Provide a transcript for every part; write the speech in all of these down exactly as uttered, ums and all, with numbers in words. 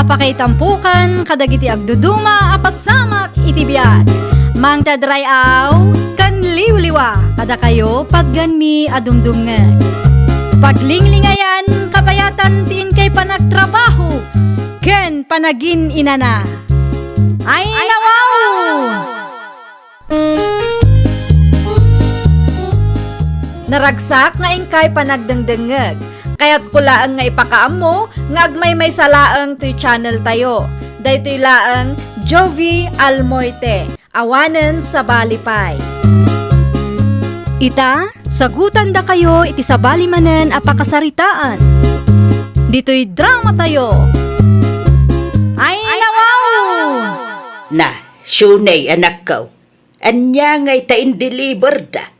Pakaitampokan kadagiti agduduma a pasamak iti biag. Mangted ray-aw ken liwliwa kadakayo patganmi a dumdumngeg. Paglinglingayan kabayatan ti inkay panagtrabaho ken panagin-inana. Ay, nawaw! Naragsak nga inkay panagdengdengngeg. Kayatko laeng nga ipakaammo nga agmaymaysa laeng toy channel tayo. Daytoy laeng Jovie Almoite, awanen sabali pay. Ita, sagutandakayo iti sabali manen a pakasaritaan. Ditoy drama tayo. Ay, nawaw! Na, Shuney, anakko. Ania ngay ta indeliverda?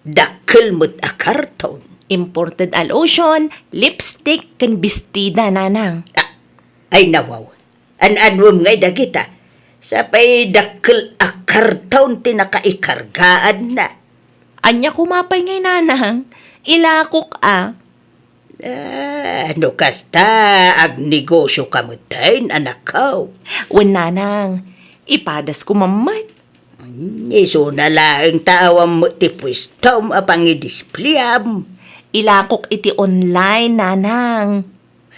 Dakkel met a karton. Imported a lotion, lipstick, ken bestida, nanang. Ah, ay nawaw. An-anuem ngay dagita? Sapay dakkel a karton ti nakaikargaanna. Ania koma pay ngay, nanang? Ilakok a. Ah, no kasta, agnegosioka metten, anakko. Wen, nanang, ipadasko met. Isuna laeng ta awan met ti puestom a pangidisplayam. Ilakok iti online, nanang.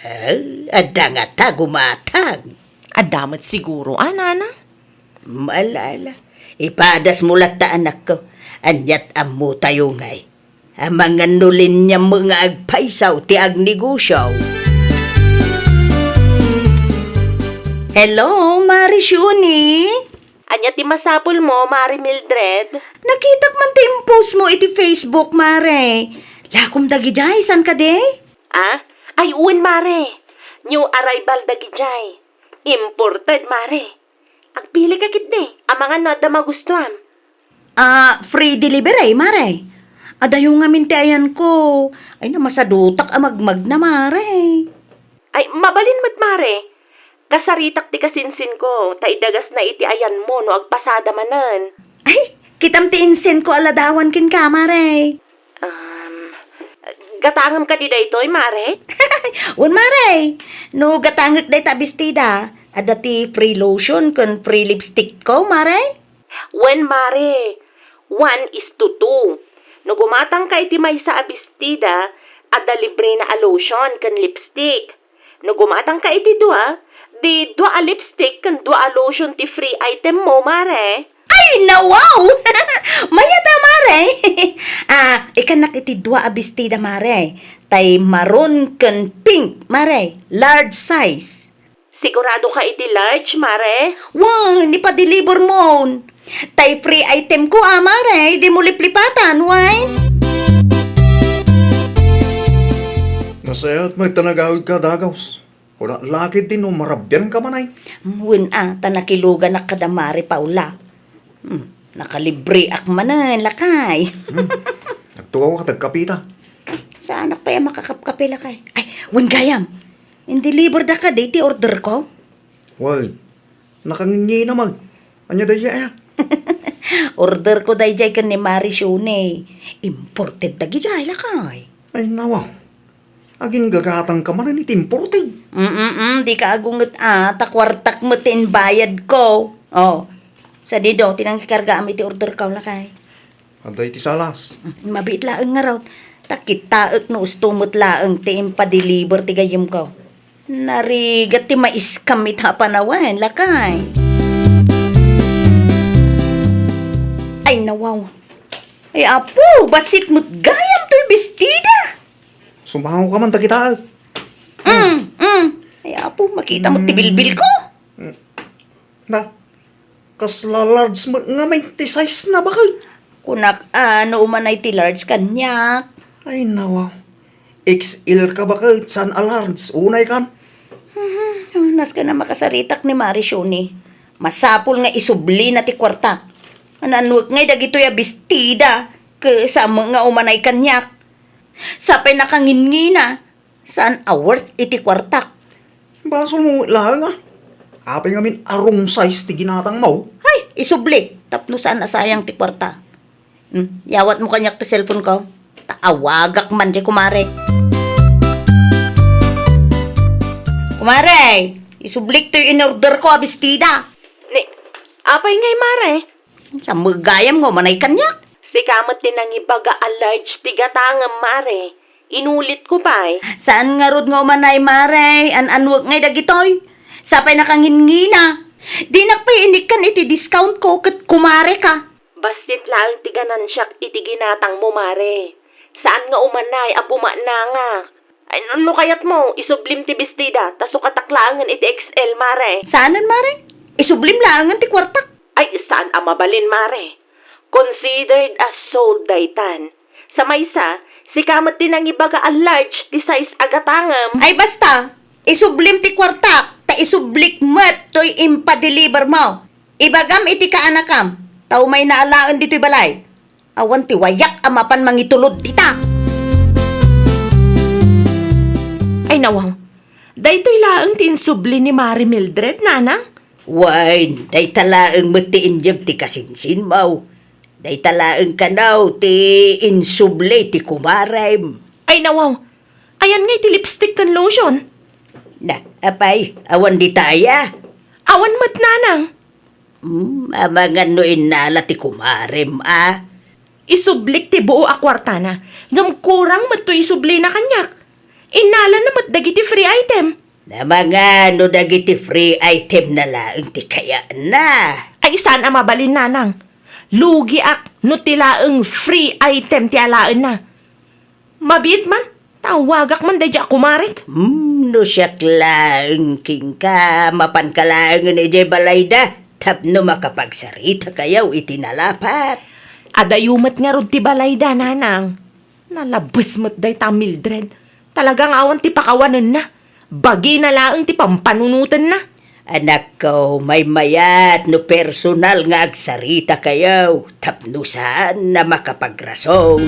Ah, adda ngata gumatang? Adda met siguro a, nanang. Ala, ala. Ipadasmo latta, anakko. Aniat ammotayo ngay. Amangan no liniam nga agpayso ti agnegosio. Hello, Mari Shuni? Ania ti masapulmo, Mari Mildred? Nakitak man ti impostmo iti Facebook, Mare. Lakom dagidiay, saan kadi? Ah? Ay, wen, Mare. New arrival dagidiay. Imported, Mare. Agpilika ketdi. Amangan no adda magustuam. Ah, free delivery, Mare. Adayo ngamin ti ayanko. Ay, namasadutak a magmagna, Mare. Ay, mabalin met, Mare. Kasaritak ti kasinsinko, ta idagasna iti ayanmo no agpasada manen. Ay, kitam ti insenko a ladawan kenka, Mare. Um, gatangem kadi daytoy, Mare? Wen, Mare. No gatangek dayta a bestida, adda ti free lotion ken free lipstickko, Mare. Wen, Mare, one is to two. No gumatangka iti maysa a bestida, adda librena a lotion ken lipstick. No gumatangka iti dua, di dua a lipstick ken dua a lotion ti free itemmo, Mare. Ay, nawaw! Mayat a, Mare. Ah, ikannak iti dua a bestida, Mare. Tay maroon ken pink, Mare. Large size. Sigurado ka iti large, Mare? Wen, ipadeliver mon. Tay free itemko a, Mare, dimo liplipatan, wen? Nasayaat met ta nagawidka, Dagaws. Kunak la ketdi no marabianka man ay. Wen a, ta nakiluganak kada Mare Paula. Hmm, nakalibreak manen, lakay. Hmm. Agtugaw ka, tagkapita. Saanak pay a makakapkape, lakay. Ay, wen gayam. Indeliver da kadi ti order ko? Wen, nakangingina met. Ania daydiay a? Order ko daydiay ken ni Mari Shuni. Imported dagidiay, lakay. Ay, nawa. Aginggagatangka manen iti imported. Mm, mm, dika agunget a, ta kuartak met ti imbayadko. Oh. Sadi do, ti nangikargaam iti order ko, lakay. Adda iti salas. Mm, mabiit laeng ngarud. Ta kitaek no usto met laeng ti impadeliver ti gayyemko. Narigat ti ma-scam ita a panawen, lakay. Ay, nawaw. Ay, apo, bassit met gayam toy bestida. Sumangoka man ta kitaek. Mm, mm. Ay, apo, makita met ti bilbilko. Mm. Na, kasla large met ngamin ti size na, baket. Kunak, a, no umanay ti large kaniak. Ay, nawa. X L ka, baket, saan a large? Unay kan? Mhm, nasken a makasaritak ni Mari Shuni. Masapul nga isublina ti kuartak. Naanuek ngay dagitoy a bestida, ket saan met nga umanay kaniak. Sapay nakangingina, saan a worth iti kuartak. Basolmo met laeng a. Apay ngamin a wrong size ti ginatangmo? Ay, isubli, tapno saan a sayang ti kuarta. Hmm, yawatmo kaniak ti cellphone ko. Ta awagak man diay kumare. Kumare! Isublik toy in-order ko a bestida. Ni, apay ngay, mare? Sa gayam nga umanay kaniak? Sika met ti nangibaga a large ti gatangem, mare. Inulit ko pay. Saan ngarud nga umanay, mare? An-anuek ngay dagitoy? Sapay nakangingina. Dinak pay inikkan iti discount ko ket kumare ka. Bassit laeng ti ganansiak iti ginatangmo, mare. Saan nga umanay a pumanangak. Ay, no, no kayatmo, isublim ti bestida, ta sukatak laengen iti X L, mare. Saanen, mare? Isublim laengen ti kuartak. Ay, saan a mabalin, mare. Considered as sold daytan. Sa maysa, sika met ti nangibaga a large ti size a gatangem. Ay, basta, isublim ti kuartak, ta isublik met toy impadeliver mo. Ibagam iti kaanakam, ta umayna alaen ditoy balay. Awan ti wayak a mapan mangitulod dita. Ay, nawaw. Daytoy laeng ti insubli ni Mare Mildred, nanang? Wen, dayta laeng met ti inyeg ti kasinsinmo. Dayta laeng kano ti insubli ti kumarem. Ay, nawaw. Ayan ngay ti lipstick ken lotion? Na, apay, awan dita aya? Awan met, nanang. Hmm, amangan no innala ti kumarem, a? Isublik ti buo a kuartana, ngem kurang met toy isublina kaniak. Innalana met dagiti free item. Amangan no dagiti free item na laeng ti kayatna. Ay, saan a mabalin, nanang. Lugiak no ti laeng free item ti alaenna. Mabiit man, tawagak man daydiay a kumarek. Hmm, no siak laeng kenka, mapanka laengen idiay balayda tapno makapagsaritakayo iti nalapat. Adayo met ngarud ti balayda, nanang. Nalabes met dayta a Mildred. Talaga nga awan ti pakawanenna. Bagina laeng ti pampanunotenna. Anakko, maymayat no personal nga agsaritakayo tapno saan a makapagrason.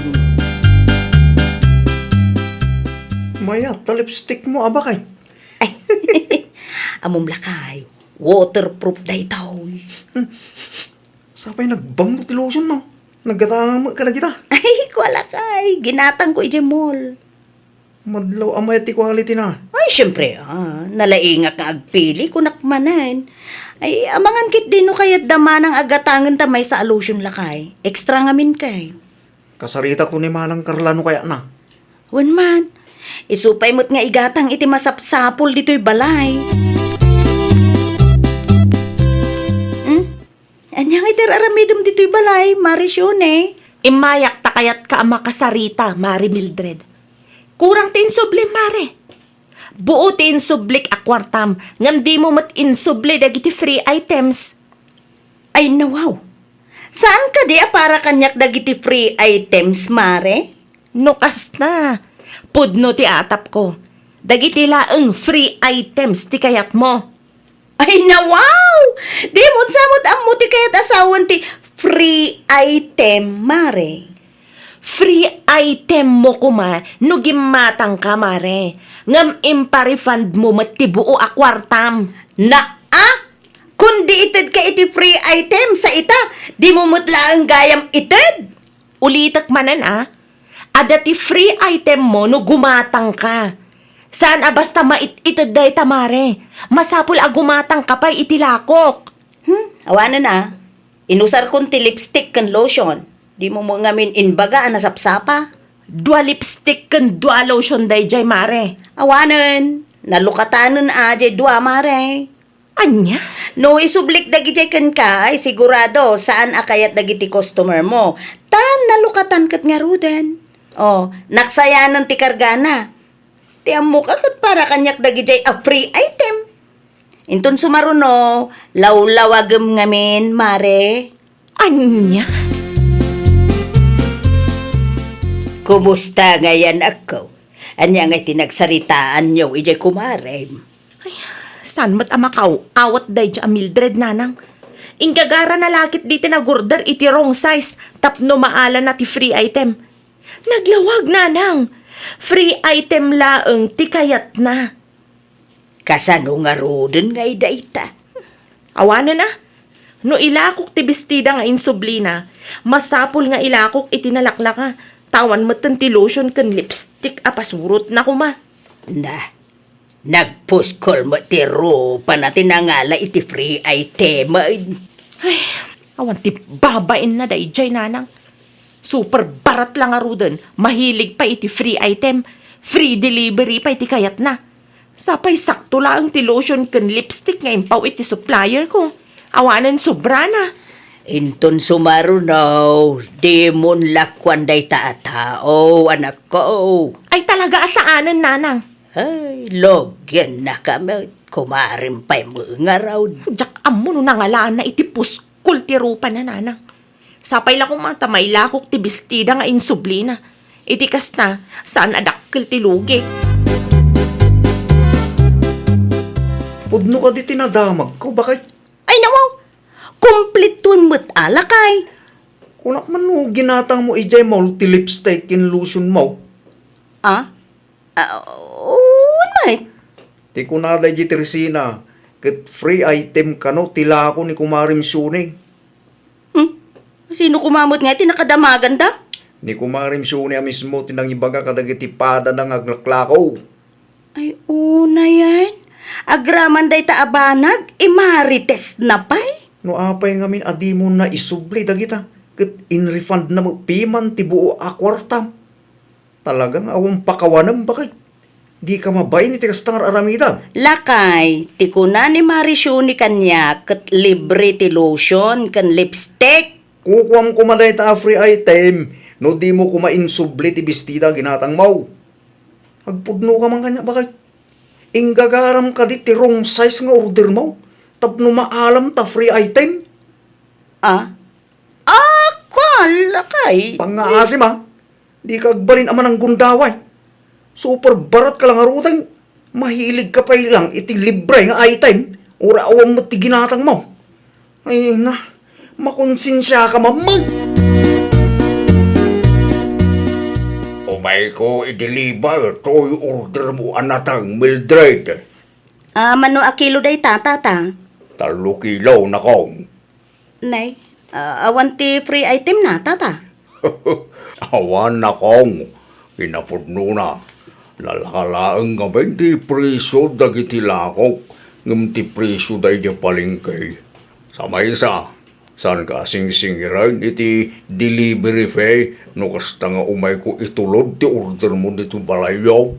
Mayat ta lipstick mo, a, bakay. Ay, ammom lakay, waterproof daytoy. Sapay nagbanglo ti lotion mo. Naggatangam kadagita. Ay, kua lakay, ginatangko idiay mall. Madlaw a mayat ti quality na. Ay, siyempre, a, nalaingak nga agpili, kunak manen. Ay, amangan ketdi no kayatda manang a gatangen ta maysa a lotion lakay. Extra ngamin kay. Kasaritakto ni Manang Carla no kayatna. Wen man, isu pay met nga igatang iti masapsapul ditoy balay. Hmm? Ania ngay ti ar-aramidem ditoy balay, Mare Sione? Immayak ta kayatka a makasarita, Mare Mildred. Kurang ti insublim, Mare. Buo ti insublik a kuartam, ngem dimo met insubli dagiti free items. Ay, nawaw. Saan kadi a para kaniak dagiti free items, Mare? No kasta, pudno ti atapko. Dagiti laeng free items ti kayatmo. Ay, nawaw! Dimo sa met ammo ti kayat a sawen ti free item, Mare. Free item mo koma no gimmatangka, Mare. Ngem impa-refund mo met ti buo a kuartam. Naa! Kundi itedka iti free item, sa ita, dimo met laeng gayam ited. Ulitek manen, a. Adda ti free item mo no gumatangka. Saan a basta mait-ited dayta, Mare. Masapul a gumatangka pay iti lakok. Hmm, awanen, a. Inusarkon ti lipstick ken lotion. Dimo met ngamin imbaga a nasapsapa. Dua lipstick ken dua lotion daydiay, Mare. Awanen, nalukatanen a diay dua, Mare. Ania? No isublik dagidiay kenka, ay sigurado, saan a kayat dagiti customer mo. Ta nalukatan ket ngaruden. O, naksayanen ti kargana. Ti ammoka ket para kaniak dagidiay a free item. Inton sumaruno, lawlawagem ngamin, Mare. Ania? Kumusta ngay, anakko? Ania ngay ti nagsaritaanyo idiay kumarem? Ay, saan met a makaw-awat daydiay a Mildred, nanang? Inggagarana la ketdi ti nag-order iti wrong size tapno maalana ti free item. Naglawag, nanang. Free item laeng ti kayatna. Kasano ngaruden ngay dayta? Awanen a. No ilakok ti bestida nga insublina, masapul nga ilakok iti nalaklaka, ta awan metten ti lotion ken lipstick a pasurotna koma. Na, Nagpuskol met ti rupana ti nangala iti free item. Ay, awan ti babainna daydiay, nanang. Super barat la ngaruden, mahilig pay iti free item, free delivery pay ti kayatna. Sapay sakto laeng ti lotion ken lipstick nga impaw iti supplier ko. Awanen sobrana. Inton sumaruno, dimon lakuan dayta a tao, anakko. Ay, talaga a saanen, nanang. Ay, logiennaka met, kumarim pay met ngarud. Diak ammo no nangalaanna iti puskol ti rupana, nanang. Sapay la koma ta mailakok ti bestida nga insublina. Iti kasta, saan a dakkel ti lugik. Pudno kadi ti nadamagko, baket? Ay, nawaw! Kumpletoen met a, lakay! Kunak man no ginatangmo idiay mall ti lipstick ken lotionmo. Ah? Ah, wen met. Ti kuna daydi Teresina, ket free item kano ti lako ni Kumarem Shuni. Hmm? Sino koma met ngay ti nakadamaganda? Ni Kumarem Shuni a mismo ti nangibaga kadagiti padana nga aglaklako. Ay, unayen. Agraman dayta a banag, imarites na pay. No apay ngamin a dimon na isubli dagita, ket in-refund na met piman ti buo a kuartam. Talaga nga awan pakawanem, baket. Dika mabain iti kasta nga ar-aramidem. Lakay, ti kuna ni Mari Shuni kaniak ket libre ti lotion ken lipstick. Kukuam koma dayta a free item no dimo koma insubli ti bestida a ginatangmo. Agpudnoka man kaniak, baket. Inggagaram kadi ti wrong size nga ordermo tapno maalam ta free item? Ah? Ah, kuan, lakay. Pangngaasim, a. Dika agbalin a mananggundaway. Super barat ka la ngaruden. Mahilig ka pay lang iti libre nga item. Uray awan met ti ginatangmo. Ay na, makonsensiaka man met. Umayko i-deliver toy ordermo a nateng, Mildred. Ah, mano a kilo dayta, tata? Tallo kilo, nakong. Nay, ah, awan ti free item na, tata? Awan, nakong. Kinapudnona, nalaka laeng ngamin ti presio dagiti lakok ngem ti presio daydi palengke. Sa maysa, saanka a singsingiren iti delivery fee no kasta nga umayko itulod ti ordermo ditoy balayyo?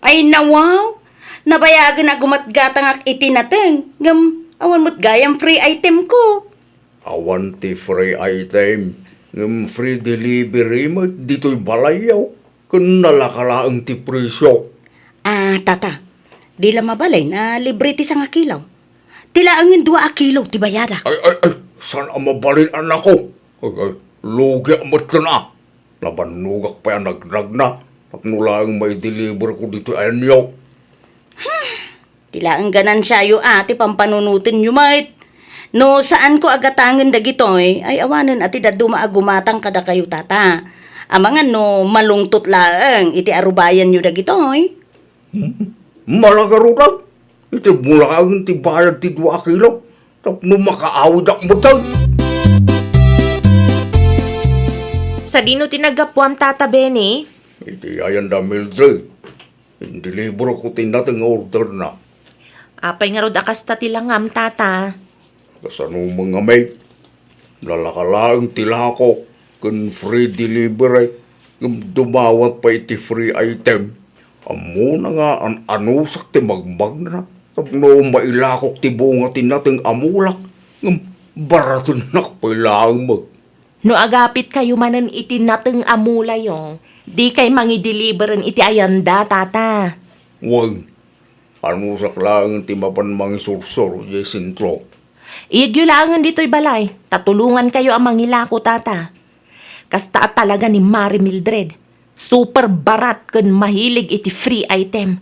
Ay, nawaw! Nabayagen a gumatgatangak iti nateng, ngem awan met gayam free item ko. Awan ti free item, ngem free delivery met ditoy balayyo, ken nalaka laeng ti presio. Ah, tata, di la mabalin a libre ti sangakilo. Ti laengen dua a kilo ti bayadak. Ay, ay, ay, saan a mabalin, anakko? Ay, ay, lugiak met laeng a. Nabannogak pay a nagnagna tapno laeng maideliver ko ditoy ayanyo. Ti laeng ganansiayo a ti pampanunotenyo met. No saanko a gatangen dagitoy, ay awanen a ti dadduma a gumatang kadakayo, tata. Amangan no malungtot laeng iti arubayanyo dagitoy. Hmm? Malagarutan? Iti bulaen ti bayad ti dua a kilo tapno makaawidak metten. Sadino ti naggapuam, Tata Benny? Iti ayanda Mildred. Indeliver ko ti nateng nga orderna. Apay ngarud a kasta ti langam, tata? Kasano man ngamin? Nalaka laeng ti lako ken free delivery, ngem dumawat pay iti free item. Ammona nga an-anusak ti magmagna tapno mailakok ti bunga ti nateng a mulak, ngem baratennak pay laeng met. No agapitkayo manen iti nateng a mulayo, dikay mangideliveren iti ayanda, tata. Wen, anusak laeng ti mapan mangisursor idiay sentro. Iyegyo laengen ditoy balay, ta tulongankayo a mangilako, tata. Kasta a talaga ni Mari Mildred. Super barat ken mahilig iti free item.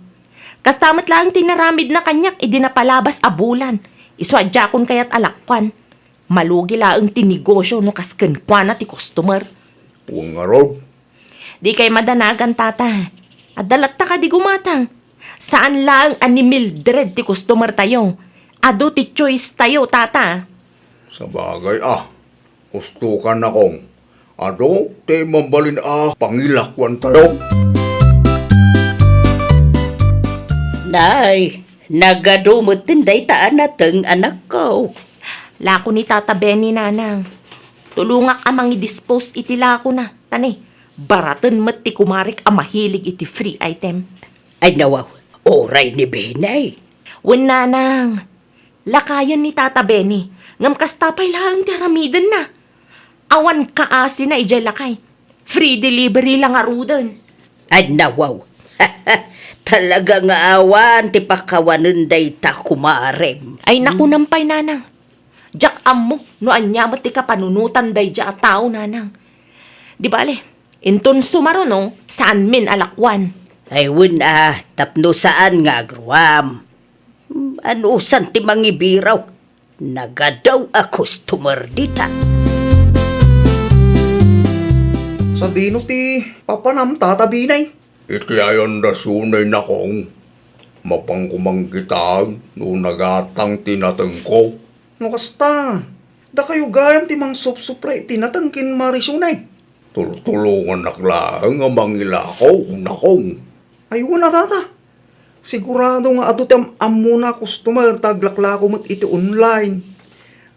Kasta met laeng ti inaramidna kaniak idi napalabas a bulan. Isu a diakon kayat a lakkuan. Malugi laeng ti negosio no kas kenkuana ti customer. Wen ngarud. Dikay madanagan, tata. Adda latta kadi gumatang. Saan laeng a ni Mildred ti customer tayo. Adu ti choice tayo, tata. Sabagay a. Husto ka, nakong. Adu ti mabalin a pangilakuantayo. Nay, nagadu metten dayta a nateng, anakko. Lako ni Tata Benny, nanang. Tulongak a mangidispose iti lakona. Tani, baraten met ti kumarek a mahilig iti free item. Ay, nawaw, uray ni Benny. Wen, nanang. Lakayen ni Tata Benny, ngem kasta pay laeng ti aramidenna. Awan kaasina idiay lakay. Free delivery la ngaruden. Ay, nawaw. Talaga nga awan ti pakawanen dayta kumarem. Ay, nakunam pay, nanang. Diak ammo no ania met ti kapanunotan daydiay a tao, nanang. Di bale, inton sumaruno, saanmin a lakuan. Ay, wen a, tapno saan nga agruam. Anusan ti mangibiraw? Nagadu a customer dita. Sadino ti papanam, Tata Binay? Iti ayandasyonay, nakong, mapanko mangkitaan no nagatang ti natengko. No kasta, dakayo gayam ti mangsupsuplay iti nateng ken marisyonay. Tultulongannak laeng a mangilakaw, nakong. Ay, wen a, Tata. Sigurado nga adu ti am-ammona a customer ta aglaklako met iti online.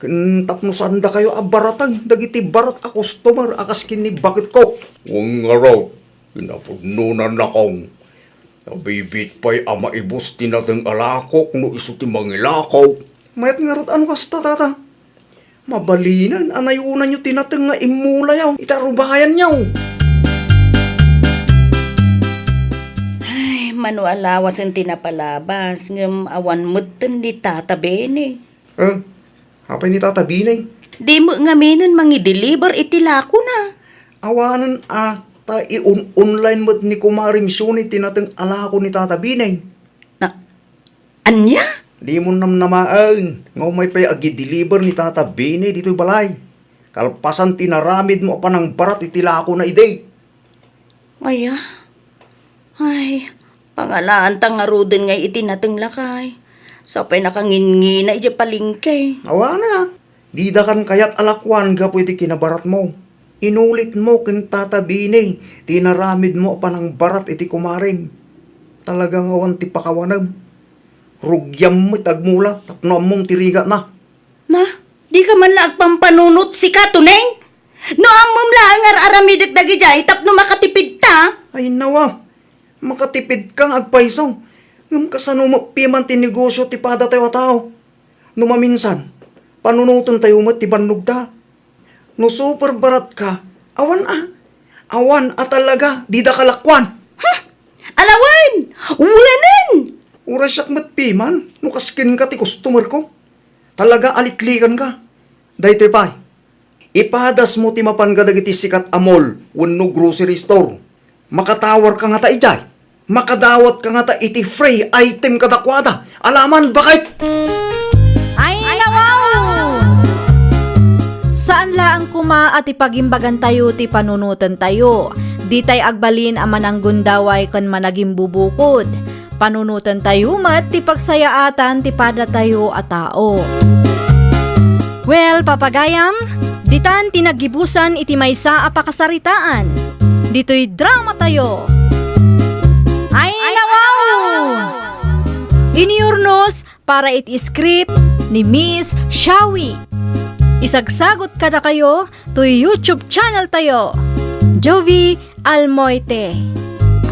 Ken tapno saandakayo a baraten dagiti barat a customer a kas ken ni baketko. Wen ngarud, kinapudnona, nakong. Nabibiit pay a maibus ti nateng a lakok no isu ti mangilakaw. Mayat ngarud a no kasta, Tata. Mabalinen a nayunanyo ti nateng nga immulayo iti arubayanyo. Ay, mano a lawasen ti napalabas, ngem awan metten ni Tata Benny. Eh, apay ni Tata Binay? Di met ngaminen mangi-deliver iti lakona. Awanen a, ta i-on-online met ni Kumarem Shoni ti nateng a lako ni Tata Binay. Na, ania? Dimo namnamaen nga umay pay agi-deliver ni Tata Benny ditoy balay. Kalpasan ti naramidmo a panangbarat iti lakona idi. Aya? Ay, pangalaanta ngaruden ngay iti nateng lakay. Sapay nakanginngina idiay palengke. Awanen a, didakan kayat a lakuan gapu iti kinabaratmo. Inulitmo ken Tata Benny ti inaramidmo a panangbarat iti kumarem. Talaga nga awan ti pakawanem. Rugiam met agmula tapno ammom ti rigatna. Na, dika man la agpampanunot sika, Tuneng? No ammom laeng nga ar-aramidek dagidiay tapno makatipidta. Ay, nawa, makatipidka nga agpayso. Ngem kasano met piman ti negosio ti padatayo a tao? No maminsan, panunotentayo met ti bannogta. No super baratka, awan a. Awan a talaga, didaka lakuan. Ha? Alawen! Wenen! Uray siak met piman, no kas kenka ti customer ko. Talaga a liklikanka. Daytoy pay, ipadasmo ti mapan kadagiti sikat a mall wenno grocery store. Makatawarka ngata idiay. Makadawatka ngata iti free item kadakuada. Alaman, bakit? Ay, nawaw! Saan laeng koma a ti pagimbagantayo ti panunotentayo. Ditay agbalin a mananggundaway ken managimbubukod. Panunotentayo met ti pagsayaatan ti padatayo a tao. Well, papagayam, ditan ti naggibusan iti maysa a pakasaritaan. Ditoy dramatayo. Ay, nawaw! Iniurnos para iti script ni Miss Shawi. Isagsagot kadakayo toy YouTube channel tayo, Jovie Almoite.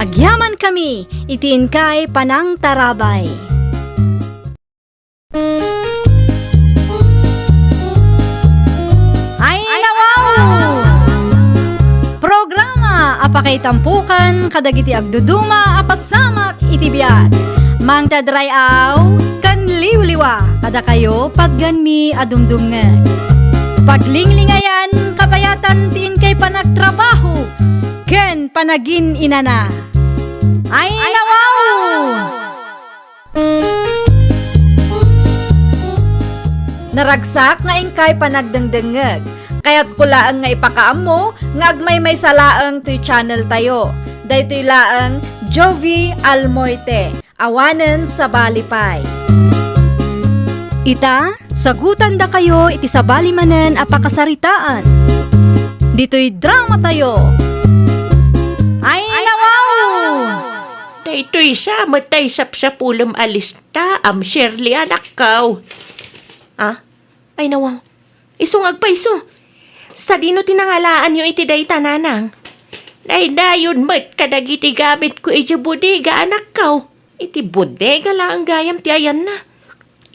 Agyamankami iti inkay panangtarabay. Ay, nawaw! Programa a pakaitampokan kadagiti agduduma a pasamak iti biag. Mangted ray-aw ken liwliwa kadakayo patgenmi a dumdumngeg. Paglinglingayan, kabayatan ti inkay panagtrabaho ken panagin-inana. Ay, nawaw! Naragsak nga inkay panagdengdengngeg. Kayatko laeng nga ipakaammo nga agmaymaysa laeng toy channel tayo. Daytoy laeng Jovie Almoite, awanen sabali pay. Ita, sagutandakayo iti sabali manen a pakasaritaan. Ditoy dramatayo. Ay, nawaw! Itoy sa met tay sapsapulem a lista, am Shirley, anakko. Ah? Ay, nawaw. Isu nga agpayso. Sadino ti nangalaanyo iti dayta, nanang? Daydayon met kadagiti gamitko iti bodega, anakko. Iti bodega laeng gayam ti ayanna.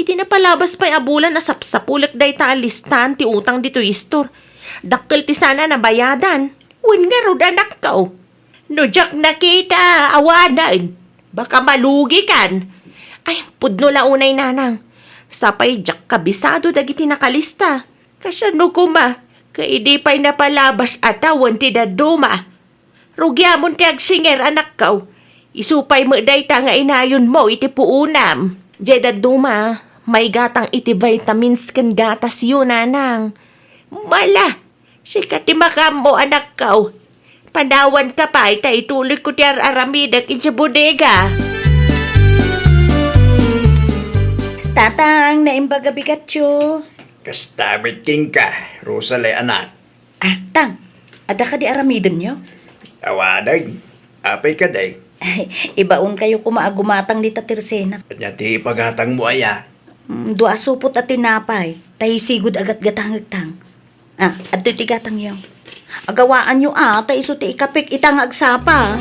Iti napalabas pay a bulan a sapsapulek dayta a listaan ti utang ditoy istor. Dakkel ti saan a nabayadan. Wen ngarud, anakko. No diak nakita, awanen. Baka malugikan. Ay, pudno la unay, nanang. Sapay diak kabisado dagiti nakalista. Kasano koma, ket idi pay napalabas a tawen ti dadduma? Rugiamon ti agsinger, anakko. Isu pay met dayta nga inayonmo iti puonam. Diay dadduma, maigatang iti vitamins ken gatasyo, nanang. Mala, sika ti makaammo, anakko. Panawanka pay ta itulodko ti ar-aramidek iti bodega. Tatang, naimbag a bigatyo. Kasta met kenka, Rosalie, anak. Ah, Tang, adda kadi aramidenyo? Awanen. Apay kadi? Ay, ibaonkayo koma a gumatang dita tersenak. Ania ti ipagatangmo aya? Mm, dua a supot a tinapay, tay sigud a gatgatangek, Tang. Ah, adtoy ti gatangyo. Agawaanyo a, ta isu ti ikapik ita nga agsapa.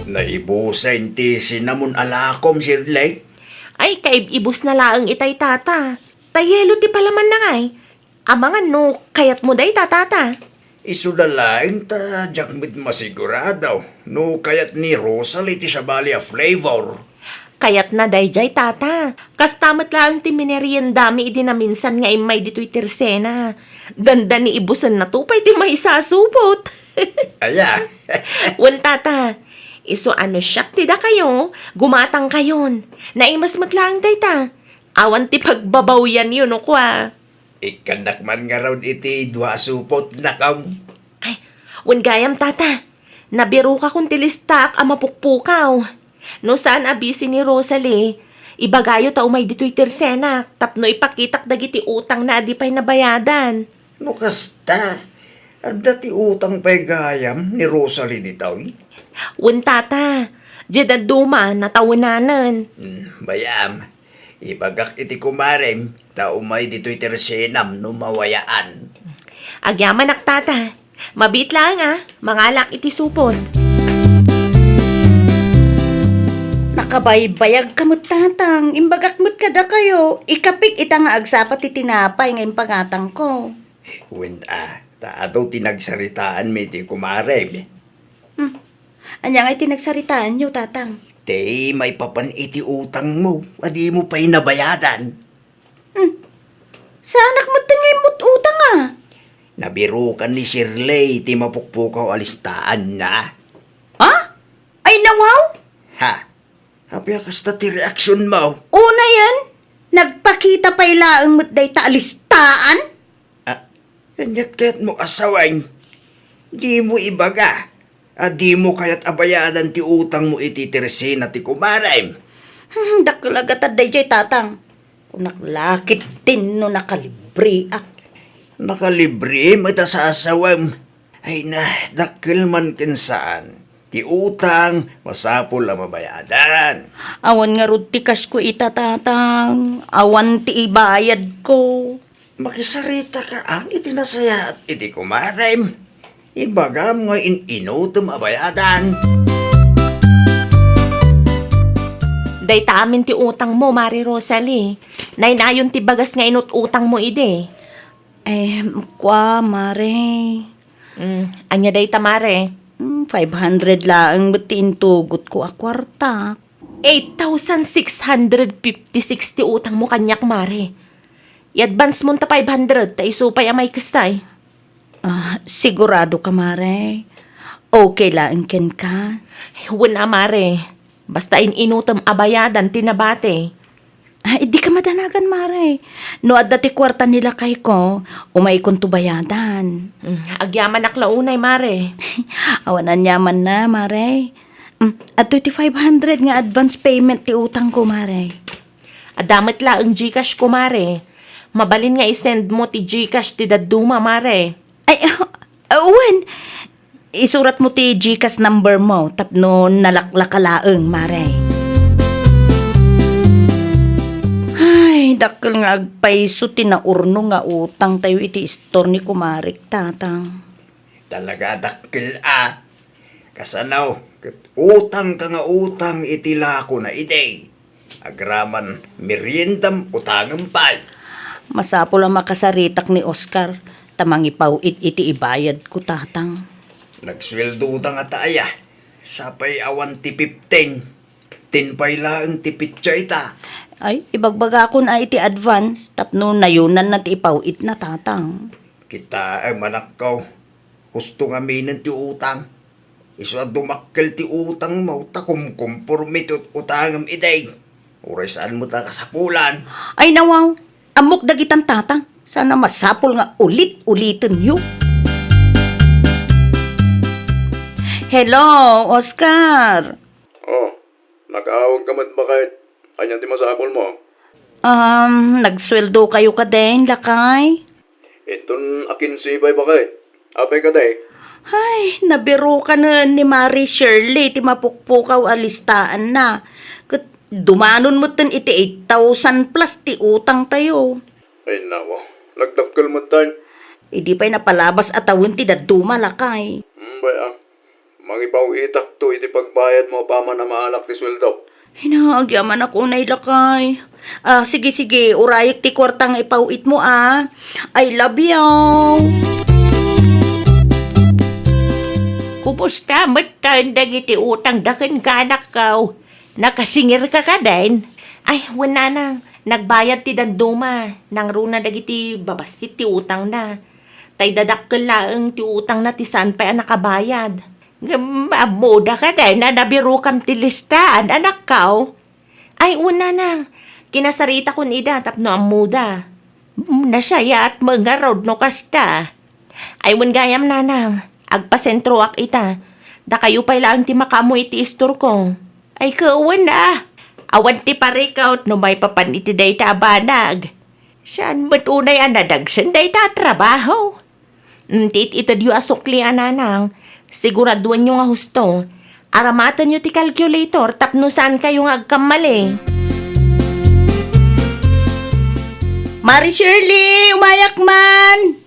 Naibusen ti cinnamon a lakom, Shirley. Ay, kaib-ibusna laeng itay, tata. Ta yelo ti palamanna ngay. Amangan no kayatmo dayta, tata. Isuda laeng ta diak met masigurado no kayat ni Rosalie ti sabali a flavor. Kayatna daydiay, tata. Kasta met laeng ti mineriendami idi naminsan nga immay ditoy tersena. Dandani ibusennato pay ti maysa a supot. Aya? Wen, tata. Isu a no siak ti dakayo, gumatangkayon. Naimas met laeng dayta. Awan ti pagbabawyanyo no kua. Ikkannak man ngarud iti dua a supot, nakam. Ay, wen gayam, tata. Nabirokakon ti listaak a mapukpukaw. No saan a bisi ni Rosalie, ibagayo ta umay ditoy tersenak tapno ipakitak dagiti utangna a di pay nabayadan. No kasta, adda ti utang pay gayam ni Rosalie ditoy? Wen, tata. Diay dadduma, natawenanen. Hmm, bayam. Ibagak iti kumarem, ta umay ditoy tersenam no mawayaan. Agyamanak, tata. Mabiit laeng a, mangalak iti supot. Nakabaybayagka met, tatang. Imbagak met kadakayo, ikapik ita nga agsapa ti tinapay nga impagatangko. Wen a, ta adu ti nagsaritaanmi iti kumarem. Hmm. Ania ngay ti nagsaritaanyo, tatang? Ti maipapan iti utangmo a dimo pay nabayadan. Hmm. Saanak met ti nga immut utang a. Nabirokan ni Shirley ti mapukpukaw a listaanna. Ha? Ay, nawaw? Ha? Apay a kasta ti reaksionmo? Unayen, nagpakita pay laeng met dayta a listaan? Ah, ania't kayatmo a sawen? Dimo ibaga a dimo kayat a bayadan ti utangmo iti tersena ti kumarem? Hmm, dakkel a gatad daydiay, tatang. Kunak la ketdin no nakalibriak. Nakalibriem ita sa asawem. Ay na, dakkel man ken saan. Ti utang, masapul a mabayadan. Awan ngarud ti cashko ita, tatang. Awan ti ibayadko. Makisarita ka, ah, iti nasayaat iti kumarem. Ibagam nga in-inutem a bayadan. Dayta amin ti utangmo, Mare Rosalie. Naynayon ti bagas nga inut-utangmo idi. Em, kua, Mare. Mm, ania dayta, Mare? Mm, five hundred laeng met ti intugotko a kuarta. Eight thousand six hundred fifty-six ti utangmo kaniak, Mare. I-advance mon ta five hundred, ta isu pay a maikessay. Ah, sigurado ka, Mare? Okay laeng kenka? Wen a, Mare. Basta in-inutem a bayadan ti nabati. Ah, di ka madanagan, Mare. No adda ti kuarta ni lakayko, umaykonto bayadan. Mm, agyamanak la unay, Mare. Awan aniamanna, Mare. Mm, adtoy ti five hundred nga advance payment ti utangko, Mare. Adda met laeng Gcash ko, Mare. Mabalin nga i-send mo ti Gcash ti dadduma, Mare. Ay, ah, ah, wen. isuratmo ti GCash number mo tapno nalaklaka laeng, Mare. Ay, dakkel nga agpayso ti naurno nga utangtayo iti istor ni kumarek, Tatang. Talaga dakkel a. Kasano, ket utangka nga utang iti lakona idi. Agraman meriendam utangem pay. Masapul a makasaritak ni Oscar, ta mangipaw-it iti ibayadko, Tatang. Nagsueldoda ngata aya? Sapay awan ti fifteen. Ten pay laeng ti petsa ita. Ay, ibagbagakon a iti advance, tapno nayunanna ti ipaw-itna, Tatang. Kitaem, anakko. Husto ngaminen ti utang. Isu a dumakkel ti utangmo ta kumkumporme ti ut-utangem idi. Uray saan met a kasapulan. Ay, nawaw. Ammok dagitan, Tatang. Sana masapul nga ulit-ulitenyo. Hello, Oscar. Oh, nakaawagka met, baket? Ania ti masapulmo? Um, nagsueldokayo kadin, lakay? Inton a kinse pay, baket. Apay kadi? Ay, nabirukanen ni Mari Shirley ti mapukpukaw a listaanna. Ket dumanon metten iti eight thousand plus ti utangtayo. Ay, nawa. Nagdakkel metten. Idi pay napalabas a tawen ti dadduma, lakay. Hmm, bay, ah. Mangipaw-itakto iti pagbayadmo apaman a maalak ti sueldok. Ay, na, agyamanak unay, lakay. Ah, sige, sige, urayek ti kuarta nga ipaw-itmo, ah. I love you. Kumusta metten dagiti utangda kenka, anakko? Nakasingirka kadin? Ay, wen, nanang, nagbayad ti dadduma. Nangruna dagiti babassit ti utangna. Tay dadakkel laeng ti utangna ti saan pay a nakabayad. Ngem ammoda kadin a nabirokam ti listaan, anakko? Ay, wen, nanang, kinasaritakon ida tapno ammoda. Mm, nasayaat met ngarud no kasta. Ay, wen gayam, nanang, agpasentroak ita. Dakayo pay laeng ti makaammo iti istorko. Ay, ket wen a. Awan ti parikut no maipapan iti dayta a banag. Saan met unay a nadagsen dayta a trabaho? Mm, ti it-itedyo a sukli a nanang, siguraduenyo nga husto. Aramatenyo ti calculator tapno saankayo nga agkammali. Mari Shirley, umayak man!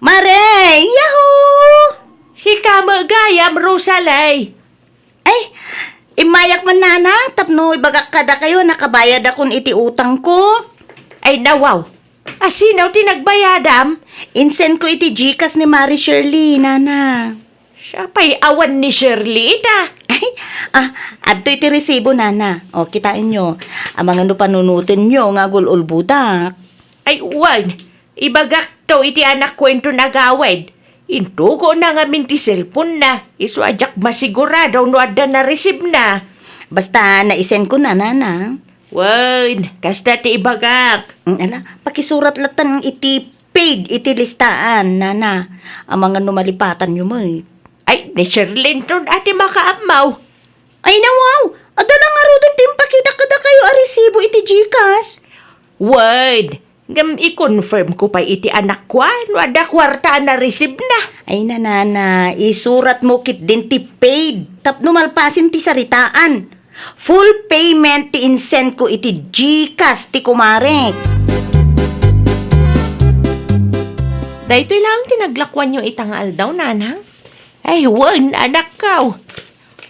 Mare, yahoo! Sika met gayam, Rosalie. Ay, immayak man, nana, tapno ibagak kadakayo a nakabayadakon iti utangko. Ay, nawaw. Asino ti nagbayadam? Insend ko iti GCash ni Mari Shirley, nana. Siya pay awan ni Shirley ita. Ay, ah, adtoy ti resibo, nana. O, kitaenyo. Amangan no panunotenyo nga agul-ulbodak. Ay, wen. Ibagakto iti anakko inton agawid. Intugona ngamin ti cellphone-na, isu a diak masigurado no adda nareceive-na. Basta naisend ko na, nana. Wen, kasta ti ibagak. Mm, ala, pakisurat latta iti paid iti listaan, nana. Amangan no malipatanyo met. Ay, ni Sherlinton a ti makaammo. Ay, nawaw! Adda la ngaruden ti impakita kadakayo a resibo iti GCash. Wen, ngem i-confirm ko pay iti anakko a no adda kuarta a na-receive-na. Ay, nanana, isuratmo ketdin ti paid tapno malpasen ti saritaan. Full payment ti insend ko iti GCash ti kumarek. Daytoy laeng ti naglakuanyo ita nga aldaw, nanang? Ay, wen, anakko.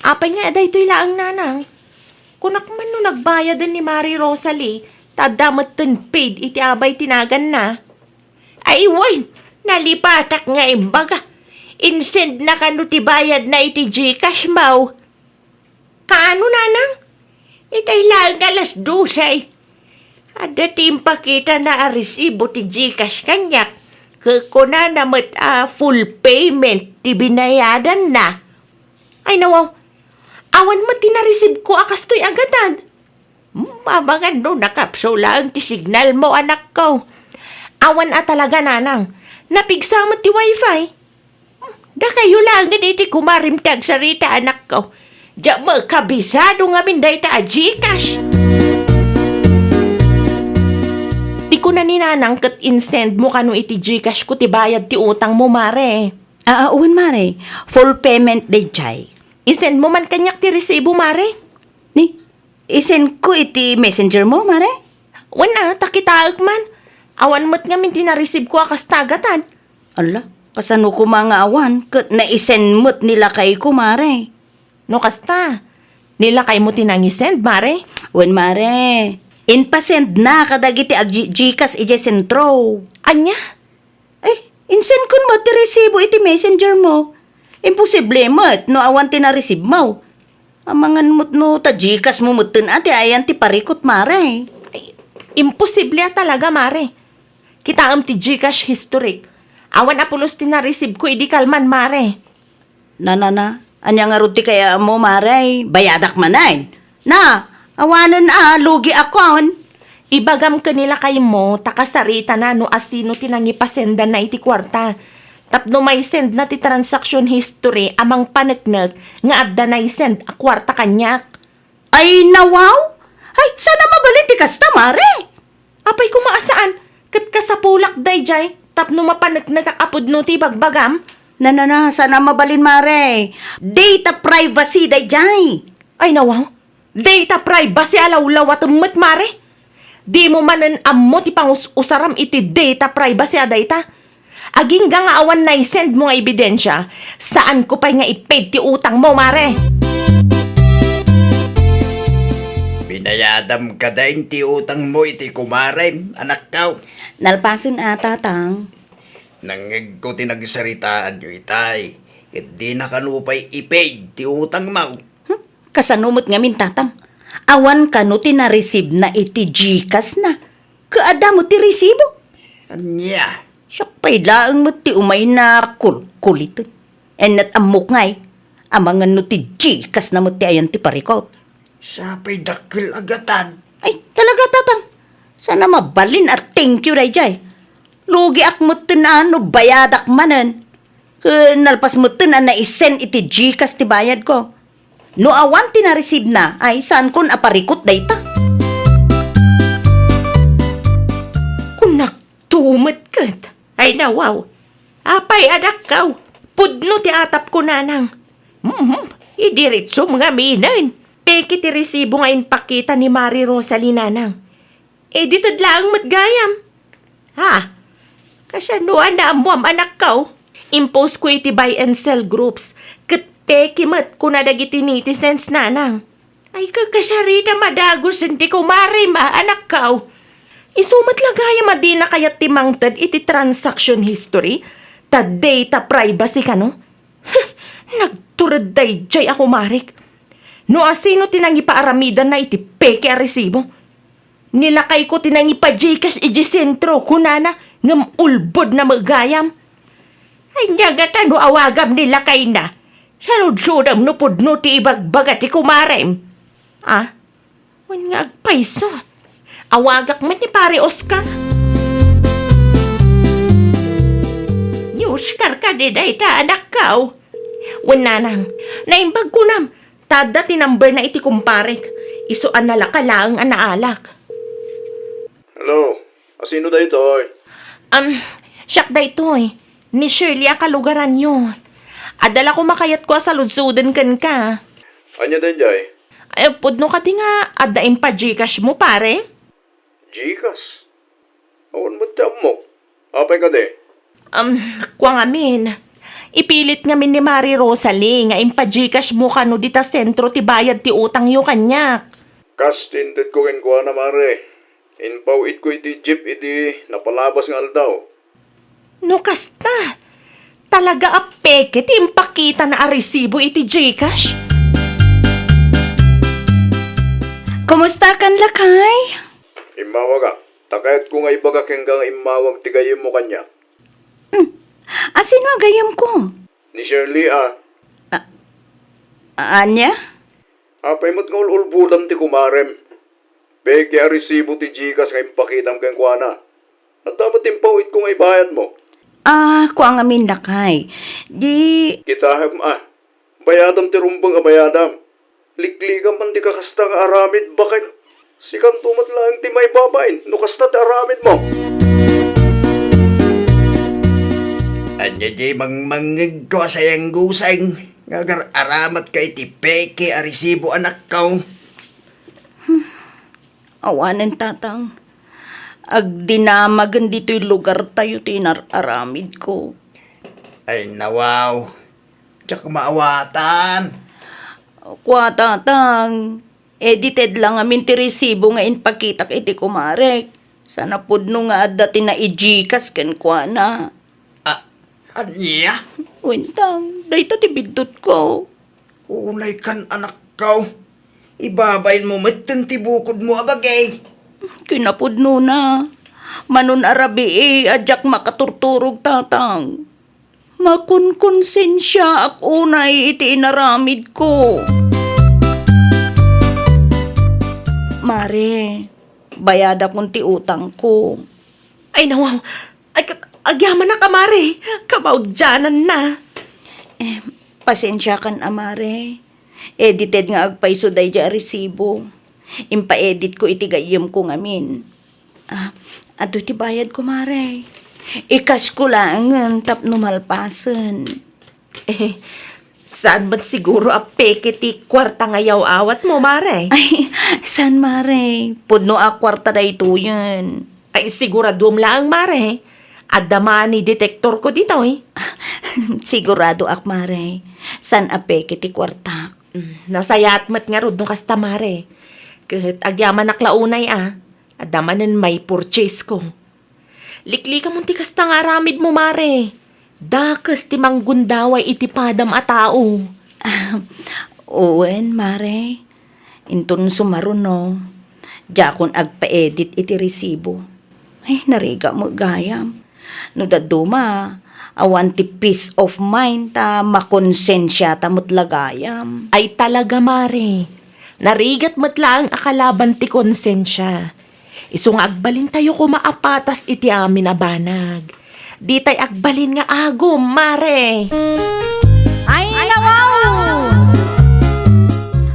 Apay nga daytoy laeng, nanang? Kunak man no nagbayaden ni Mari Rosalie, ta adda metten paid iti abay ti naganna. Ay, wen, nalipatak nga imbaga. Insend na kano ti bayadna iti GCash mo. Kaano, nanang? Itay laeng alas dose. Adda ti impakitana a resibo ti GCash kaniak. Ket kunana met a full payment ti binayadanna. Ay, nawaw. Awan met ti na-receive ko a kastoy a gatad. Hmm, amangan no nakapsulaen ti signal mo, anakko. Awan a talaga, nanang. Napigsa met ti wifi. Hmm, dakayo laengen iti kumarim ti agsarita, anakko. Diak makabisado ngamin dayta a GCash. Ti kuna ni nanang ket insend mo kano iti GCash ko ti bayad ti utang mo, mare. Ah, ah, wen, mare. Full payment dayjay. I-send mo man kaniak ti resibo, mare. Ni, i-send ko iti messenger mo, mare? Wen a, ta kitaek man. Awan met ngamin ti nareceive ko a kasta a gatad. Ala, kasano koma nga awan? Ket nai-send met ni lakay ko, mare. No kasta, ni lakay mo ti nangi-send, mare? Wen, mare. Inpa-send na kadagiti ag-Gcash idiay sentro. Ania? Ay, in-send kon met ti resibo iti messenger mo. Imposible met no awan ti nareceive mo. Amangan met no ta Gcash mo metten a ti ayan ti parikut, mare. Ay, imposible a talaga, mare. Kitaem ti Gcash historic. Awan a pulos ti nareceive ko idi kalman, mare. Na, na, na. Ania ngarud ti kayatmo, mare? Bayadak manen. Na, awanen a, lugiakon. Ibagam ken ni lakaymo ta kasaritana no asino ti nangipasendanna iti kuarta. Tapno maisendna ti transaction history a mangpaneknek nga adda naisend a kuarta kaniak. Ay, nawaw! Ay, saan a mabalin ti kasta, mare? Apay koma a saan, ket kasapulak dayjay tapno mapaneknekak a pudno ti ibagbagam? Na, na, na, saan a mabalin, mare. Data privacy dayjay. Ay, nawaw. Data privacy a lawlawatem met, mare. Dimo manen ammo ti pangus-usaram iti data privacy a dayta. Agingga nga awan naisend mo nga ebidensia, saanko pay nga i-paid ti utangmo, mare. Binayadam kadi ti utangmo iti kumarem, anakko? Nalpasen a, tatang. Nangngegko ti nagsaritaanyo itay, ket dina kano pay i-paid ti utangmo. Hmm? Kasano met ngamin, tatang? Awan kano ti nareceive na iti Gcash na? Ket adda met ti resibo? Ania? Siak pay laeng met ti umayna kulkuliten. Ennet ammok ngay, amangan no ti Gcash na met ti ayan ti parikut. Sapay dakkel a gatad. Ay, talaga, tatang. Saan a mabalin a thank you dayjay. Lugiak metten a no bayadak manen. Ket nalpas metten a naisend iti Gcash ti bayad ko. No awan ti nareceive na, ay saankon a parikut dayta. Kunak tumet ket. Ay, nawaw. Apay, anakko, pudno ti atapko, nanang. Mhm, idiritsom ngaminen. Peke ti resibo nga impakita ni Mari Rosalie, nanang. Idi ted laeng met gayam. Ha? Kasano a naammoam, anakko? Impost ko iti buy and sell groups. Ket peke met kuna dagiti netizens, nanang. Ay, kakasarita madagusen ti kumarem a, anakko. Isu met la gayam a dina kayat ti mangted iti transaction history, ta data privacy kano? Huh, nagtured dayjay a kumarek. No asino ti nangipaaramidanna iti peke a resibo? Ni lakayko ti nangipa-Gcash idiay sentro, kunana, ngem ulbodna met gayam. Ania ngata no awagam ni lakayna? Saludsodam no pudno ti ibagbaga ti kumarem. Ah? Wen nga agpayso. Awagak met ni Pare Oscar. Ni Oscar kadi dayta, anakko? Wen, nanang, naimbag kunam, ta adda ti number na iti kumparek. Isu a nalaka laeng a naalak. Hello, asino daytoy? Am, siak daytoy. Ni Shirley a kalugaranyo. Adda la koma kayatko a saludsoden kenka. Ania daydiay? Ay, pudno kadi nga adda impa-Gcash mo, pare? Gcash? Awan met ti ammok. Apay kadi? Am, kua ngamin. Ipilit ngamin ni Mari Rosalie nga impa-Gcash mo kano dita sentro ti bayad ti utangyo kaniak. Kas ti intedko kenkuana, mare. Impaw-itko iti jeep iti napalabas nga aldaw. No kasta, talaga a peke ti impakitana a resibo iti Gcash? Kumustakan, lakay? Immawagak. Ta kayatko nga ibaga kenka nga immawag ti gayyemmo kaniak. Hmm. Asino a gayyemko? Ni Shirley a. A-, ania? Apay met nga ul-ulbodam ti kumarem? Peke a resibo ti Gcash nga impakitam kenkuana. Adda met ti impaw-itko nga ibayadmo. Ah, kua ngamin, lakay. Di... Kitaem a. Bayadam ti rumbeng a bayadam. Liklikam man ti kakasta nga aramid, baket. Sikanto met laeng ti maibabain no kasta ti aramidmo. Ania diay mangmangngegko a sayangguseng nga agar-aramatka iti peke a resibo, anakko? Awanen, Tatang. Agdinamagen ditoy lugartayo ti inar-aramidko. Ay, nawaw. Diak maawatan. Kua, Tatang. Edited la ngamin ti resibo nga impakitak iti kumarek. Saan a pudno nga adda ti nai-GCash kenkuana. A-, ania? Wen, Tang, dayta ti biddutko. Unaykan, anakko. Ibabainmo metten ti bukodmo a bagi. Kinapudnona, manon a rabii a diak makaturturog, Tatang. Makonkonsensiaak unay iti inaramidko. Mare, bayadakon ti utangko. Ay, nawaw. Ay, kat-, agyamanak a, Mare. Kamaudiananna. Eh, pasensiakan a, Mare. Edited nga agpayso daydiay a resibo. Impaeditko iti gayyemko ngamin. Ah, adtoy ti bayadko, Mare. I-cash ko laengen tapno malpasen. Eh, saan met siguro a peke ti kuarta nga yaw-awatmo, Mare? Ay, saan, Mare? Pudno a kuarta daytoyen. Ay, siguraduem laeng, Mare. Adda money detectorko ditoy. Siguradoak, Mare. Saan a peke ti kuarta. Mm, nasayaat met ngarud no kasta, Mare. Ket agyamanak la unay a, adda manen maipurchasesko. Liklikamon ti kasta nga aramidmo, Mare. Dakes ti manggundaway iti padam a tao. Wen, Mare. Inton sumaruno, diakon agpa-edit iti resibo. Ay, narigat met gayam. No dadduma, awan ti peace of mind ta makonsensiata met la gayam. Ay talaga, Mare. Narigat met laeng a kalaban ti konsensia. Isu nga agbalintayo koma a patas iti amin a banag. Ditay agbalin nga agum, Mare. Ay, nawaw!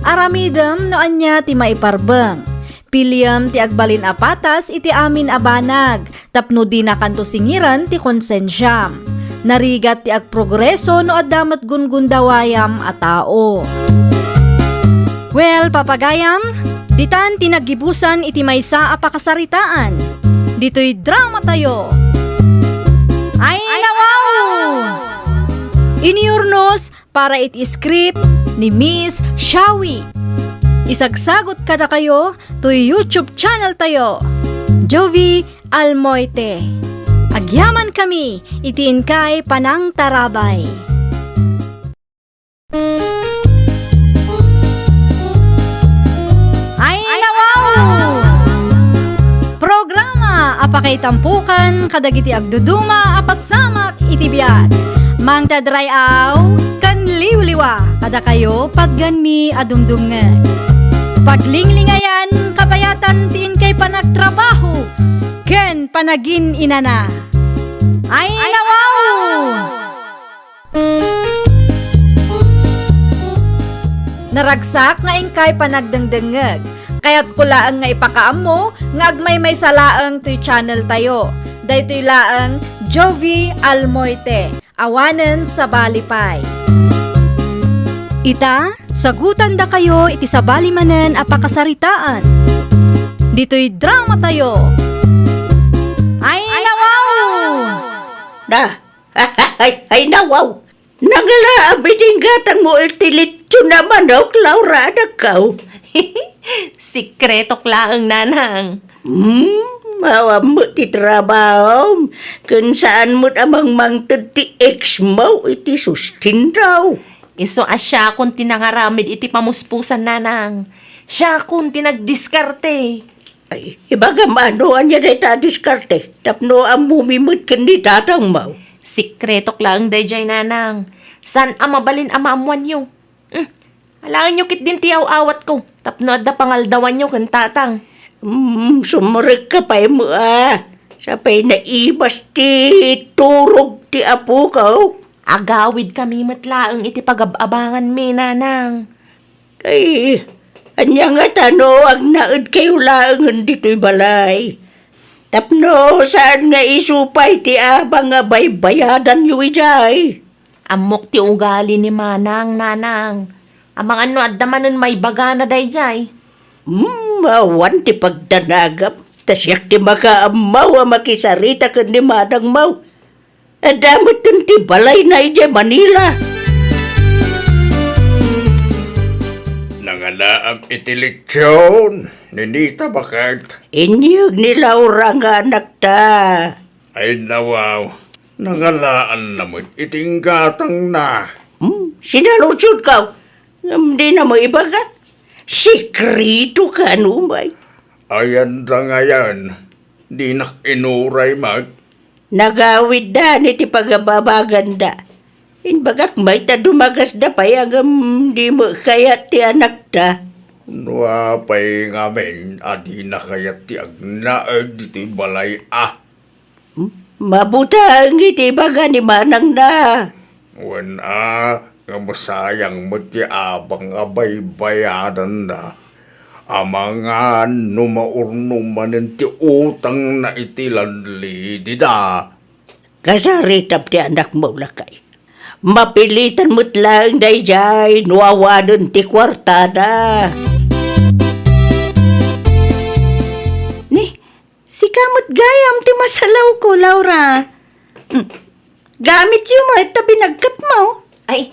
Aramidem no ania ti maiparbeng. Piliem ti agbalin a patas iti amin a banag, tapno dinakanto singiren ti konsensiam. Narigat ti agprogreso no adda met gungundawayam a tao. Well, papagayam, ditan ti naggibusan iti maysa a pakasaritaan. Ditoy dramatayo. Ay, nawaw! Iniurnos para iti script ni Miss Shawi. Isagsagut kadakayo toy YouTube channel tayo, Jovi Almoite. Agyamankami iti inkay panangtarabay. Ay, nawaw! Programa a pakaitampukan kadagiti agduduma a pasamak iti biag. Mangted ray-aw ken liwliwa kadakayo patgenmi a dumdumngeg. Paglinglingayan, kabayatan ti inkay panagtrabaho ken panagin-inana. Ay, nawaw! Naragsak nga inkay panagdengdengngeg. Kayatko laeng nga ipakaammo nga agmaymaysa laeng toy channel tayo. Daytoy laeng Jovi Almoite, awanen sabali pay. Ita, sagutandakayo iti sabali manen a pakasaritaan. Ditoy dramatayo. Ay, nawaw! Da, Ay, ay, nawaw! Nangalaam iti inggatangmo iti lechon a manok, Laura, anakko. Sikretok laeng, nanang. Hmm, awan met ti trabahom, ken saan met a mangmangted ti ex mo iti sustintaw. Isu a siakon ti nangaramid iti pamuspusan, nanang. Siakon ti nagdiskarte. Ay, ibagam no ania dayta a diskarte, tapno ammomi met ken ni tatangmo. Sikretok laeng daydiay, nanang. Saan a mabalin a maammoanyo. Hmm, alaenyo ketdin ti aw-awatko, tapno adda pangaldawanyo ken tatang. Hmm, sumrekka pay met a. Sapay naibas ti turog ti apoko. Agawidkami met laeng iti pagab-abanganmi, nanang. Ay, ania ngata no agnaedkayo laengen ditoy balay? Tapno saan nga isu pay ti abang nga baybayadanyo idiay? Ammok ti ugali ni Manang, Nanang. Amangan no adda manen maibagana daydiay. Hmm, awan ti pagdanagam. Ta siak ti makaammo a makisarita ken ni Manangmo. Adda metten ti balayna idiay Manila. Nangalaam iti leksyon, Ninita, baket? Inyeg ni Laura nga anakta. Ay, nawaw. Nangalaanna met iti inggatangna. Hmm, sinaludsodko. Ngem dina mo ibaga. Sekreto kano, may. Ayanda ngayen, dinak inuray met. Nagawidda ni ti pagababaganda. Imbagak met ta dumagasda pay ngem di met kayat ti anakda. No apay ngamin a dina kayat ti agnaed ditoy balay a? Hmm? Mabuteng iti ibaga ni manangna. Wen a, nga masayang met ti abang a baybayadanna. Amangan no maurnong manen ti utangna iti landlady da. Kasaritam ti anakmo, lakay. Mapilitan met laeng daydiay no awanen ti kuartada. Ni, sika met gayam ti masalawko, Laura. Hmm. Gamityo met ta binagkatmo. Ay,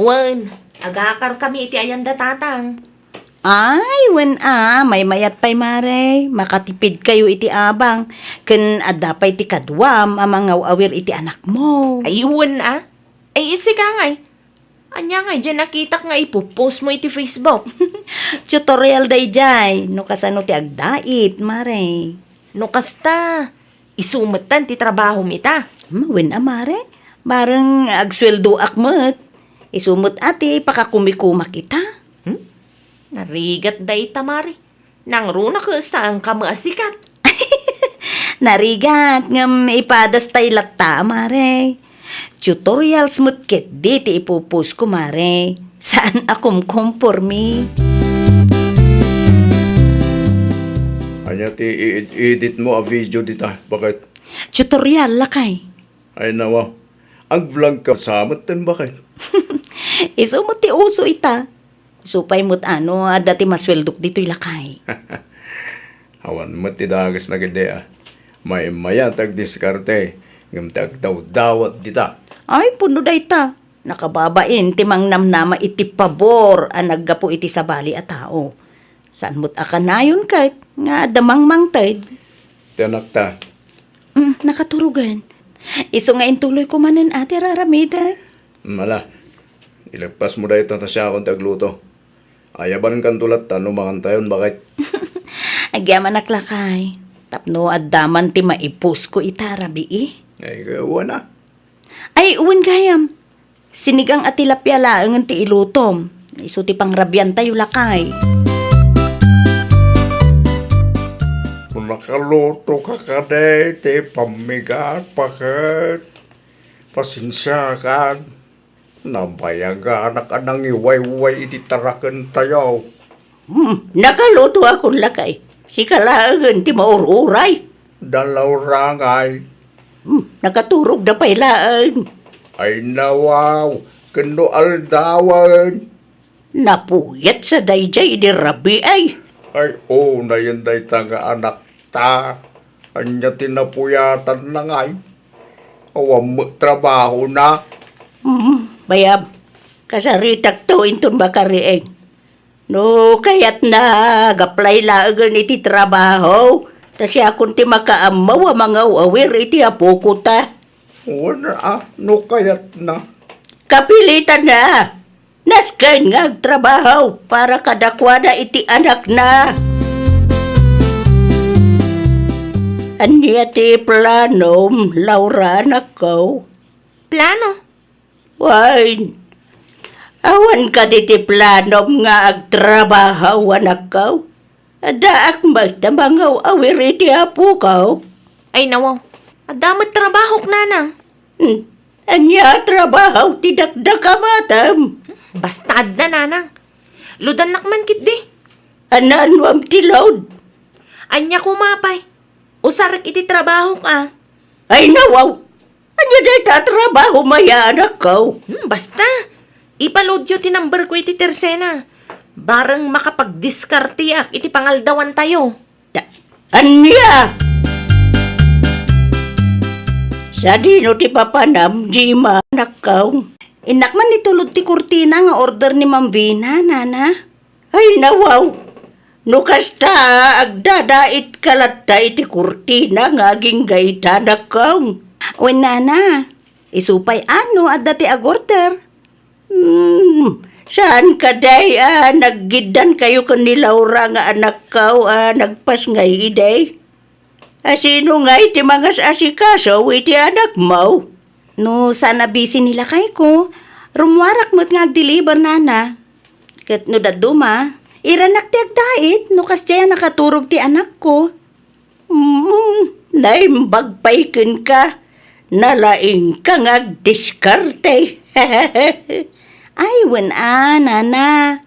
wen, agakarkami iti ayanda, Tatang. Ay, wen a, maymayat pay, Mare. Makatipidkayo iti abang. Ken adda pay ti kaduam a mangaw-awir iti anakmo. Ay, wen a. Ay, isika ngay. Ania ngay diay nakitak nga ipopost mo iti Facebook? Tutorial daydiay. No kasano ti agdait, Mare. No kasta, isu metten ti trabahom ita. Hmm, wen a, Mare. Bareng agsueldoak met. Isu met a ti pakakumikumak ita. Hmm? Narigat dayta, Mare. Nangruna ket saanka met a sikat. Narigat, ngem ipadas tay latta, Mare. Tutorials met ketdi ti ipopost ko, Mare. Saan a kumkompormi. Ania ti i-ed-edit mo a video dita, baket? Tutorial, lakay. Ay, nawa. Ag-vlog ka sa met ten, baket? Isu met ti uso ita. Isu pay met a no adda ti masueldok ditoy, lakay. Awan met ti dagesna ketdi a. Maymayat ti agdiskarte, ngem ti agdawdawat dita. Ay, pudno dayta. Nakababain ti mangnamnama iti pabor a naggapu iti sabali a tao. Saan met a kanayon ket nga adda mangmangted. Ti anakta. Mm, nakaturogen. Isu nga intuloyko manen a ti ar-aramidek. Mm, ala. Ileppasmo dayta ta siakon ti agluto. Ayabankanto latta no mangantayon, baket. Agyamanak, lakay. Tapno adda man ti maiposko ita a rabii. Ay, wen a. Ay, wen gayam. Sinigang a tilapia laengen ti ilutom. Isu ti pangrabiantayo, lakay. No nakaluto ka kadi ti pammigat, baket, pasensiakan. Nabayaganak a nangiwayway iti tarakentayo. Hmm, nakalutoakon, lakay. Sika laengen ti maur-uray. Da Laura ngay. Hmm, nakaturogda pay laeng. Ay, nawaw, ken no aldawen. Napuyat sa daydiay idi rabii ay. Ay, unayen dayta nga anakta. Ania ti napuyatanna ngay? Awan met trabahona. Hmm, bayam. Kasaritakto inton makariing. No kayatna, ag-apply laengen iti trabaho. Ta siakon ti makaammo a mangaw-awir iti apokota. Wen a, no kayatna. Kapilitanna. Nasken nga agtrabaho para kadakuada iti anakna. Ania ti planom, Laura, anakko? Plano? Wen, awan kadi ti planom nga agtrabaho, anakko? Addaak met a mangaw-awir iti apoko. Ay, nawaw. Adda met trabahok, nanang. Hmm. Ania a trabaho ti dakdakamatem? Basta adda, nanang. Ludannak man ketdi. Ania no am ti load? Ania koma pay? Usarek iti trabahok a. Ay, nawaw! Ania dayta a trabaho, Maya, anakko? Hmm, basta. Ipaludyo ti number ko iti tersena. Bareng makapagdiskarteak iti pangaldawantayo. Ta-, ania? Sadino ti papanam, Jima, anakko? Innak man ni tulod ti kurtina nga order ni Ma'am Vina, nana. Ay, nawaw! No kasta, agdadaitka latta iti kurtina nga agingga ita, anakko. Wen, nana, isu pay a no adda ti agorder. Hmm, saan kadi a naggiddankayo ken ni Laura nga anakko a nagpasngay idi? A sino ngay ti mangas-asikaso iti anakmo? No saan a busy ni lakayko, rummuarak met nga agdeliver, nana. Ket no dadduma, iranak ti agdait no kasdiay a nakaturog ti anakko. Mm, naimbag pay kenka. Nalaingka nga agdiskarte. Ay, wen a, nana.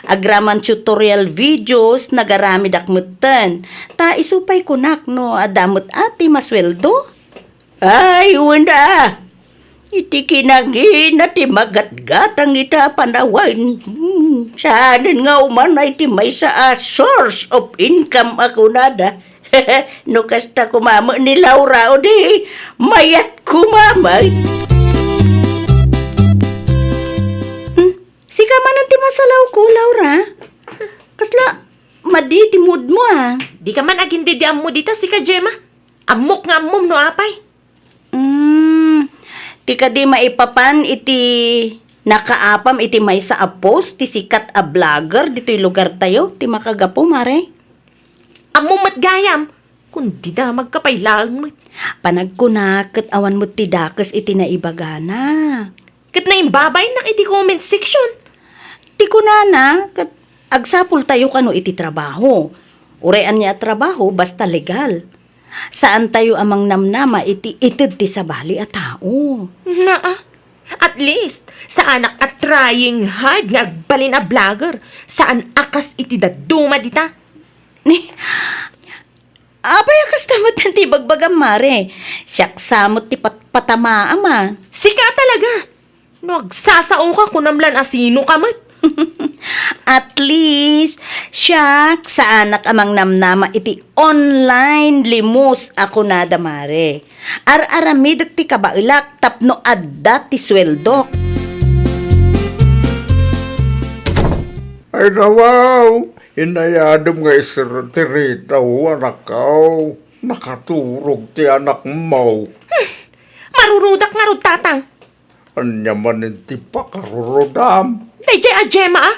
Agraman tutorial videos, nagaramidak metten. Ta isu pay kunak no adda met a ti masueldo. Ay, wen a. Iti kinangina ti magatgatang ita a panawen. Hmm, saanen nga umanay ti maysa a source of income a kunada. No kasta koma met ni Laura, o di, mayat koma met. Hmm, sika manen ti masalawko, Laura. Kasla madi ti moodmo, a. Dika man agindidi ammo dita, sika, Gemma. Ammok nga ammom no apay. Hmm, ti kadi maipapan iti nakaapam iti maysa a post ti sikat a vlogger ditoy lugartayo ti makagapu, mare? Ammom met gayam, kun dida magkapay laeng met. Panagkuna ket awan met ti dakes iti naibagana. Ket naimbabainnak iti comment section. Ti kunana, ket agsapultayo kano iti trabaho. Uray ania a trabaho, basta legal. Saantayo a mangnamnama iti ited ti sabali a tao. Naa, at least, saanak a trying hard nga agbalin a vlogger. Saan a kas iti dadduma dita. Ni, apay a kasta met ti ibagbagam, mare? Siak sa met ti patpatamaam, a. Sika talaga. No agsasaoka, kunam lan a sinoka met. At least, siak, saanak a mangnamnama iti online limos a kunada, mare. Ar-aramidek ti kabaelak tapno adda ti sueldok. Ay, nawaw! Inayadem nga isir ti retaw, anakko. Nakaturog ti anakmo. Hmm. Marurudak ngarud, Tatang. Ania manen ti pakarurudam? Daydiay a Gemma, a.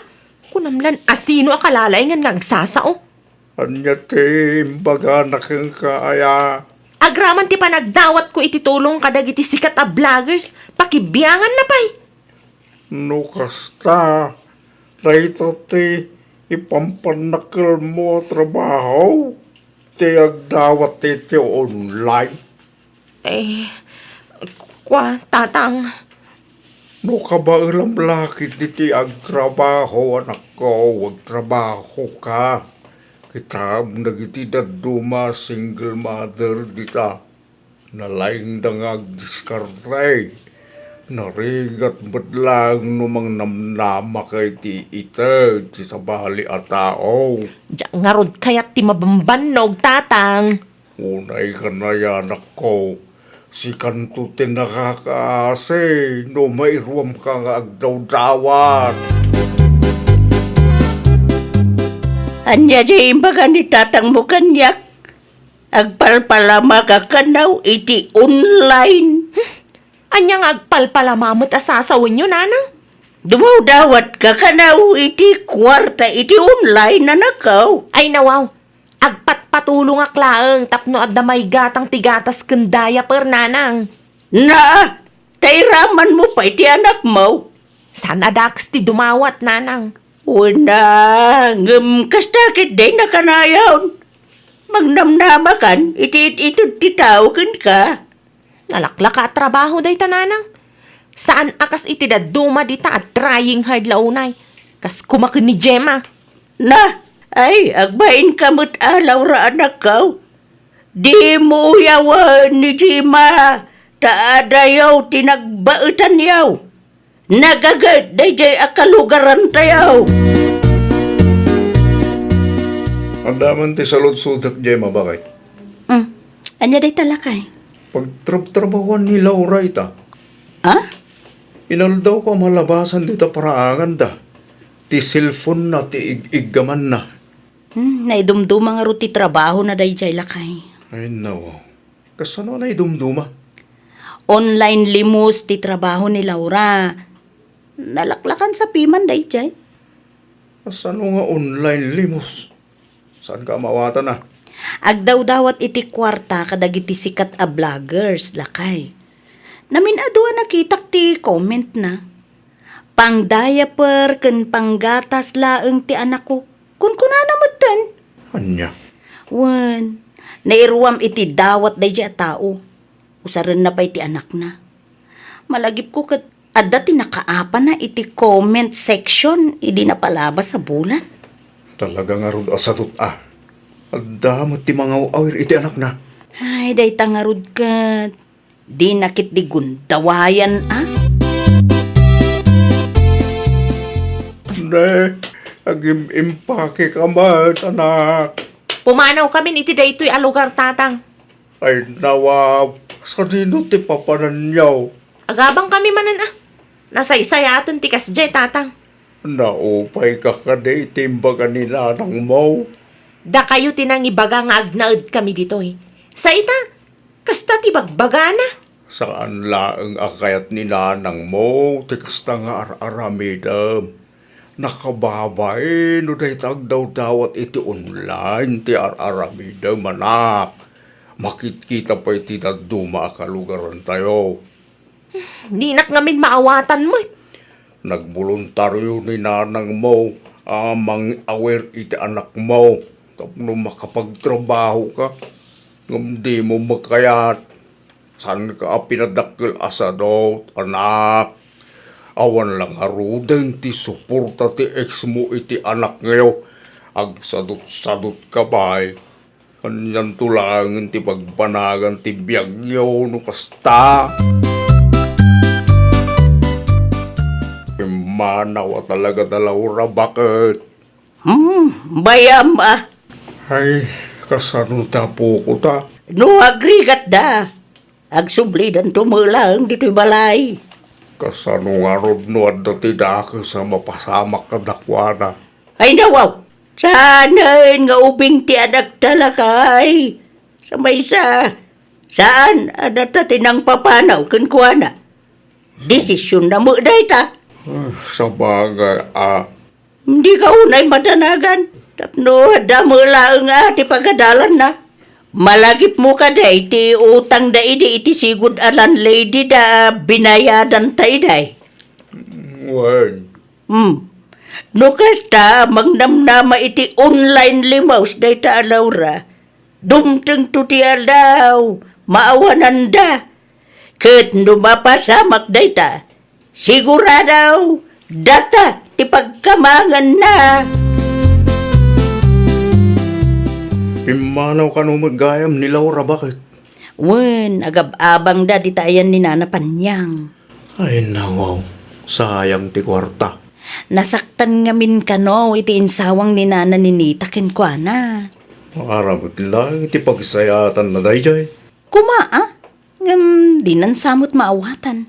Kunam lan a sino a kalalaingan nga agsasao. Ania ti imbagana kenka, aya? Agraman ti panagdawatko iti tulong kadagiti sikat a vloggers, pakibianganna pay. No kasta, dayta ti ipampannakelmo a trabaho ti agdawat iti online. Eh, kua, Tatang. No kabaelam la ketdi ti agtrabaho, anakko, agtrabahoka. Kitaem dagiti dadduma a single mother dita. Nalaingda nga agdiskarte. Narigat met laeng no mangnamnamaka iti ited ti sabali a tao. Diak ngarud kayat ti mabambannog, Tatang. Unay kanayanakko, sikanto ti nakakaasi no mairuamka nga agdawdawat. Ania ti imbaga ni tatangmo kaniak? Agpalpalamaka kano iti online? Hmm, ania nga agpalpalama met a sasawenyo, nanang? Dumawdawatka kano iti kuarta iti online, anakko. Ay, nawaw. Agpatpatulongak laeng tapno adda maigatang ti gatas ken diaper, nanang. Naa, ta iramanmo pay ti anakmo. Saan a dakes ti dumawat, nanang. Wen a, ngem kasta ketdi a kanayon. Mangnamnamakan iti it-ited ti tao kenka. Nalaklaka a trabaho dayta, nanang. Saan a kas iti dadduma dita a trying hard la unay. Kas koma ken ni Gemma. Na, ay, agbainka met a, Laura, anakko. Dimo uyawen ni Jima, ta adayo ti nagbaetanyo. Nagaget dayjay a kalugarantayo. Adda man ti saludsodek, Jima, bakit? Hmm. Ania dayta, lakay? Pagtrabtrabahuan ni Laura ita. Ah? Inaldaw ko a malabasan dita paraanganda. Ti cellphone na ti ig-iggamanna. Hmm, naidumduma ngarud ti trabahona dayjay, lakay. Ay, nawaw. Kasano a naidumduma? Online limos ti trabaho ni Laura. Nalaklakan sa piman dayjay. Kasano nga online limos? Saan ka maawatan, a? Agdawdawat iti kuarta kadagiti sikat a vloggers, lakay. Namin-adu a nakitak ti comment na. Pang-diaper ken panggatas laeng ti anakko. Kunkunana metten. Ania? Wen, nairuam iti dawat daydi a tao. Usarenna pay ti anakna. Malagipko ket adda ti nakaapana iti comment section idi napalabas a bulan. Talaga ngarud a sadut a. Adda met ti mangaw-awir iti anakna. Ay, dayta ngarud ket. Dina ketdi gundawayan a. Ne, agim-impake ka met, anak. Pumanaw kamin iti daytoy a lugar, Tatang. Ay, nawa, sadino ti papananyo? Agabang kami manen a. Nasaysayaaten ti kasdiay, Tatang. Naupay ka kadi iti imbaga ni nanangmo? Dakayo ti nangibaga nga agnaed kami ditoy. Sa ita, kasta ti bagbagana. Saan laeng a kayat ni nanangmo ti kasta nga ar-aramidem. Nakababain no dayta agdawdawat iti online ti ar-aramidem, anak. Makitkita pay ti dadduma a kalugarantayo. Dinak ngamin maawatan met. Nagboluntario ni nanangmo a mangawir iti anakmo tapno makapagtrabaho ka. Ngem dimo makayat. Saanka a pinadakkel a sadut, anak. Awan la ngaruden ti suporta ti ex mo iti anakyo. Agsadutsadut ka pay. Anianto laengen ti pagbanagan ti biagyo no kasta? Pimmanaw a talaga da Laura, baket? Hmm, bayam a. Ay, kasano ta, apoko ta? No agrigat da, agsublidanto met laeng ditoy balay. Kasano ngarud no adda ti dakes a mapasamak kadakuada? Ay, nawaw! Saanen nga ubing ti anakta, lakay. Sa maysa, saan a nata ti nangpapanaw kenkuana. Desisionna met dayta. Ah, sabagay a. Dika unay madanagan. Tapno adda met laeng a ti pagadalanna. Malagipmo kadi ti utangda idi iti sigud a landlady da a binayadanta idiay. Wen. Hmm. No kasta, mangnamnama iti online limos dayta a Laura, dumtengto ti aldaw, maawananda. Ket no mapasamak dayta, sigurado, data ti pagkamanganna. Pimmanaw kano met gayam ni Laura, baket? Wen, agab-abangda dita ayan ni Nana Panyang. Ay, nawaw. Sayang ti kuarta. Nasaktan ngamin kano iti insawang ni Nana Ninita kenkuana. Aramid laeng iti pagsayaatanna daydiay. Koma, a? Ngem dinan sa met maawatan.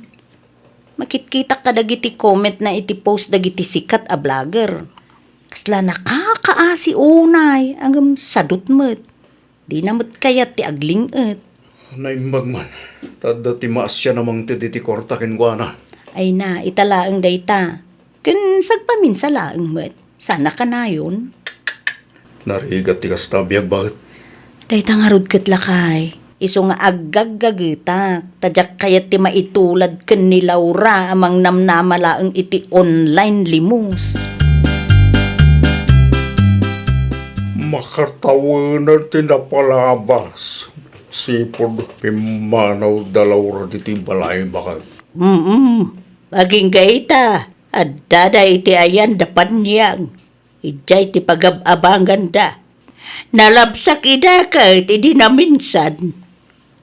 Makitkitak kadagiti comment na iti post dagiti sikat a vlogger. Kasla nakakaasi unay, ngem sadut met. Dina met kayat ti agling-et. Naimbag man, ta adda ti maasian a mangted iti kuarta kenkuana. Ay na, ita laeng dayta. Ken sagpaminsa laeng met. Sana kanayon. Narigat ti kasta a biag, baket? Dayta ngarud ket, lakay. Isu nga aggaggagetak, ta diak kayat ti maitulad ken ni Laura a mangnamnama laeng iti online limos. Makatawenan ti napalabas. Sipud pimmanaw da Laura ditoy balay, baket. Mm-mm. Agingga ita, adda da iti ayan da Panyang. Idiay ti pagab-abanganda. Nalabsak ida ket idi naminsan.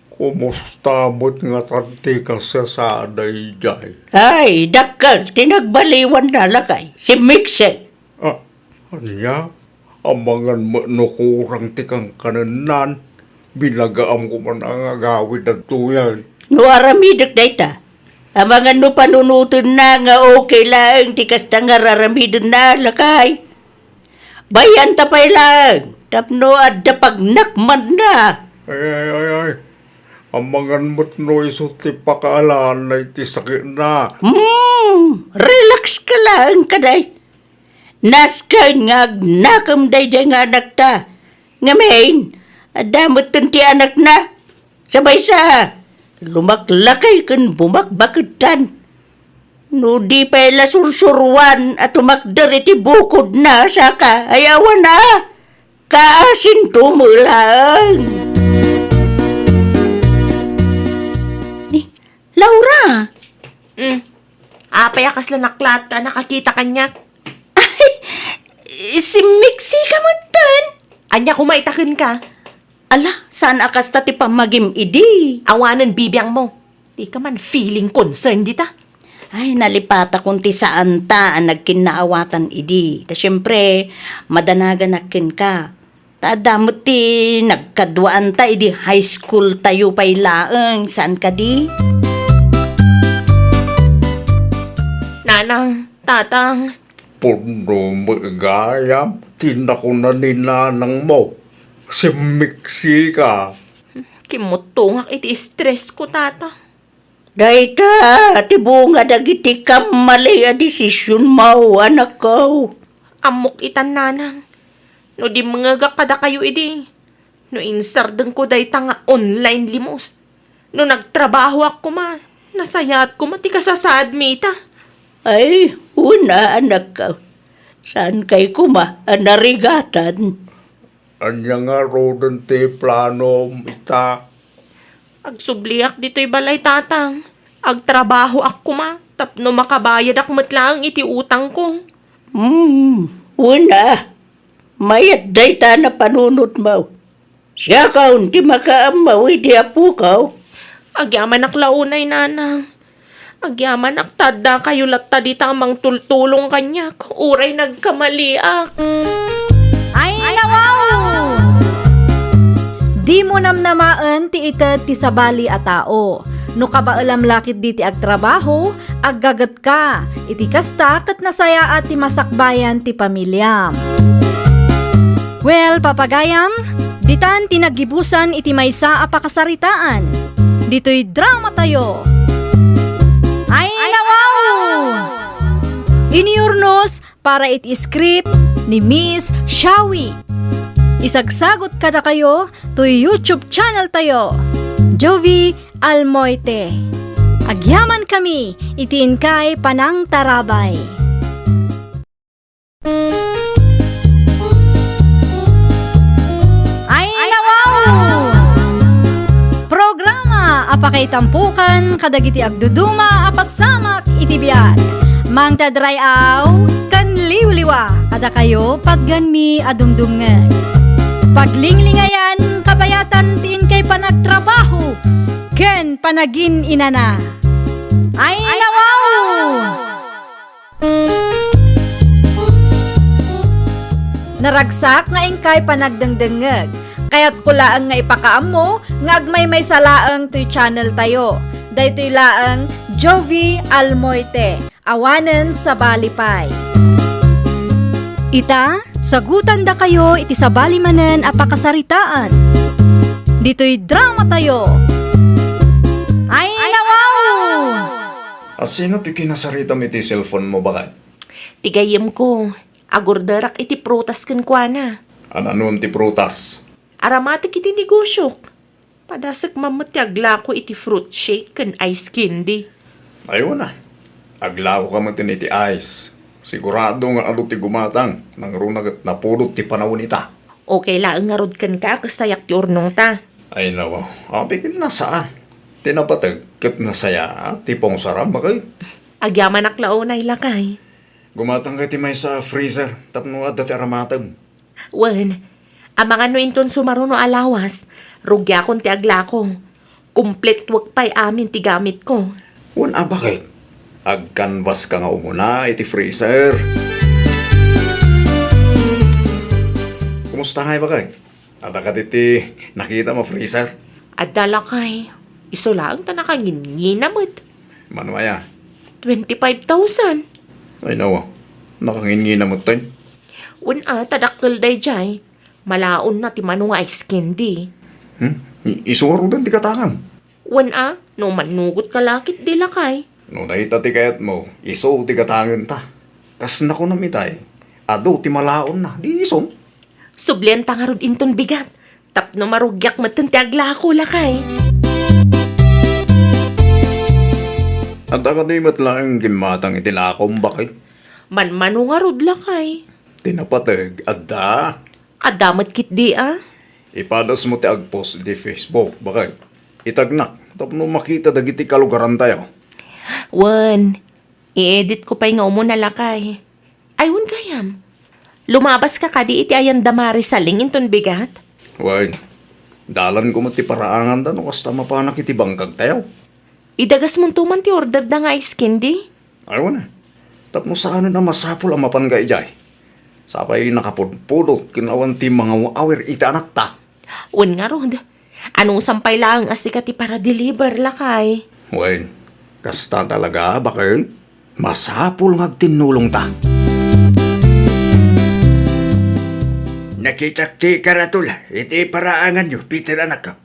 Kumusta met ngatan ti kasasaad idiay? Ay, dakkel ti nagbaliwanna, lakay. Simmiksik. Ah, ania? Amangan met no kurang ti kankanennan. Binagaam koma nga agawid dagtoyen. No aramidek dayta, amangan no panunotenna nga okay laeng ti kasta nga raramidenna, lakay. Bayanta pay laeng tapno adda pagnakmanna. Ay, ay, ay, ay. Amangan met no isu ti pakaalaanna iti sakitna. Hmm, relax ka laeng, kaday. Nasken nga agnakem daydiay nga anakta. Ngamin, adda metten ti anakna. Sa maysa, lumaklakay ken bumakbaketan. No di pay la sursuruan a tumakder iti bukodna, saka, ay awan a, kaasinto met laeng. Ni, Laura! Mm. Apay a kasla naklaat a nakakita kaniak? Ay, simmiksika metten. Ania koma ita kenka? Ala, saan a kasta ti pammagim idi? Awanen bibiangmo. Dika man feeling concern dita. Ay, nalipatakon ti saanta a nagkinnaawatan idi. Ta siempre, madanaganak kenka. Ta adda met ti nagkaduaanta idi high school tayo pay laeng, saan kadi? Nanang, tatang. Pudno met gayam ti nakuna ni nanangmo. Simmiksika. Kimmuttongak iti stress ko, tata. Dayta ti bunga dagiti kammali a desisionmo, anakko. Ammok itan, nanang. No dimmengegak kadakayo idi, no insardengko dayta nga online limos, no nagtrabahoak koma, nasayaat koma ti kasasaadmi ita. Ay, wen a, anakko. Saankay koma a narigatan. Ania ngaruden ti planom ita? Agsubliak ditoy balay, tatang. Agtrabahoak koma tapno makabayadak met laeng iti utangko. Hmm, wen a. Mayat dayta a panunotmo. Siakon ti makaammo iti apoko. Agyamanak la unay, nanang. Agyamanak ta addakayo latta dita a mangtultulong kaniak, uray nagkamaliak. Ay, nawaw! Dimo namnamaen ti ited ti sabali a tao. No kabaelam la ketdi ti agtrabaho, aggagetka. Iti kasta, ket nasayaat ti masakbayan ti pamiliam. Well, papagayam, ditan ti naggibusan iti maysa a pakasaritaan. Ditoy dramatayo. Ay, nawaw! Iniurnos para iti script ni Miss Shawi. Isagsagot kadakayo toy YouTube channel tayo, Jovie Almoite. Agyaman kami iti inkay panangtarabay. Ay, nawaw! Programa a pakaitampokan kadagiti agduduma a pasamak iti biag. Mangted ray-aw ken liwliwa kadakayo patgenmi a dumdumngeg. Paglinglingayan, kabayatan ti inkay panagtrabaho ken panagin-inana. Ay, nawaw! Naragsak nga inkay panagdengdengngeg. Kayatko laeng nga ipakaammo nga agmaymaysa laeng toy channel tayo. Daytoy laeng Jovie Almoite, awanen sabali pay. Ita, sagutandakayo iti sabali manen a pakasaritaan. Ditoy dramatayo. Ay, nawaw! Asino ti kinasaritam iti cellphone mo, baket? Ti gayyemko, agorderak iti prutas kenkuana. Ananon ti prutas? Aramatek iti negosyok. Padasek man met ti aglako iti fruit shake ken ice candy. Ay, wen a. Aglakoka met iti ice. Sigurado nga adu ti gumatang, nangruna ket napudot ti panawen ita. Okay laeng ngarud kenka, kasayak ti urnongta. Ay, nawaw. Apay ket nasaan. Ti napateg ket nasayaat ti pungsaram, baket. Agyamanak la unay, lakay. Gumatangka iti maysa a freezer tapno adda ti aramatem. Wen, Amangan no inton sumaruno a lawas, rugiakon ti aglako. Kumpletuek pay amin ti gamitko. Wen a, baket? Agkanbas ka nga umuna iti freezer. Kumusta ngay, baket? Adda kadi ti nakitam a freezer? Adda, lakay. Isu laeng ta nakanginngina met. Mano aya? Twenty-five thousand. Ay, nawa. Nakanginngina met, tay. Wen a, ta dakkel daydiay. Malaonna ti mano nga ice candy. Hmm? I-, isu ngaruden ti gatangem? Wen a, no mannugot ka la ketdi, lakay. No dayta ti kayatmo, isu ti gatangenta. Kas nakunam itay, adu ti malaonna, di isun? Sublianta ngarud inton bigat, tapno marugiak metten ti aglako, lakay. Adda kadi met laeng gimmatang iti lakom, baket? Manmano ngarud, lakay. Ti napateg, adda. Adda met ketdi a? Ipadasmo ti agpost iti Facebook, baket. Itagnak, tapno makita dagiti kalugarantayo. Wen, i-editko pay nga umuna, lakay. Ay, wen gayam. Lumabaska kadi iti ayan da Mari Saling inton bigat? Wen, dalanko met ti paraanganda no kasta mapanak iti bangkagtayo. Idagasmonto man ti order da nga ice candy? Ay, wen a. Tapno saanen a masapul a mapanka idiay. Sapay nakapudpudot ken awan ti mangaw-awir iti anakta. Wen ngarud, anusan pay laeng a sika ti para-deliver, lakay. Wen, kasta talaga, baket? Masapul nga agtinnulongta. Nakitak ti karatula iti paraanganyo, Peter, anakko.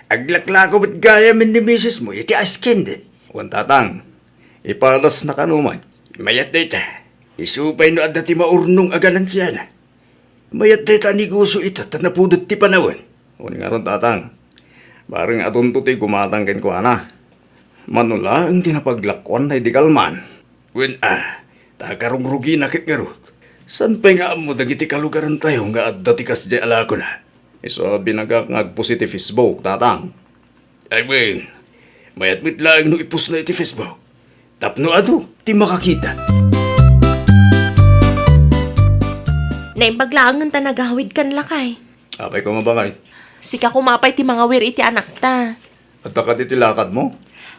Aglaklako met gayam ni misesmo iti ice candy. Wen, tatang, ipadasna kano met. Mayat dayta. Isu pay no adda ti maurnong a ganansiana. Mayat dayta a negosio ita ta napudot ti panawen. Wen ngarud, tatang, bareng adunto ti gumatang kenkuana. Mano laeng ti napaglakuanna idi kalman. Wen a, ta karugrugina ket ngarud. Saan pay nga ammo dagiti kalugarantayo nga adda ti kasdiay a lakona? Isu a binagak nga agpost iti Facebook, tatang. Ay wen, mayat met laeng no ipostna iti Facebook. Tapno adu ti makakita. Naimbag laengen ta nagawidkan, lakay. Apay koma, baket? Sika koma pay ti mangawir iti anakta. Adda kadi ti lakadmo?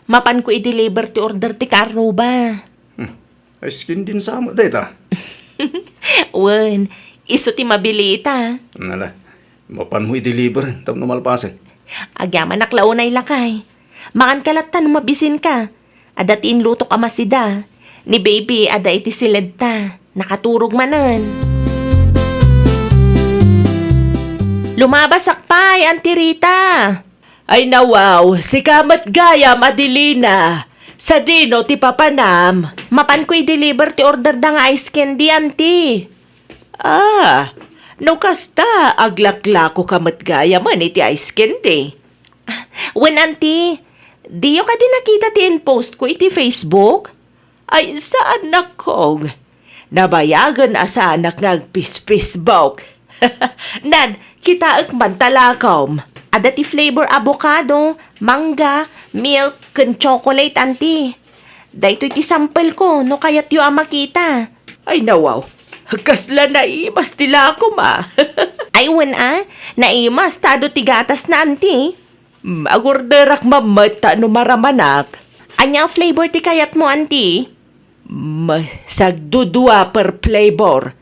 Mapanko i-deliver ti order ti kaarruba. Hmm. Ice candy sa met dayta? Wen, isu ti mabilita. Nala, mapanmo i-deliver tapno malpasen. Agyamanak la unay, lakay. Manganka latta no mabisinka. Adda ti inlutok a masida. Ni baby, adda iti siledta. Nakaturog manen. Lumabasak pay, Auntie Rita. Ay nawaw, sika met gayam, Adelina. Sadino ti papanam? Mapanko i-deliver ti order da nga ice candy, Auntie. Ah, no kasta, aglaklako ka met gayamen iti ice candy. Wen, Auntie, diyo kadi nakita ti in-post ko iti Facebook? Ay, saanak, Kong. Nabayagen a saanak nga agpis-Facebook. Nan, kitaek man ta lakom. Adda ti flavor avocado, mangga, milk, ken chocolate, Auntie. Daytoy ti sample ko, no kayatyo a makita. Ay, nawaw. Kasla naimas ti lakom, a. Ay, wen, a. Naimas, ta adu ti gatasna, Auntie. Mm, agorderak man met ta no maramanak. Ania a flavor ti kayatmo, Auntie? Mm, sagdudua per flavor.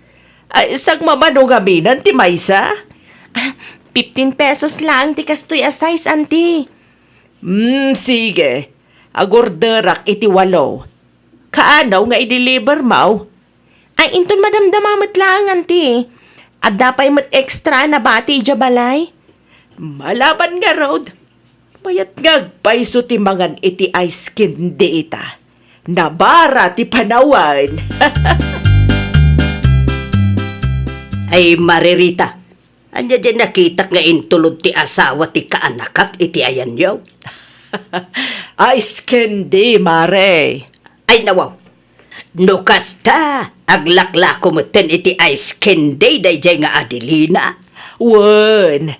Ay, sagmamano ngamin ti maysa? Ah, fifteen pesos laeng ti kastoy a size, Auntie. Mm, sige. Agorderak iti walo. Kaano nga i-delivermo? Ay, inton madamdama met laeng, Auntie. Adda pay met extra a nabati idiay balay. Malaman ngarud, mayat nga agpayso ti mangan iti ice candy ita. Nabara ti panawen. Ay, Mare Rita, ania diay nakitak nga intulod ti asawa ti kaanakak iti ayanyo? Ice candy, Mare. Ay, nawaw. No kasta, aglaklako metten iti ice candy daydiay nga Adelina. Wen,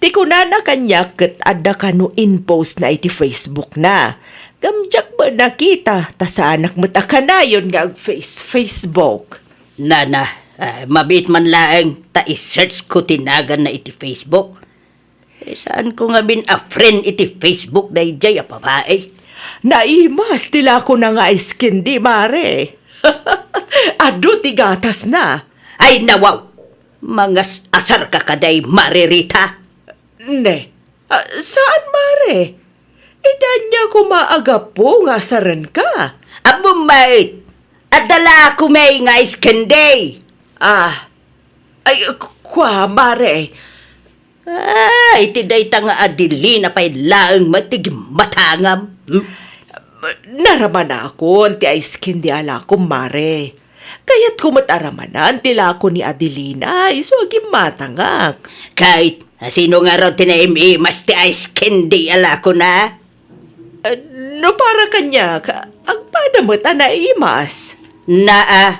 ti kunana kaniak ket adda kano in-postna iti Facebookna. Ngem diak met nakita, ta saanak met a kanayon nga ag-face-, Facebook. Nana, Ah, mabiit man laeng ta i-search ko ti naganna iti Facebook. Eh, saan ko ngamin a friend iti Facebook daydiay a babai? Naimas ti lakona nga ice candy, Mare. Adu ti gatasna. Ay, nawaw! Mangas-asar ka kadi, Mare Rita. Ne, ah, saan, Mare? Iti ania koma a gapu nga asarenka? Ammom met, adda lakomi nga ice candy. Ah, ay, ku-, kua, Mare. Ah, iti dayta nga Adelina pay laeng met ti gimmatangam. Hmm? Naramanakon ti ice candy a lakom, Mare. Kayatko met a ramanan ti lako ni Adelina, isu a gimmatangak. Ket, sino ngarud ti naim-imas ti ice candy a lakona? Ah, no para kaniak, agpada met a naimas. Naa,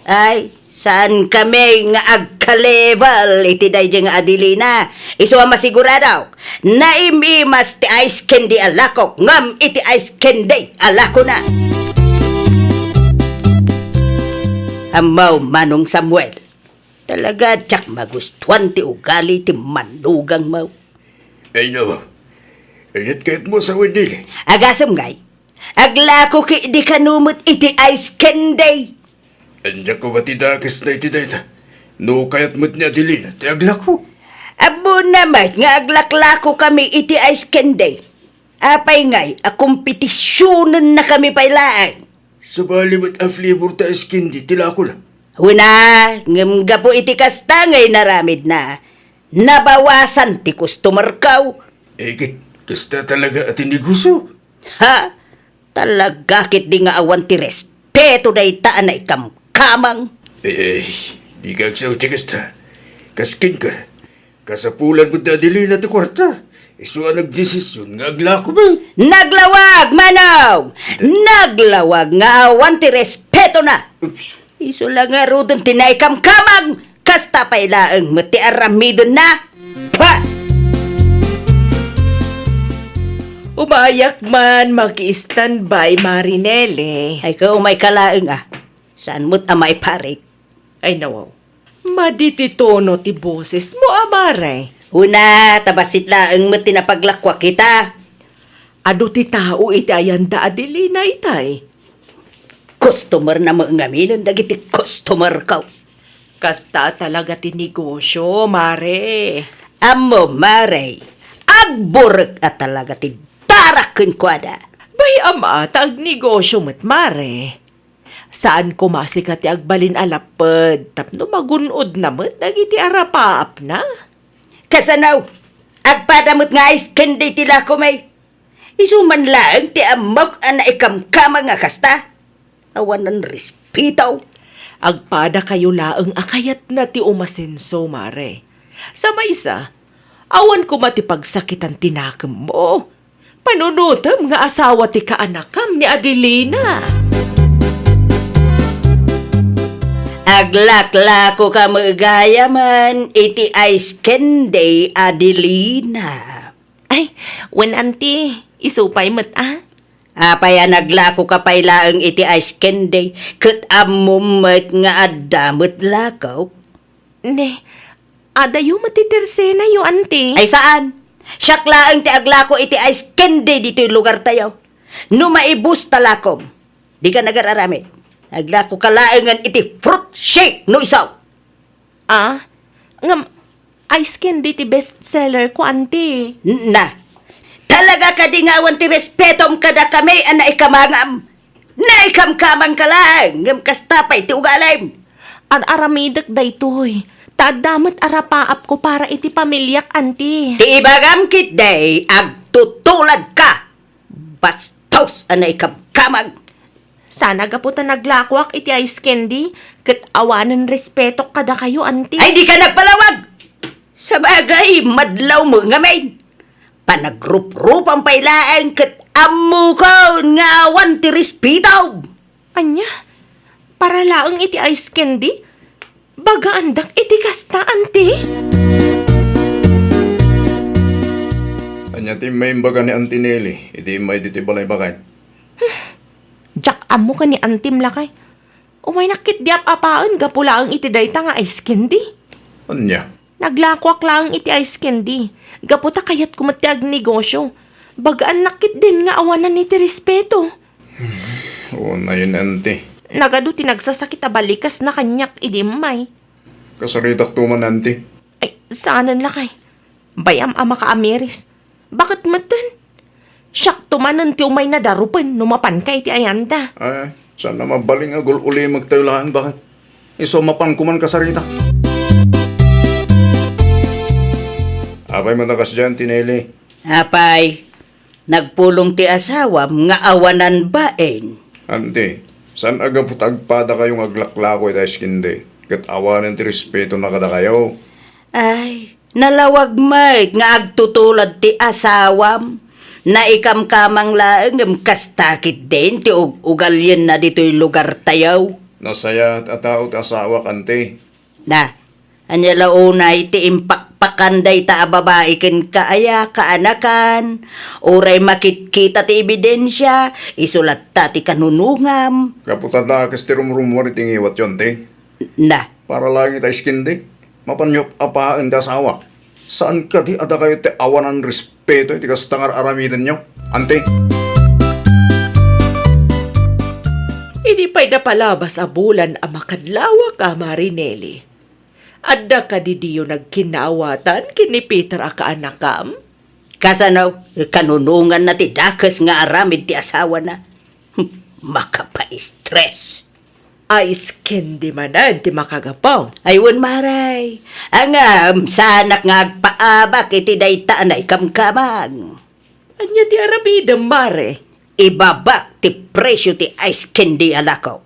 ay, saankami nga agka-level iti daydiay nga Adelina. Isu a masiguradok, naim-imas ti ice candy a lakok ngem iti ice candy a lakona. Ammom, Manong Samuel, talaga diak magustuan ti ugali ti manugangmo. Ay, no. Kayat-kayatmo a sawen, Neli. Agasem ngay, aglako ketdi kano met iti ice candy. Ania koma ti dakes na iti dayta? No kayat met ni Adelina ti aglako. Ammona met nga aglaklakokami iti ice candy. Apay ngay a kompetisionennakami pay laeng? Sabali met a flavor ti ice candy ti lakona. Wen a, ngem gapu iti kasta nga inaramidna, nabawasan ti customerko. Eh, ket kasta talaga a ti negosio. Ha? Talaga ketdi nga awan ti respeto dayta a naikamkamang. Eh, eh, dika agsao ti kasta. Kas kenka, kasapulan met ni Adelina ti kuarta. Isu a nagdesision nga aglako met. Naglawag, Manong! Naglawag nga awan ti respetona! Oops. Isu la ngaruden ti naikamkamang, kasta pay laeng met ti aramidenna. Pah! Umayak man, maki-standby, Mare Neli. Ay, ka, umayka laeng, ah. Saan met a maiparit? Ay, nawaw. Madi ti tono ti bosesmo, a Mare. Wen a, ta bassit laeng met ti napaglakuak ita. Adu ti tao iti ayanda, Adelina, itay. Customerna met ngaminen dagiti customerko. Kasta talaga ti negosio, Mare. Ammom, Mare, agburek a talaga ti darak kenkuada. Bay, ama, ta agnegosio met, Mare. Saan koma sika ti agbalin a lapped tapno magun-odna met dagiti arapaapna. Kasano? Agpada met nga ice candy ti lakomi. Isu man laeng ti ammok a naikamkamang a kasta. Awanan respeto. Agpadakayo laeng a kayatna ti umasenso, Mare. Sa maysa, awan koma ti pagsakitan ti nakemmo. Panunotem nga asawa ti kaanakam ni Adelina. Aglaklako ka met gayamen iti ice candy, Adelina. Ay, wen, Auntie, isu pay met a. Apay a naglako ka pay laeng iti ice candy, ket ammom met nga adda met lakok? Ne, adayo met ti tersenayo, Auntie. Ay, saan? Siak laeng ti aglako iti ice candy ditoy lugartayo. No maibusta lakom, dika agar-aramid. Aglako ka laengen iti fruit shake no isu. Ah, ngem ice candy ti best seller ko, Auntie. Na, talaga kadi nga awan ti respetom kadakami a naikamangam? Naikamkamang ka laeng, ngem kasta pay ti ugalim. Ar-aramidek daytoy, ta adda met arapaap ko para iti pamiliak, Auntie. Ti ibagam ketdi, agtutulad ka. Bastos a naikamkamang. Sana gapu ta naglakoak iti ice candy, ket awanen respetok kadakayo, Auntie. Ay, dika nagpalawag! Sabagay, madlawmo ngamin. Panagruprupam pay laeng ket ammokon nga awan ti respeto. Ania? Para laeng iti ice candy? Bagaandak iti kasta, Auntie? Ania ti immaimbaga ni Auntie Nelly iti immay ditoy balay baket? Diak ammo ken ni Auntie lakay. Umaynak ketdi ap-apaen gapu laeng iti dayta nga ice candy. Ania? Naglakoak laeng iti ice candy. Gapu ta kayatko met ti agnegosio. Bagaannak ketdin nga awanan iti respeto. Unayen, anti. Nagadu ti nagsasakit a balikasna kaniak idi immay. Kasaritakto man, anti. Ay, saanen lakay. Bay-am a makaamiris. Baket metten? Siakto manen ti umayna darupen no mapanka iti ayanda. Ay, saan a mabalin nga gul-ulimektayo laeng, baket? Isu a mapanko man kasarita. Apay met a kasdiay, Auntie Nelly? Apay, nagpulong ti asawam nga awanan bain. Auntie, saan a gapu ta agpadakayo nga aglaklako iti ice candy, ket awanen ti respetona kadakayo? Ay, nalawag met nga agtutulad ti asawam. Naikamkamang laeng ngem kasta ketdin ti ug-, ugalienna ditoy lugartayo. Nasayaat a tao ti asawak, anti. Na, ania la unay ti impakpakan dayta a babai kenka aya, kaanakan? Uray makitkita ti ebidensia, isu latta ti kanunongam. Gapu ta dakes ti rumrumuar iti ngiwatyo, anti. Na. Para laeng ita ice candy, mapanyo ap-apaen ti asawak. Saan kadi a dakayo ti awanan respeto iti kasta nga ar-aramidenyo, anti? Idi pay napalabas a bulan a makadlawak a Mari Nelly, adda kadi diyo nagkinnaawatan ken ni Peter a kaanakam? Kasano, kanunonganna ti dakes nga aramid ti asawana. Makapaistres. Ice candy manen ti makagapu. Ay, wen, Mare. Ngem, saanak nga agpaabak iti dayta a naikamkamang. Ania ti aramidem, Mare? Ibabak ti presio ti ice candy a lako.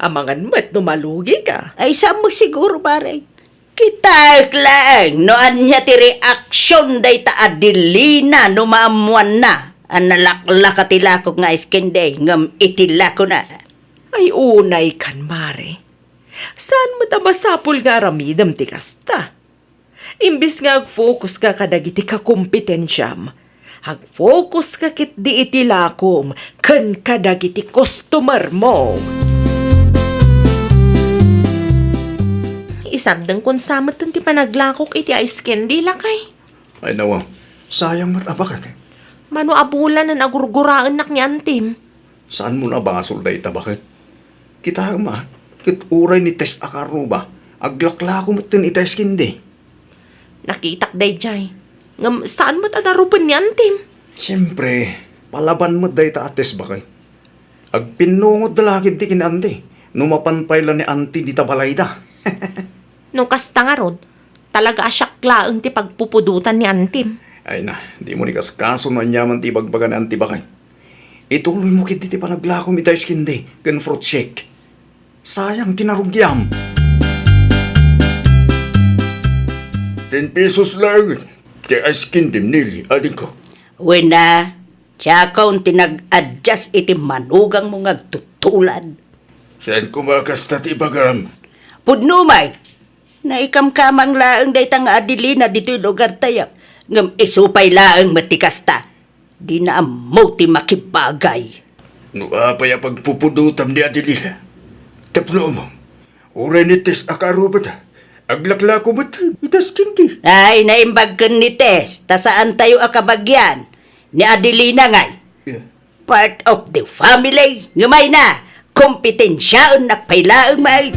Amangan met no malugika. Ay, saan mo siguro, Mare? Kitaek laeng no ania ti reaksion dayta Adelina no maammoanna a nalaklaka ti lakok nga ice candy ngem iti lakona. Ay, unay kan, Mare. Saan met a masapul nga aramidem ti kasta? Imbes nga agfocus ka kadagiti kakompetensiam, agfocus ka ketdi iti lakom ken kadagiti customer mo. Isardengkon sa met ti panaglakok iti ice candy, lakay. Ay, nawa. Sayang met a baket. Mano a bulanen a gurguraennak ni antim? Saanmo a basol dayta, baket? Kitaem a, ket uray ni Tess a kaarruba, aglaklako metten iti ice candy. Nakitak daydiay. Ngem saan met a darupen ni antim? Siempre, palaban met dayta a Tess, baket. Agpinnungotda la ketdi ken anti no mapan pay la ni anti dita balayda. No kasta ngarud, talaga a siak laeng ti pagpupudotan ni antim. Ay na, dimo ni kaskaso no aniaman ti ibagbaga ni anti, baket. Ituloymo ketdi ti panaglakom iti ice candy ken fruit shake. Sayang ti narugiam. Ten pesos laeng ti ice candy, Nelly, adingko. Wen a, Siakon ti nag-adjust iti manugangmo nga agtutulad. Saan koma kasta ti ibagam? Pudno met. Naikamkamang laeng dayta nga Adelina ditoy lugartayo, ngem isu pay laeng met ti kasta. Dina ammo ti makibagay. No apay a pagpupudotam ni Adelina? Tapno ammo, uray ni Tess a kaarrubada, aglaklako met iti ice candy. Ay, naimbag ken ni Tess, ta saantayo a kabagian. Ni Adelina ngay. Yeah. Part of the family. Ngem ay na, kompetensiaennak pay laeng met.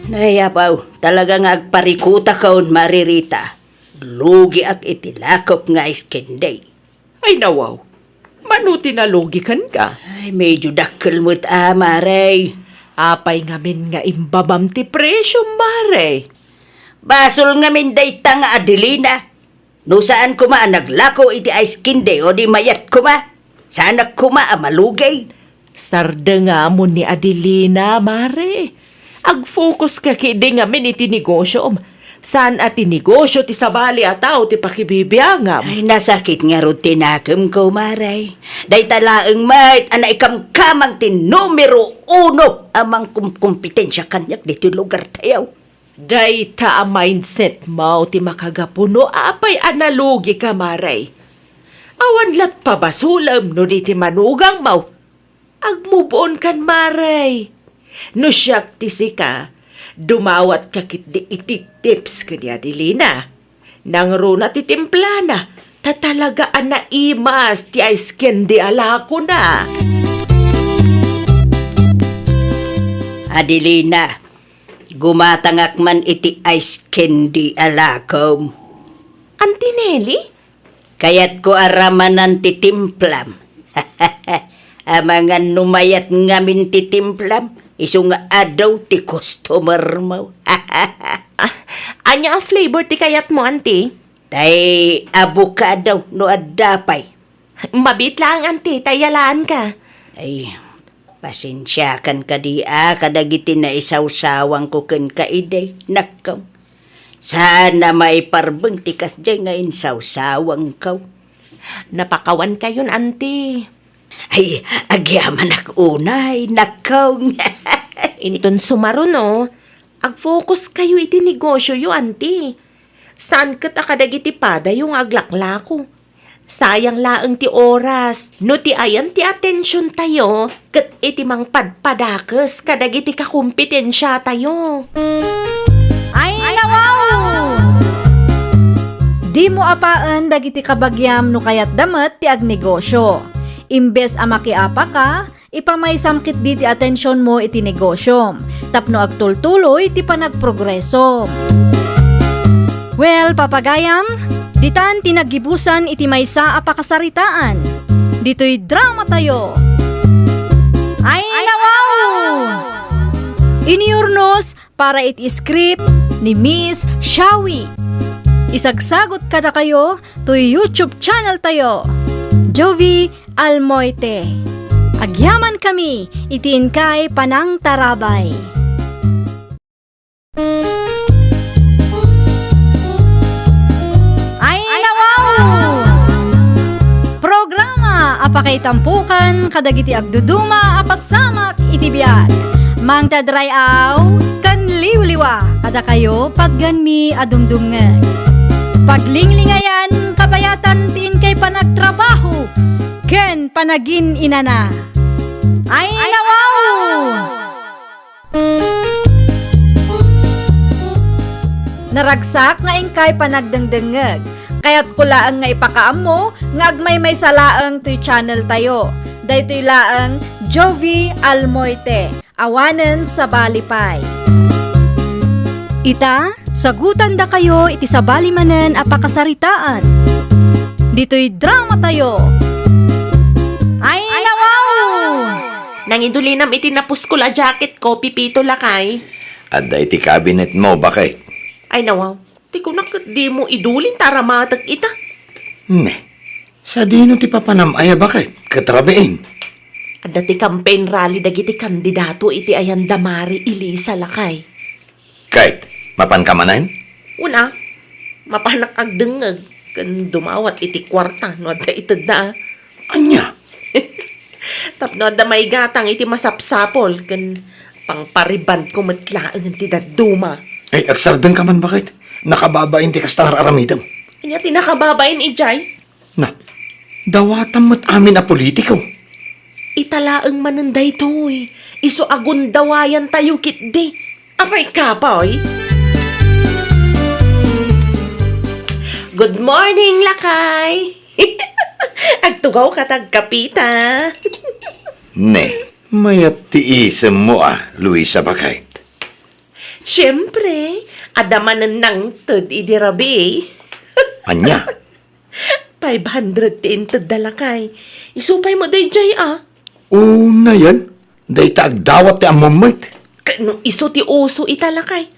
Ay, apaw, talaga nga agparikutakon, Mare Rita. Lugiak iti lakok nga ice candy. Ay, nawaw. Mano ti nalugi kenka? Ay, medyo dakkel met a, Mare. Apay ngamin nga imbabam ti presyo, Mare? Basol ngamin dayta nga Adelina. No saan koma a naglako iti ice candy, o di mayat koma, saanak koma a malugi. Sardengam ni Adelina, Mare. Agfocus ka ketdi ngamin iti negosyom. Saan a ti negosyo ti sabali a tao ti pakibibiangam. Ay, nasakit ngarud ti nakemko, Mare. Dayta laeng met a naikamkamang ti numero uno a mangkumkompetensia kaniak ditoy lugartayo. Dayta a mindset mo ti makagapu no apay a nalugika, Mare. Awan lat pabasolem no di ti manugangmo. Agmove on kan, Mare. No siak ti sika, dumawatka ketdi iti tips ken ni Adelina. Nangruna ti timplana, ta talaga a naimas ti ice candy a lakona. Adelina, gumatangak man iti ice candy a lakom. Auntie Nelly? Kayatko a ramanan ti timplam. Amangan no mayat ngamin ti timplam, isu nga adu ti customer mo. Ah, ania a flavor ti kayatmo, Auntie? Tay avocado no adda pay. Mabiit laeng, Auntie, ta iyalaanka. Ay, pasensiakan kadi a kadagiti naisawsawangko kenka idi, nakkaw. Saan a maiparbeng ti kasdiay nga insawsawangko. Napakawankayon, Auntie. Ay, agyamanak unay, nakkaw. Inton sumaruno, agfokuskayo iti negosioyo, Auntie. Saan ket a kadagiti padayo nga aglaklako. Sayang laeng ti oras no ti ayan ti atensiontayo ket iti mangpadpadakes kadagiti kakompetensiatayo. Ay, nawaw! Dimo apaen dagiti kabagiam no kayatda met ti agnegosio. Imbes a makiapaka, ipamaysam ketdi ti atensionmo iti negosiom tapno agtultuloy ti panagprogresom. Well, papagayam, ditan ti naggibusan iti maysa a pakasaritaan. Ditoy dramatayo. Ay, nawaw! Inurnos para iti script ni Miss Shawi. Isagsagot kadakayo toy YouTube channel tayo, Jovi Almoite. Agyamankami iti inkay panangtarabay. Ay, nawaw! Programa a pakaitampukan kadagiti agduduma a pasamak iti biag. Mangted ray-aw ken liwliwa kadakayo patgenmi a dumdumngeg. Paglinglingayan, kabayatan ti inkay panagtrabaho ken panagin-inana. Ay, nawaw! Naragsak nga inkay panagdengdengngeg. Kayatko laeng nga ipakaammo nga agmaymaysa laeng toy channel tayo. Daytoy laeng Jovi Almoite, awanen sabali pay. Ita, sagutandakayo iti sabali manen a pakasaritaan. Ditoy dramatayo. Ay, nawaw! Nangidulinam iti napuskol a jacket ko, Pipito, lakay. Adda iti cabinet mo, bakit? Ay, nawaw. Ti kunak ket dimo idulin ta aramatek ita. Ne, sadino ti papanam aya, bakit? Ket rabiin. Adda ti campaign rally dagiti kandidato iti ayan da Mari Elisa, lakay. Ket, mapanka manen? Una, mapanak agdengngeg ken dumawat iti kuarta no adda itedda, a. Ania? Tapno adda maigatang iti masapsapul ken pangparibandko met laeng ti dadduma. Ay, agsardengka man, bakit? Nakababain ti kasta nga ar-aramidem. Ania ti nakababain idiay? Na, dawatam met amin a politiko. Ita laeng manen daytoy, isu a gundawayantayo ketdi. Apay, kapoy? Good morning, lakay! Agtugawka ta agkapita. Ne, mayat ti isemmo a, Luisa, bakit? Siempre, adda manen nangted idi rabii. Ania? Five hundred ti intedda, lakay. Isu pay met daydiay, a. Unayen, dayta agdawat ti ammom met. Ket no isu ti uso ita, lakay.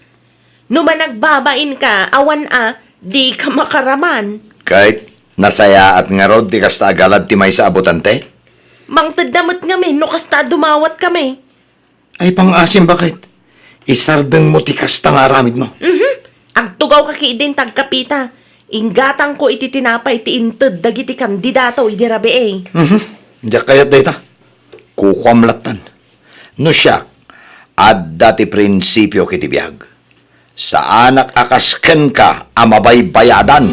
No managbabainka, awan a, dika makaraman. Ket nasayaat ngarud ti kasta a galad ti maysa a botante? Mangtedda met ngamin no kasta a dumawatkami. Ay, pangaasim, bakit? Isardengmo ti kasta nga aramidmo. Mhm. Agtugawka ketdin ta agkapita. Inggatangko iti tinapay ti inted dagiti kandidato idi rabii. Mhm. Diak kayat dayta. Kukuam lattan. No siak, adda ti prinsipio iti biag. Saanak a kas kenka a mabaybayadan.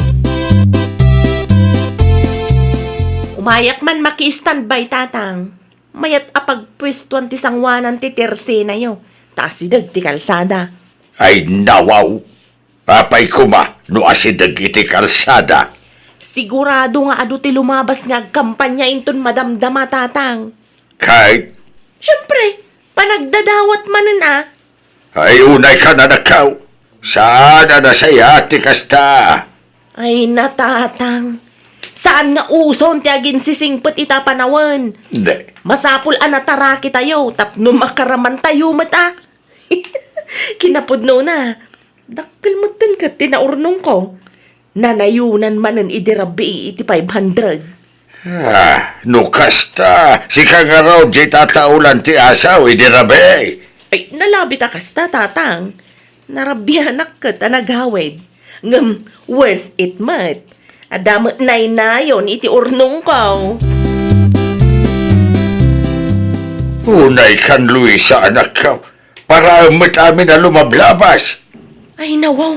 Umayak man maki-standby, Tatang. Mayat a pagpuestuan ti sangoanan ti tersenayo, ta asideg ti kalsada. Ay, nawaw! Apay koma no asideg iti kalsada? Sigurado nga adu ti lumabas nga agkampanya inton madamdama, Tatang. Kay? Siyempre, panagdadawat manen a. Ay, unay ka, anakko. Saan a nasayaat ti kasta. Ay, natatang. Saan nga uson ti aginsisingpet ita panawen? Hindi. Masapul a nataraki tayo tapno makaraman tayo met a. Kinapudnona, dakkel metten ket ti naurnongko. Nanayonan manen idi rabii iti five hundred. Ah, no kasta, sika ngarud diay tataolan ti asaw idi rabii. Ay, nalabit a kasta, Tatang. Narabianak ket a nagawid. Ngem worth it met. Adda met naynayon iti urnongko. Unay kan, Luisa, anakko. Para met amin a lumablabas. Ay, nawaw.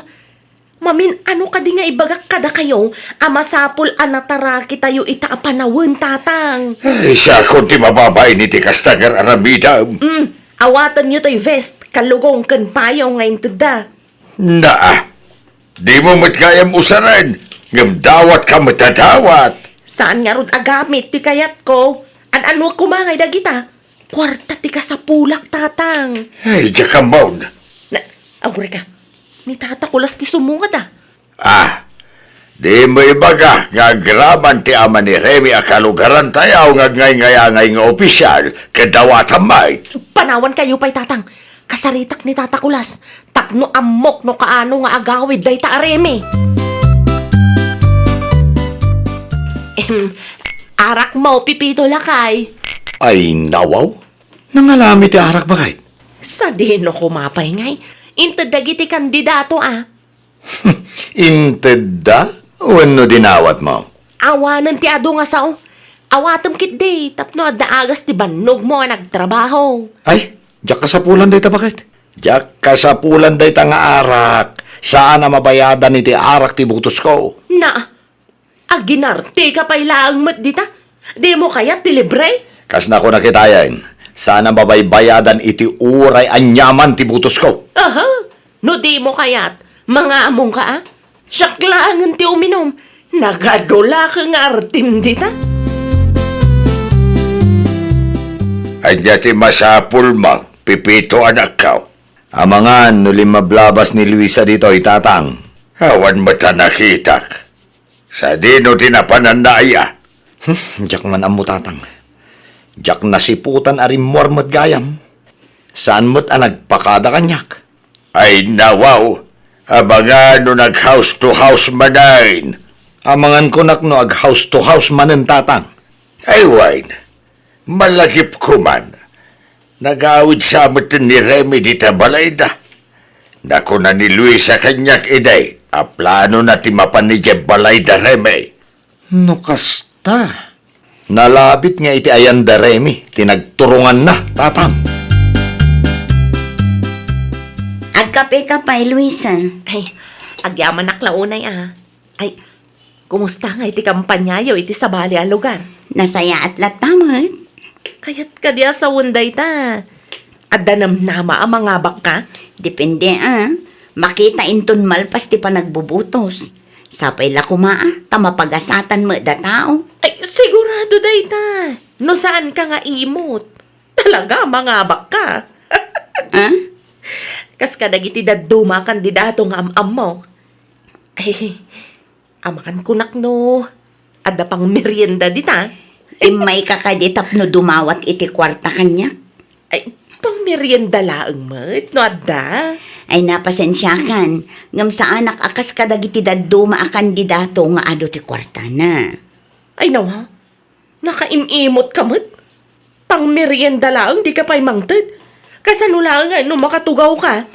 Mamin-ano kadi nga ibagak kadakayo a masapul a nataraki tayo ita a panawen, Tatang? Ay, sakon ti mababain iti kasta nga ar-aramidem. Mm, awatenyo toy vest, kalugong ken payong nga intedda. Naa, dimo met gayam usaren, ngem dawatka met a dawat. Saan ngarud a gamit ti kayatko? An-ano koma ngay dagita? Kuarta ti kasapulak, Tatang. Ay, diak ammo. Na, agurayka. Ni Tata Kulas ti sumungad a. Ah, dimo ibaga nga agraman ti ama ni Remy a kalugarantayo nga agngayngayangay nga opisyal ket dawatam met. Panawankayo pay, Tatang. Kasaritak ni Tata Kulas tapno ammok no kaano nga agawid dayta a Remy. Ehem, arakmo, Pipito, lakay. Ay, nawaw. Nangalami ti arak, baket? Sadino koma pay ngay? Inted dagiti kandidato a. Intedda wenno dinawatmo? Awanen ti adu nga sao. Awatem ketdi tapno adda agas ti bannogmo a nagtrabaho. Ay, diak kasapulan dayta, baket. Diak kasapulan dayta nga arak. Saan a mabayadan iti arak ti butosko. Na, aginarteka pay laeng met dita. Dimo kayat ti libre? Kas nakunak itayen, saan a mabaybayadan iti uray aniaman ti butosko. Aha, no dimo kayat, mangamongka a? Siak laengen ti uminum. Nagadulak nga artim dita. Ania ti masapulmo, Pipito, anakko? Amangan no limmablabas ni Luisa ditoy, Tatang. Awan met a nakitak. Sadino ti napananna aya? Hmm, diak man ammo, Tatang. Diak nasiputan a rimmuar met gayam. Saan met a nagpakada kaniak. Ay, nawaw, amangan no nag-house to house manen. Amangan kunak no ag-house to house manen, Tatang. Ay, wen, malagipko man. Nagawid sa met ni Remy dita balayda. Nakuna ni Luisa kaniak idi a planona ti mapan idiay balayda, Remy. No kasta, nalabit nga iti ayan da Remy ti nagturonganna, Tatang. Agkapeka pay, Luisa. Ay, agyamanak la unay a. Ay, kumusta ngay ti kampanyayo iti sabali a lugar? Nasayaat latta met. Kayat kadi a sawen dayta. Adda namnama a mangabakka? Depende a. Makita inton malpas ti panagbubutos. Sapay la koma a, ta mapagasatan met da tao. Ay, sigurado dayta. No saanka nga imot, talaga mangabakka. Ah? Kas kadagiti dadduma a kandidato nga am-ammok. Ay, amangan kunak no adda pangmerienda dita. Immayka kadi tapno dumawat iti kuarta kaniak? Ay, pangmerienda laeng met no adda. Ay, napasensiakan, ngem saanak a kas kadagiti dadduma a kandidato nga adu ti kuartana. Ay, nawa, nakaim-imot ka met. Pangmerienda laeng, dika pay mangted. Kasano laeng no makatugawka?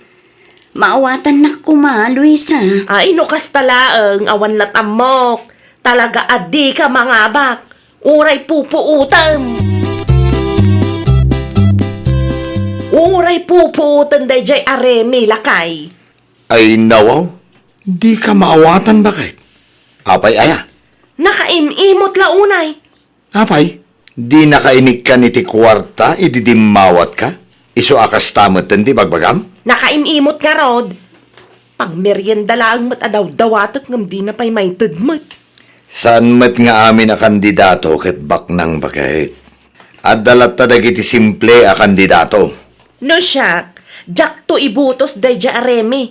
Maawatannak koma, Luisa. Ay, no kasta laeng, awan lat-ammok. Talaga a dika mangabak. Uray pupuoten. Uray pupuoten daydiay a Remy, lakay. Ay, nawaw, dika maawatan, baket? Apay aya? Nakaim-imot la unay. Apay? Dinaka inikkan iti kuarta idi dimmawatka? Isu a kasta metten ti bagbagam? Nakaim-imot ngarud. Pagmerienda laeng met a dawdawatek ngem dina pay maited met. Saan met nga amin a kandidato ket baknang baket. Adda latta dagiti simple a kandidato. No siak, diakto ibutos daydiay a Remy.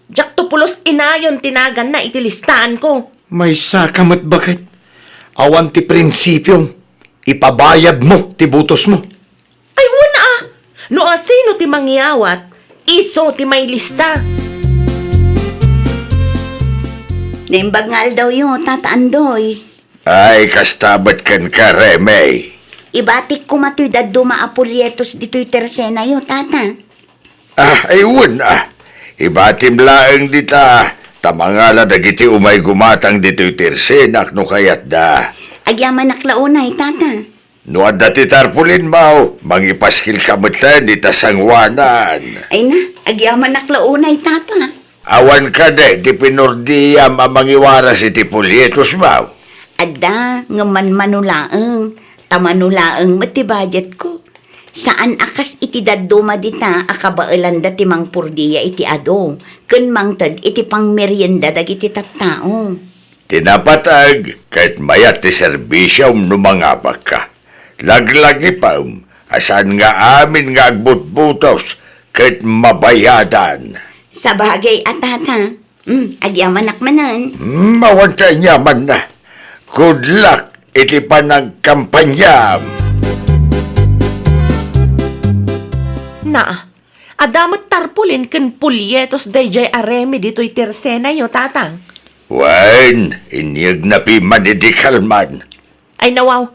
Diakto pulos inayon ti naganna iti listaanko. Maysaka met baket. Awan ti prinsipiom. Ipabayadmo ti butosmo. Ay, wen a! No asino ti mangyawat, isu ti mailista. Naimbag nga aldawyo, Tata Andoy. Ay, kasta met kenka, Remy. Ibatik koma toy dadduma a polyetos ditoy tersenayo, Tata. Ah, ay, wen a. Ibatim laeng dita, ta mangala dagiti umay gumatang ditoy tersenak no kayatda. Agyamanak la unay, Tata. No adda ti tarpaulin, maw, mangipaskilka metten ita sangoanan. Ay na, agyamanak la unay, Tata. Awan kadi ti pinurdiam a mangiwaras iti polyetos, maw? Adda, ngem manmano laeng. Ta mano laeng met ti budgetko. Saan a kas iti dadduma dita a kabaelanda ti mangpurdia iti adu ken mangted iti pangmerienda dagiti tattao. Ti napateg ket mayat ti serbisiom no mangabakka. Laglagipem a saan nga amin nga agbutbutos ket mabayadan. Sabagay a, Tata. Hmm, agyamanak manen. Hmm, awan ti aniamanna. Good luck iti panagkampanyam. Na, adda met tarpaulin ken polyetos daydiay a Remy ditoy tersenayo, Tatang. Wen, inyegna piman idi kalman. Ay, nawaw.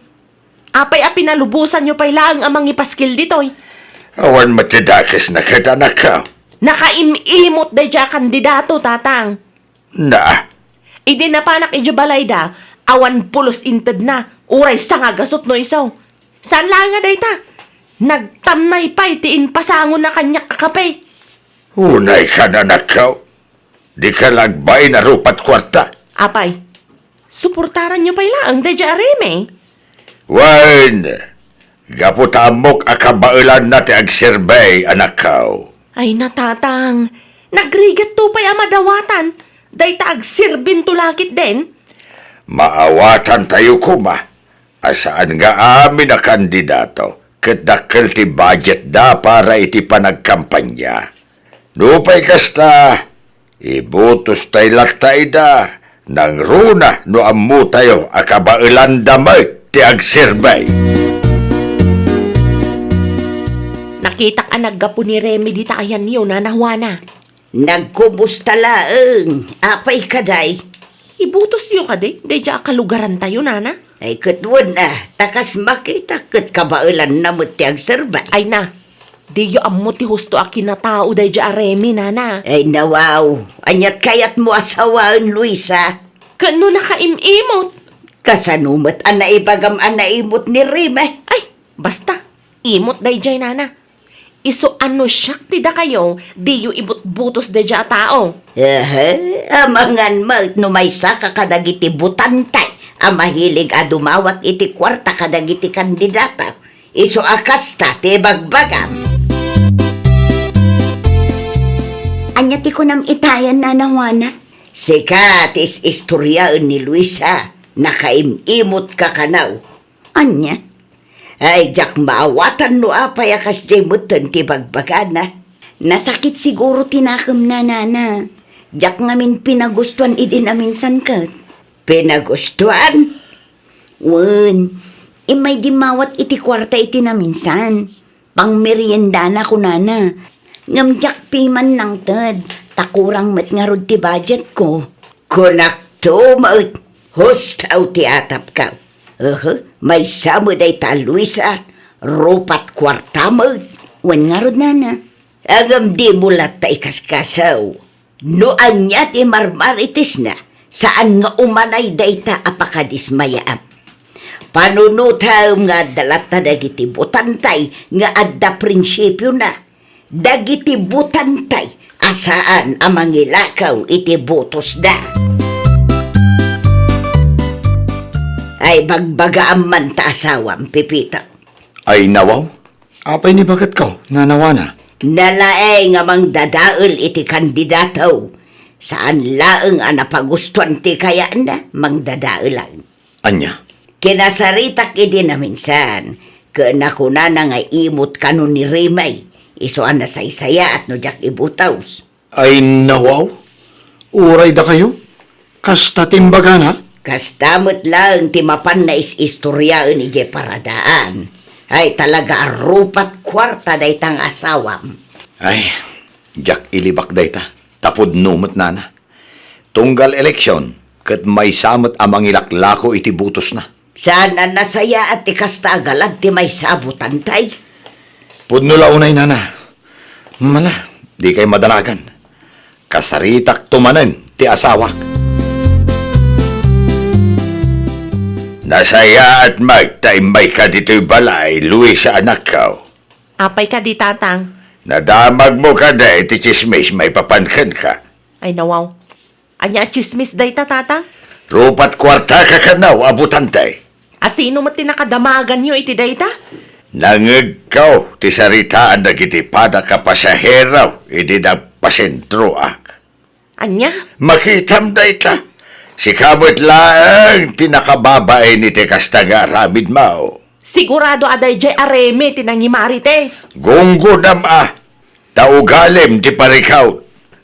Apay a pinalubosanyo pay laeng a mangipaskil ditoy? Awan met ti dakesna ket, anakko. Nakaim-imot daydiay a kandidato, Tatang. Na? Idi napanak idiay balayda, awan pulos intedna, uray sangagasut no isu. Saan laeng a dayta, nagtamnay pay ti impasangona kaniak a kape. Unay ka, anakko. Dika la agbain a rupat kuarta. Apay, suportaranyo pay laeng daydiay a Remy? Wen, gapu ta ammok a kabaelanna ti agserbi, anakko. Ay, na, Tatang, nagrigatto pay a madawatan dayta agserbinto la ketdin. Maawatantayo koma a saan nga amin a kandidato ket dakkel ti budgetda para iti panagkampanya. Nupay kasta, ibutostay latta ida, nangruna no ammotayo a kabaelanda met ti agserbi. Nakitak a naggapu ni Remy dita ayanyo, Nana Juana. Nagkumusta laeng? Apay kadi? Ibutosyo kadi daydiay a kalugarantayo, Nana? Ay, ket wen a, ta kas makitak ket kabaelanna met ti agserbi. Ay na, diyo ammo ti husto a kinatao daydiay a Remy, Nana. Ay, nawaw. Aniat kayatmo a sawaen, Luisa? Ket no nakaim-imot? Kasano met a naibagam a naimot ni Remy? Ay, basta. Imot daydiay, Nana. Isu a no siak ti dakayo, diyo ibutbutos daydiay a tao. Ehe, amangan met no maysaka kadagiti butante a mahilig a dumawat iti kuarta kadagiti kandidato. Isu a kasta ti ibagbagam. Ania ti kunam itayen, Nana Juana? Sika ti is-istoriaen ni Luisa. Nakaim-imot ka kano. Ania? Ay, diak maawatan no apay a kasdiay metten ti bagbagana. Nasakit siguro ti nakemna, Nana. Diak ngamin pinagustuan idi naminsan ket. Pinagustuan? Wen, immay dimmawat iti kuarta iti naminsan. Pangmeriendana, kunana. Ngem diak piman nangted, ta kurang met ngarud ti budgetko. Kunakto met, husto ti atapko. Uhu, maysa met dayta, Luisa, rupat kuarta met. Wen ngarud, Nana. Ngem dimo latta ikaskaso. No ania ti marmaritesna, saan nga umanay dayta a pakadismayaam. Panunotem nga adda latta dagiti butante nga adda prinsipiona. Dagiti butante a saan a mangilakaw iti butosda. Ay, bagbagaam man ta asawam, Pepito. Ay, nawaw? Apay ni baketko, nanawana? Nalaeng a mangdadael iti kandidato. Saan laeng a napagustuan ti kayatna, mangdadael laeng. Ania? Kinasaritak idi naminsan, ket nakunana nga imot kano ni Remy, isu a nasaysayaat no diak ibutos. Ay, nawaw? Uray dakayo? Kasta ti imbagana? Kasta met laeng ti mapan naisistoriaen idiay paradaan. Ay, talaga a rupat kuarta dayta nga asawam. Ay, diak ilibak dayta. Ta pudno met nana. Tunggal eleksion, ket maysa met a mangilaklako iti butosna. Saan a nasayaat ti kasta a galad ti maysa a butantay? Pudno la unay, nana. Mala, dikay madanagan. Kasaritakto manen ti asawak. Nasayaat met ta immayka ditoy balay, Luisa, anakko. Apay kadi, Tatang? Nadamagmo kadi ti tsismis maipapan kenka? Ay, nawaw. Ania a tsismis dayta, Tatang? Rupat kuartaka kano a butante. A sino met ti nakadamaganyo iti dayta? Nangngegko ti saritaan dagiti padak a pasahero idi nagpasentroak. Ania? Makitam dayta. Sika met laeng ti nakababain iti kasta nga aramidmo. Sigurado a daydiay a Remy ti nangimarites. Gunggonam a, ta ugalim ti parikaw.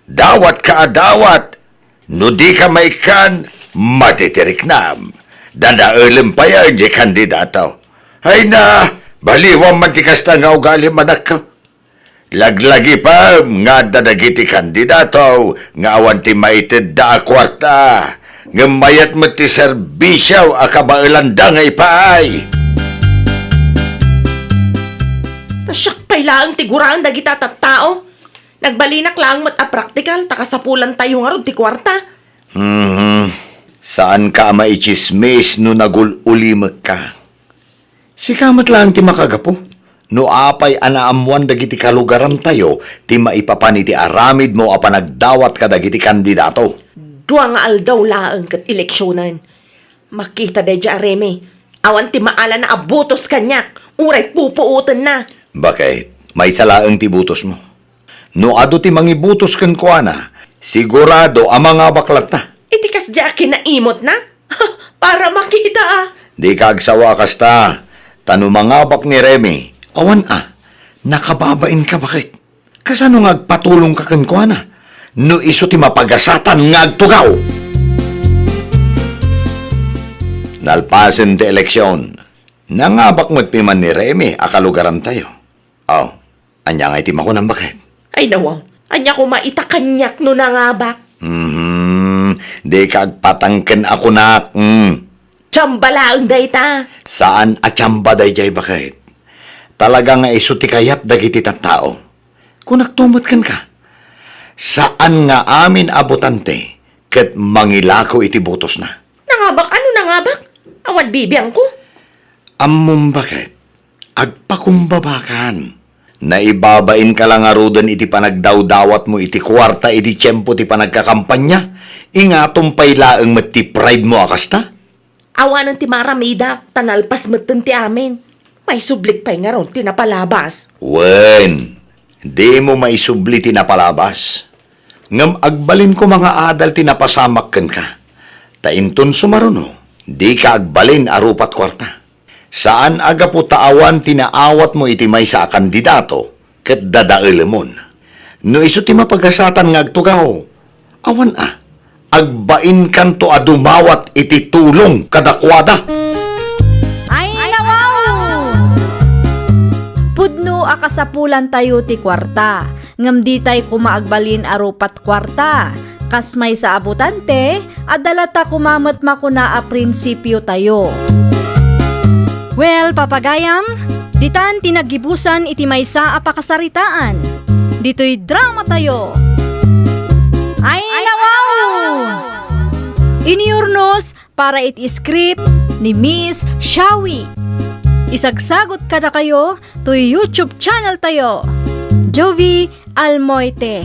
Dawatka a dawat. No dika maikkan, matitiriknam. Dadaelem payen ti kandidato. Ay na, baliwam man ti kasta nga ugalim, anakko. Laglagipem nga adda dagiti kandidato nga awan ti maitedda a kuarta, ngem mayat met ti serbisio a kabaelanda nga ipaay. Ta siak pay laeng ti guraen dagita tattao. Nagbalinak laeng met a praktikal ta kasapulantayo ngarud ti kuarta. Hmm, saanka a maitsismis no nagul-ulimekka. Sika met laeng ti makagapu. No apay a naammoan dagiti kalugarantayo ti maipapan iti aramidmo a panagdawat kadagiti kandidato? Dua nga aldaw laeng ket eleksionen. Makita daydiay a Remy. Awan ti maalana a butos kaniak, uray pupuotenna. Baket, maysa laeng ti butosmo. No adu ti mangibutos kenkuana, sigurado a mangabak latta. Iti kasdiay a kinaimotna? Para makita a. Dika agsawa a kasta, ta no mangabak ni Remy, awan a, nakababainka, baket. Kasano nga agpatulongka kenkuana no isu ti mapagasatan nga agtugaw? Nalpasen ti eleksion, nangabak met piman ni Remy a kalugarantayo. Aw, ania ngay ti makunam, baket? Ay, nawaw. Ania koma ita kaniak no nangabak? Mhm. Dika agpatangken a kunak. Mm. Tsamba laeng dayta. Saan a tsamba daydiay, baket. Talaga nga isu ti kayat dagiti tattao. Kunakto met kenka. Saan nga amin a botante ket mangilako iti butosna. Nangabak? Ano nangabak? Awan bibiangko. Ammom, baket. Agpakumbabakan. Naibabainka la ngaruden iti panagdawdawatmo iti kuarta idi tiempo ti panagkakampania? Ingatom pay laeng met ti pride mo a kasta? Awanen ti maaramidak, ta nalpas metten ti amin. Maisublik pay ngarud ti napalabas. Wen, dimo maisubli ti napalabas. Ngem agbalin koma nga adal ti napasamak kenka. Ta inton sumaruno, dika agbalin a rupat kuarta. Saan a gapu ta awan ti naawatmo iti maysa a kandidato ket dadaelemon. No isu ti mapagasatan nga agtugaw, awan a, agbainkanto a dumawat iti tulong kadakuada. Ay, nawaw! Pudno a kasapulantayo ti kuarta, ngem ditay koma agbalin a rupat kuarta. Kas maysa a botante, adda latta koma met makuna a prinsipiotayo. Well, papagayam, ditan ti naggibusan iti maysa a pakasaritaan. Ditoy dramatayo. Ay, nawaw! Inurnos para iti script ni Miss Shawi. Isagsagot kadakayo toy YouTube channel tayo, Jovi Almoite.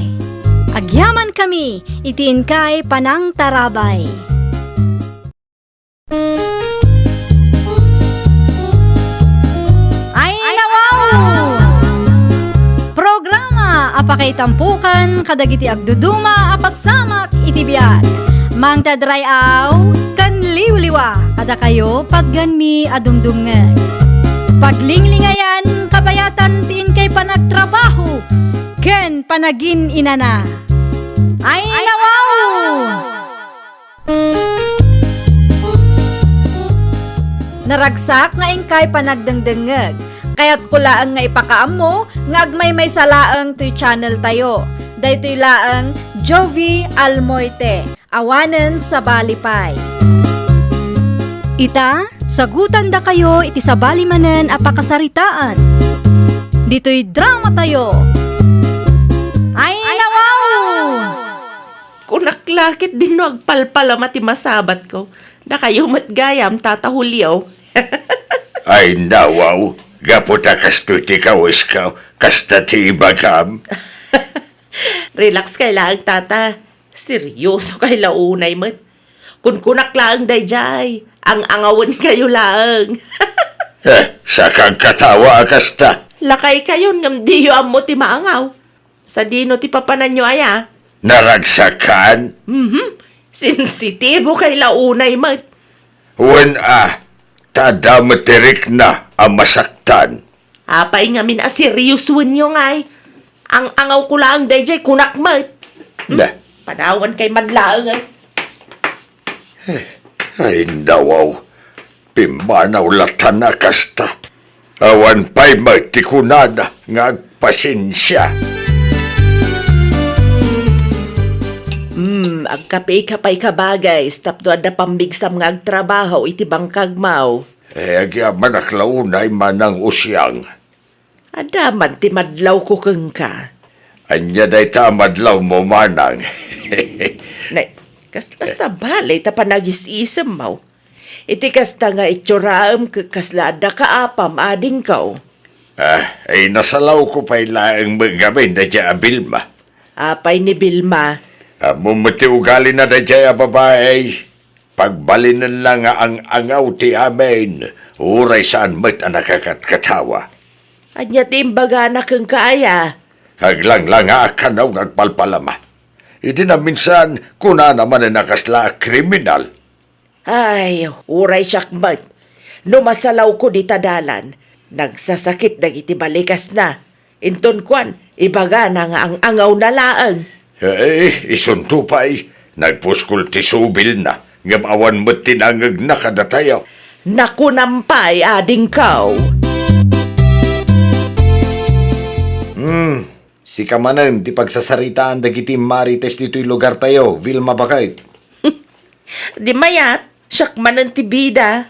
Agyamankami iti inkay panangtarabay. Pakaitampokan kadagiti agduduma a pasamak iti biag. Mangted ray-aw ken liwliwa kadakayo patgenmi a dumdumngeg. Paglinglingayan, kabayatan ti inkay panagtrabaho ken panagin-inana. Ay, nawaw! Naragsak nga inkay panagdengdengngeg. Kayatko laeng nga ipakaammo nga agmaymaysa laeng toy channel tayo. Daytoy laeng Jovie Almoite, awanen sabali pay. Ita, sagutandakayo iti sabali manen a pakasaritaan. Ditoy drama tayo. Ay, nawaw! Kunak la ket dinno agpalpalama ti masabatko. Dakayo met gayam, Tata Julio. Ay, nawaw, gapu ta kastoy ti kawisko, kasta ti ibagam. Relax kay laeng, Tata. Seryoso kay la unay met. Kunkunak laeng daydiay, ang-angawen kayo laeng. Eh, sakag katawa a kasta. Lakay kayon ngem diyo ammo ti maangaw. Sadino ti papananyo aya? Naragsakan? Mhm. Sensitibo kay la unay met. Wen a, ta adda met ti rikna a masaktan. Apay ngamin a seriosoenyo ngay? Ang-angawko laeng daydiay kunak met. Hmm? Da. Panawan kay man laeng ay. Eh, ay, nawaw. Pimmanaw latan a kasta. Awan pay met ti kunana nga agpasensia. Hmm, agkape ka pay kabagay, tapno adda pammigsam nga agtrabaho iti bangkagmo. Eh, agyamanak la unay, Manang Usiang. Adda man ti madlawko kenka. Ania dayta a madlawmo, Manang? Nay, kasla sabali ta panagis-isemmo. Iti kasta nga itsurem ket kasla adda kaapam, adingko. Ah, ay nasalawko pay laeng met ngamin daydiay a Vilma. Apay ni Vilma? Ammom met ti ugalina daydiay a babai. Pagbalinenna nga ang-angaw ti amin, uray saan met a nakakatkatawa. Ania ti imbagana kenka aya? Aglanglanga a kano nga agpalpalama. Iti naminsan, kunana manen a kasla a kriminal. Ay, uray siak met. No masalawko dita dalan, nagsasakit dagiti balikasna. Inton kuan, ibagana nga ang-angawna laeng. Eh, isunto pay, nagpuskol ti subilna, ngem awan met ti nangngegna kadatayo. Nakunam pay, adingko. Hmm, sika manen ti pagsasaritaan dagiti marites ditoy lugartayo, Vilma baket. Di mayat, siak manen ti bida.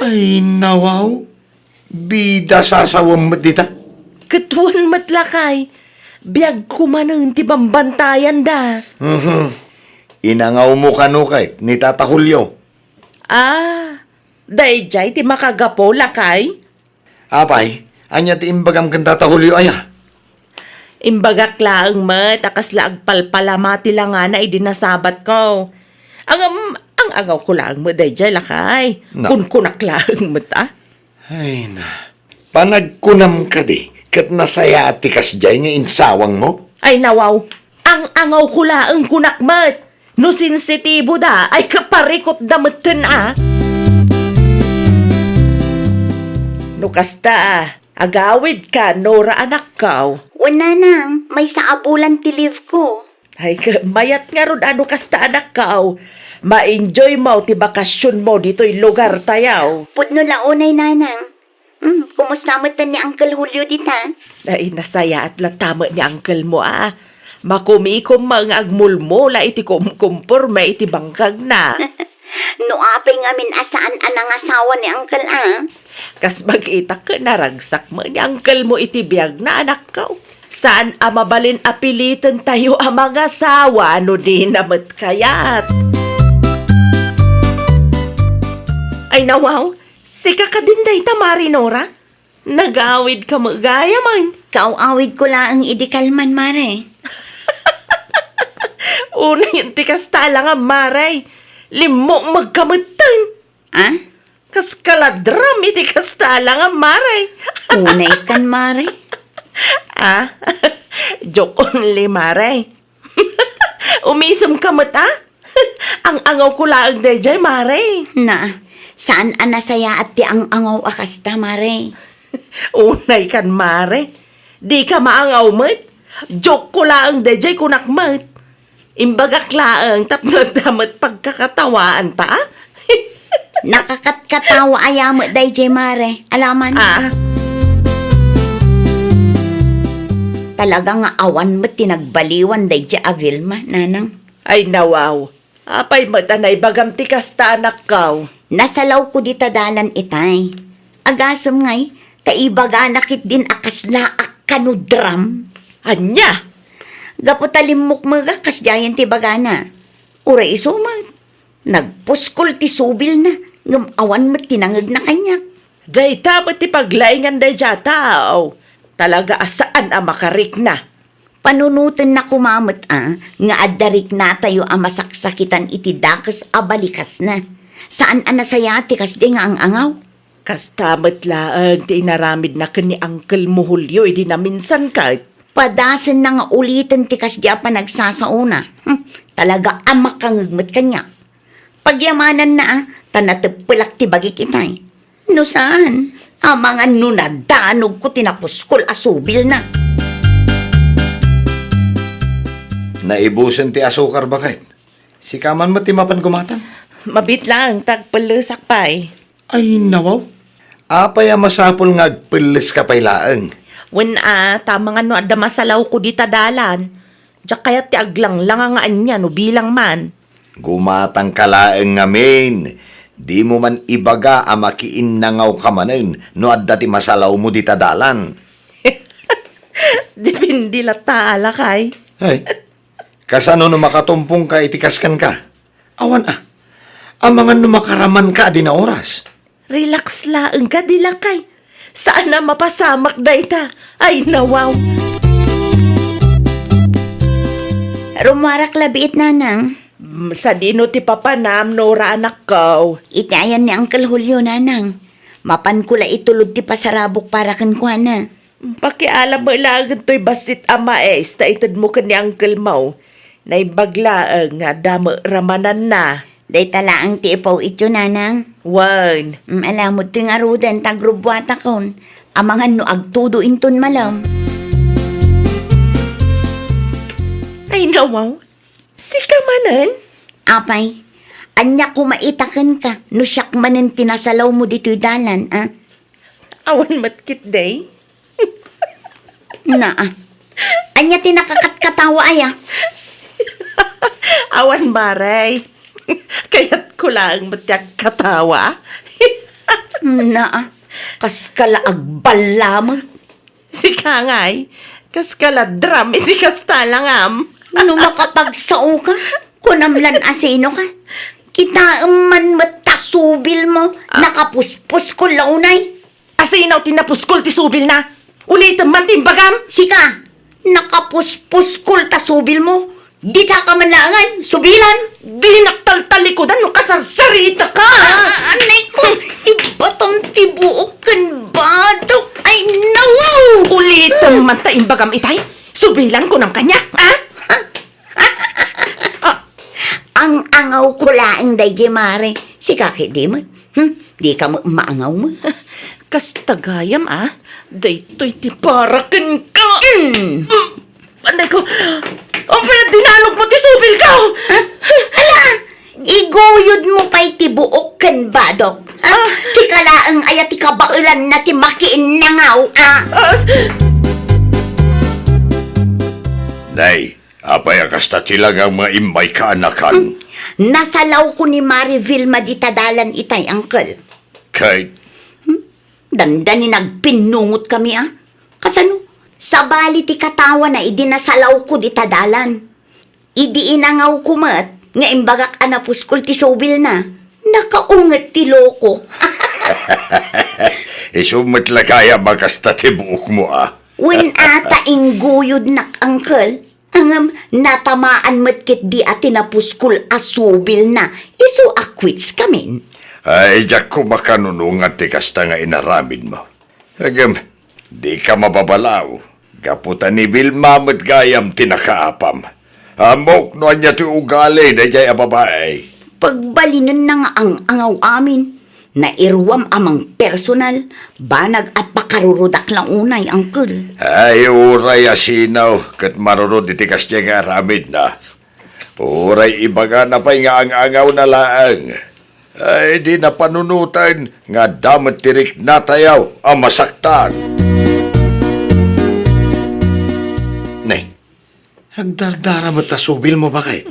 Ay, nawaw. Bida sasawem met dita. Ket wen met lakay, biagko manen ti bambantayanda. Mhm. Inangawmo kano ket ni Tata Julio? Ah, daydiay ti makagapu, lakay? Apay, ania ti imbagam ken Tata Julio aya? Imbagak laeng met a kasla agpalpalama ti langana idi nasabatko. Ngem, ang-angawko laeng met daydiay, lakay. Na. Kunkunak laeng met, a. Ay na. Panagkunam kadi, ket nasayaat ti kasdiay nga insawangmo? Ay, nawaw. Ang-angawko laeng kunak met. No sensitibo da, ay kaparikot da metten, a. No kasta, a, agawid ka, Nora, anakko. Wen, nanang, maysa a bulan ti leave ko. Ay, ka-, mayat ngarud a no kasta, anakko. Ma-enjoy mo ti bakasion mo ditoy lugar tayo. Pudno la unay, nanang. Hmm, kumusta met ni Uncle Julio dita? Ay, nasayaat latta met ni uncle mo, a. Makumikom nga agmulmula iti kumkumporme iti bangkagna. No apay ngamin a saan a nangasawa ni uncle, a? Kas makita ket naragsak met ni uncle mo iti biagna, anakko. Saan a mabalin a piliten tayo a mangasawa no dina met kayat. Ay, nawaw, sika kadin dayta, Mari Nora? Nagawid ka met gayam. Kaaw-awidko laeng idi kalman, Mare. Unayen ti kasta la nga, Mare. Limmukmeg ka metten. A? Kas kaladram iti kasta la nga, Mare. Unay kan, Mare. Ah? Joke only, Mare. Umisem ka met, ah? Ang-angawko laeng daydiay, Mare. Na, saan a nasayaat ti ang-angaw a kasta, Mare? Unay kan, Mare. Di ka maangaw met. Joke ko laeng daydiay, kunak met. Imbagak laeng tapno adda met pagkakatawaanta, ah? Nakakatkatawa aya met daydiay, Mare. Alaman. Ah. Talaga nga awan met ti nagbaliwan daydiay a Vilma, Nanang. Ay, nawaw. Apay met a naibagam ti kasta, anakko? Nasalawko dita dalan itay. Agasem ngay, ta ibagana ketdin a kaslaak kano dram. Ania? Gapu ta limmukmegak kasdiayen ti bagana. Uray isu met, nagpuskol ti subilna, ngem awan met ti nangngegna kaniak. Dayta met ti paglaingan daydiay a tao. Talaga a saan a makarikna. Panunotenna koma met a nga adda riknatayo a masaksakitan iti dakes a balikasna. Saan a nasayaat ti kasdiay nga ang-angaw. Kasta met laeng ti inaramidna ken ni Uncle mo Julio idi naminsan ket. Padasenna nga uliten ti kasdiay a panagsasaona. Hmm, talaga a makangngeg met kaniak. Pagyamananna a, ta nateppelak ti bagik itay. No saan, amangan no nadanogko ti napuskol a subilna. Naibusen ti asukar, baket. Sika man met ti mapan gumatang? Mabiit laeng ta agpellesak pay. Ay, nawaw. Apay a masapul nga agpelleska pay laeng? Wen a, ta amangan no adda masalawko dita dalan. Diak kayat ti aglanglanga nga ania no bilang man. Gumatangka laeng ngamin. Dimo man ibaga a makiinnangawka manen no adda ti masalawmo dita dalan. Depende latta, lakay. Ay, kasano no makatumpongka iti kaskenka? Awan a. Amangan no makaramanka a di naoras. Relax laeng kadi, lakay. Saan a mapasamak dayta. Ay, nawaw. Rummuarak la biit, Nanang. Mm, sadino ti papanam, Nora, anakko? Iti ayan ni Uncle Julio, Nanang. Mapanko la itulod ti pasarabok para kenkuana. Pakialam met laeng toy bassit a mais ta itedmo ken ni uncle mo. Naimbag laeng nga adda met ramananna. Dayta laeng ti ipaw-ityo, Nanang. Wen. Mm, alamod toy ngaruden ta agrubbuatakon. Amangan no agtudo inton malem. Ay, nawaw. Sika manen? Apay, ania koma ita kenka no siak manen ti nasalawmo ditoy dalan, a? Awan met ketdi. Naa. Ania ti nakakatkatawa aya? Awan, Mare. Kayatko laeng met ti agkatawa. Naa. Kaska la agballamag. Sika ngay, kaska la dram iti kasta langam. No makapagsaoka, kunam lan asinoka. Kitaem man met ta subilmo, ah, nakapuspuskol la unay. Asino ti napuskol ti subilna? Ulitem man ti imbagam. Sika, nakapuspuskol ta subilmo. Dita ka man laengen, subilan. Dinak taltalikudan no kasarsaritaka. Ah, anay ko, ibatam ti buok ken badok. Ay, nawaw! Ulitem man ta imbagam itay. Subilan kunam kaniak, a? Ah. Ang-angaw ko laeng daydi, Mare. Sika ketdi met. Hmm? Di ka met maangaw met. Kasta gayam, a? Daytoy ti para kenka. Mm. Anay ko, apay a dinanogmo ti subilko? Ha? Ala, iguyodmo pay ti buok ken badok. Ha? Ah. Sika laeng aya ti kabaelanna ti makiinnangaw, a? Ah. Nay, apay a kasta ti langam nga immay kaanakan? Hmm? Nasalawko ni Mare Vilma dita dalan itay, uncle. Kay? Hmm? Dandani nagpinnungotkami, a? Kasano? Sabali ti katawana idi nasalawko dita dalan. Idi inangawko met nga imbagak a napuskol ti subilna, nakaunget ti loko. Isu met la gayam a kasta ti buokmo, a? Wen a ta ingguyodnak, uncle. Ngem natamaan met ketdi a ti napuskol a subilna, isu a quits kamin. Ay, diak koma kanunongan ti kasta nga inaramidmo. Ngem, dika mababalaw. Gapu ta ni Vilma met gayam ti nakaapam. Ammok no ania ti ugali daydiay a babai. Pagbalinenna nga ang-angaw amin. Nairuam a mangpersonal, banag a pakarurudak la unay, Uncle. Ay, uray a sino, ket marurod iti kasdiay nga aramidna. Uray ibagana pay nga ang-angawna laeng. Ay, di napanunoten nga adda met ti riknatayo a masaktan. Ne, agdardara met ta subilmo, baket?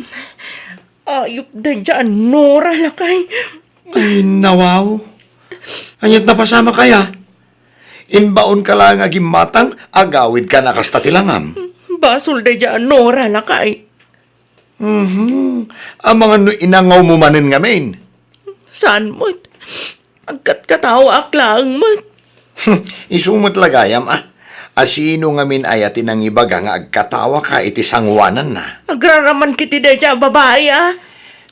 Ayup daydiay a Nora, lakay. Ay, nawaw. Ania't napasamak aya? Imbaonka laeng a gimmatang, agawidka a kasta ti langam. Basol daydiay a Nora, lakay. Mhm. Amangan no inangawmo manen ngamin? Saan met? Agkatkatawaak laeng met. Isu met la gayam, a. A sino ngamin aya ti nangibaga nga agkatawaka iti sanguananna? Agraraman ketdi daydiay a babai, a.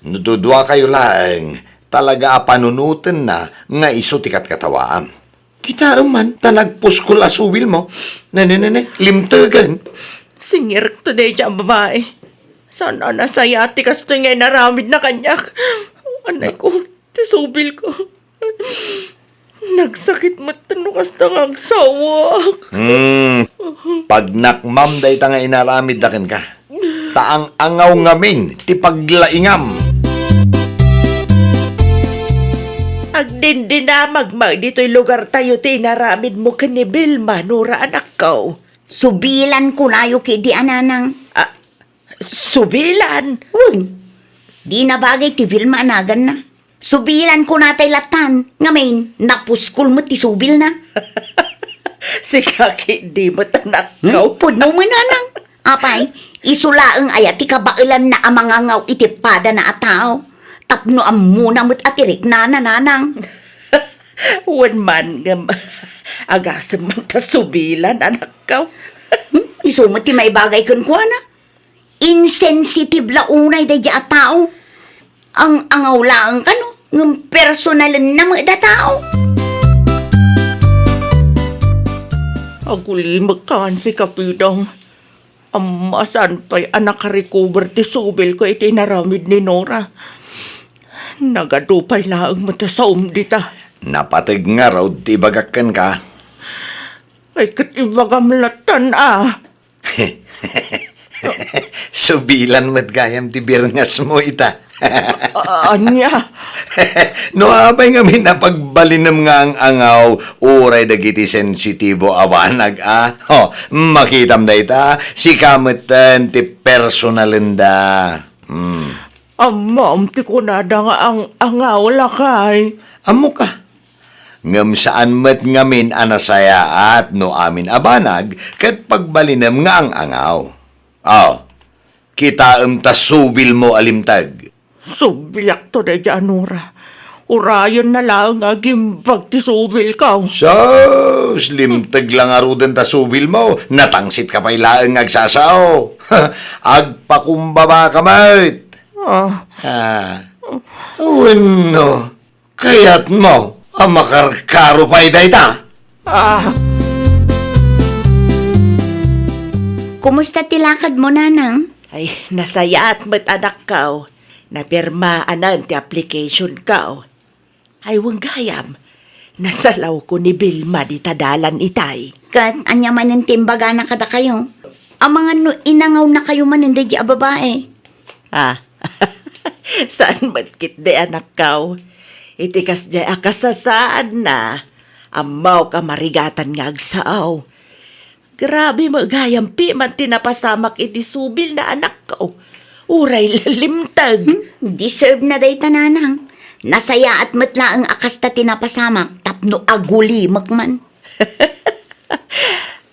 No duduakayo laeng, talaga a panunotenna nga isu ti katkatawaam. Kitaem man, ta nagpuskol a subilmo. Ne, ne, ne, ne, limtegen. Singirekto daydiay a babai. Saan a nasayaat ti kastoy nga inaramidna kaniak. Anay ko, ti subilko. Nagsakit met no kasta nga agsawak. Hmm, pagnakmam dayta nga inaramidda kenka. Ta ang-angaw ngamin ti paglaingam. Agdindinamag met ditoy lugartayo ti inaramidmo ken ni Vilma, Nora, anakko. Subilan kunayo ketdi a nanang. Ah, subilan? Wen. Di nabagay ti Vilma a naganna. Subilan kunatay lattan, ngamin, napuskol met ti subilna. Sika ketdi met, anakko. Hmm, pudno met, nanang. Apay, isu laeng aya ti kabaelanna a mangangaw iti padana a tao, tapno ammona met a ti riknana, nanang. Wen man, ngem agasem man ta subilan, anakko. Hmm, isu met ti maibagay kenkuana. Insensitive la unay daydiay a tao. Ang-angaw laeng kano, ngem personalenna met a tao. Agulimek kan si Kapidong. Amma saan pay a nakarecover ti subilko iti inaramid ni Nora. Nagadu pay laeng met a saom dita. Napateg ngarud ti ibagak kenka. Ay, ket ibagam lattan a. Subilan met gayam ti birngasmo ita. A-, ania? No apay ngamin a pagbalinem nga ang-angaw, uray dagiti sensitibo a banag, a? Ho, makitam dayta, sika metten ti personalenda. Hmm. Ammom ti kunada nga ang-angaw, lakay. Ammok a. Ngem saan met ngamin a nasayaat no amin a banag ket pagbalinem nga ang-angaw. Aw, kitaem ta subilmo a limteg. Subliakto daydiay a Nora. Urayenna laeng nga agimbag ti subilko. Sus, limteg la ngaruden ta subilmo. Natangsitka pay laeng nga agsasao. Agpakumbabaka met. Ah. Ah. Wenno, kayatmo a makarkaro pay dayta? Ah. Kumusta ti lakadmo, nanang? Ay, nasayaat met, anakko. Napirmaanan ti applicationko. Ay, wen gayam, nasalawko ni Vilma dita dalan itay. Ket ania manen ti imbagana kadakayo? Amangan no inangawnakayo manen daydiay a babai. Ah, saan met ketdi, anakko. Iti kasdiay a kasasaadna, ammok a marigatan nga agsao. Grabe met gayam piman ti napasamak iti subilna, anakko. Uray la limteg. Hmm, deserve na dayta, nanang. Nasayaat met laeng a kasta ti napasamak tapno agulimek man.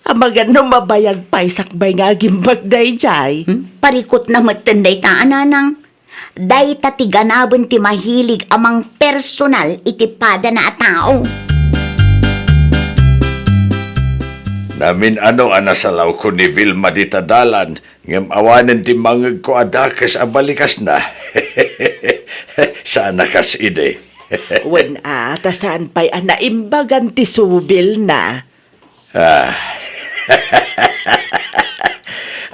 Amangan no mabayag pay sakbay nga agimbag daydiay. Hmm? Parikutna metten dayta a nanang. Dayta ti ganaben ti mahilig a mangpersonal iti padana a tao. Namin-ano a nasalawko ni Vilma dita dalan, ngem awanen ti mangngegko a dakes a balikasna. Saan a kas idi. Wen a, ta saan pay a naimbagan ti subilna. Ah.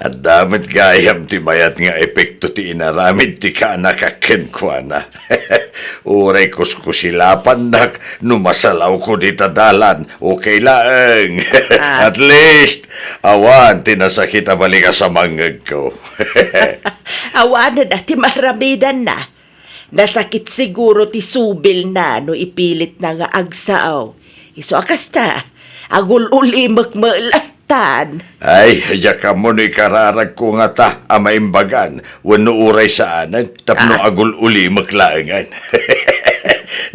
Adda met gayam ti mayat nga epekto ti inaramid ti kanaka kenkuana. Uray kuskusilapannak no masalawko dita dalan, okay laeng. Ah. At least, awan ti nasakit a balikas a mangngegko. Awanen a ti maaramidanna. Nasakit siguro ti subilna no ipilitna nga agsao. Isu a kasta, agul-ulimek met lattan. Ay, diak ammo no ikararagko ngata a maimbagan wenno uray saanen tapno Ah. agul-ulimek laengen.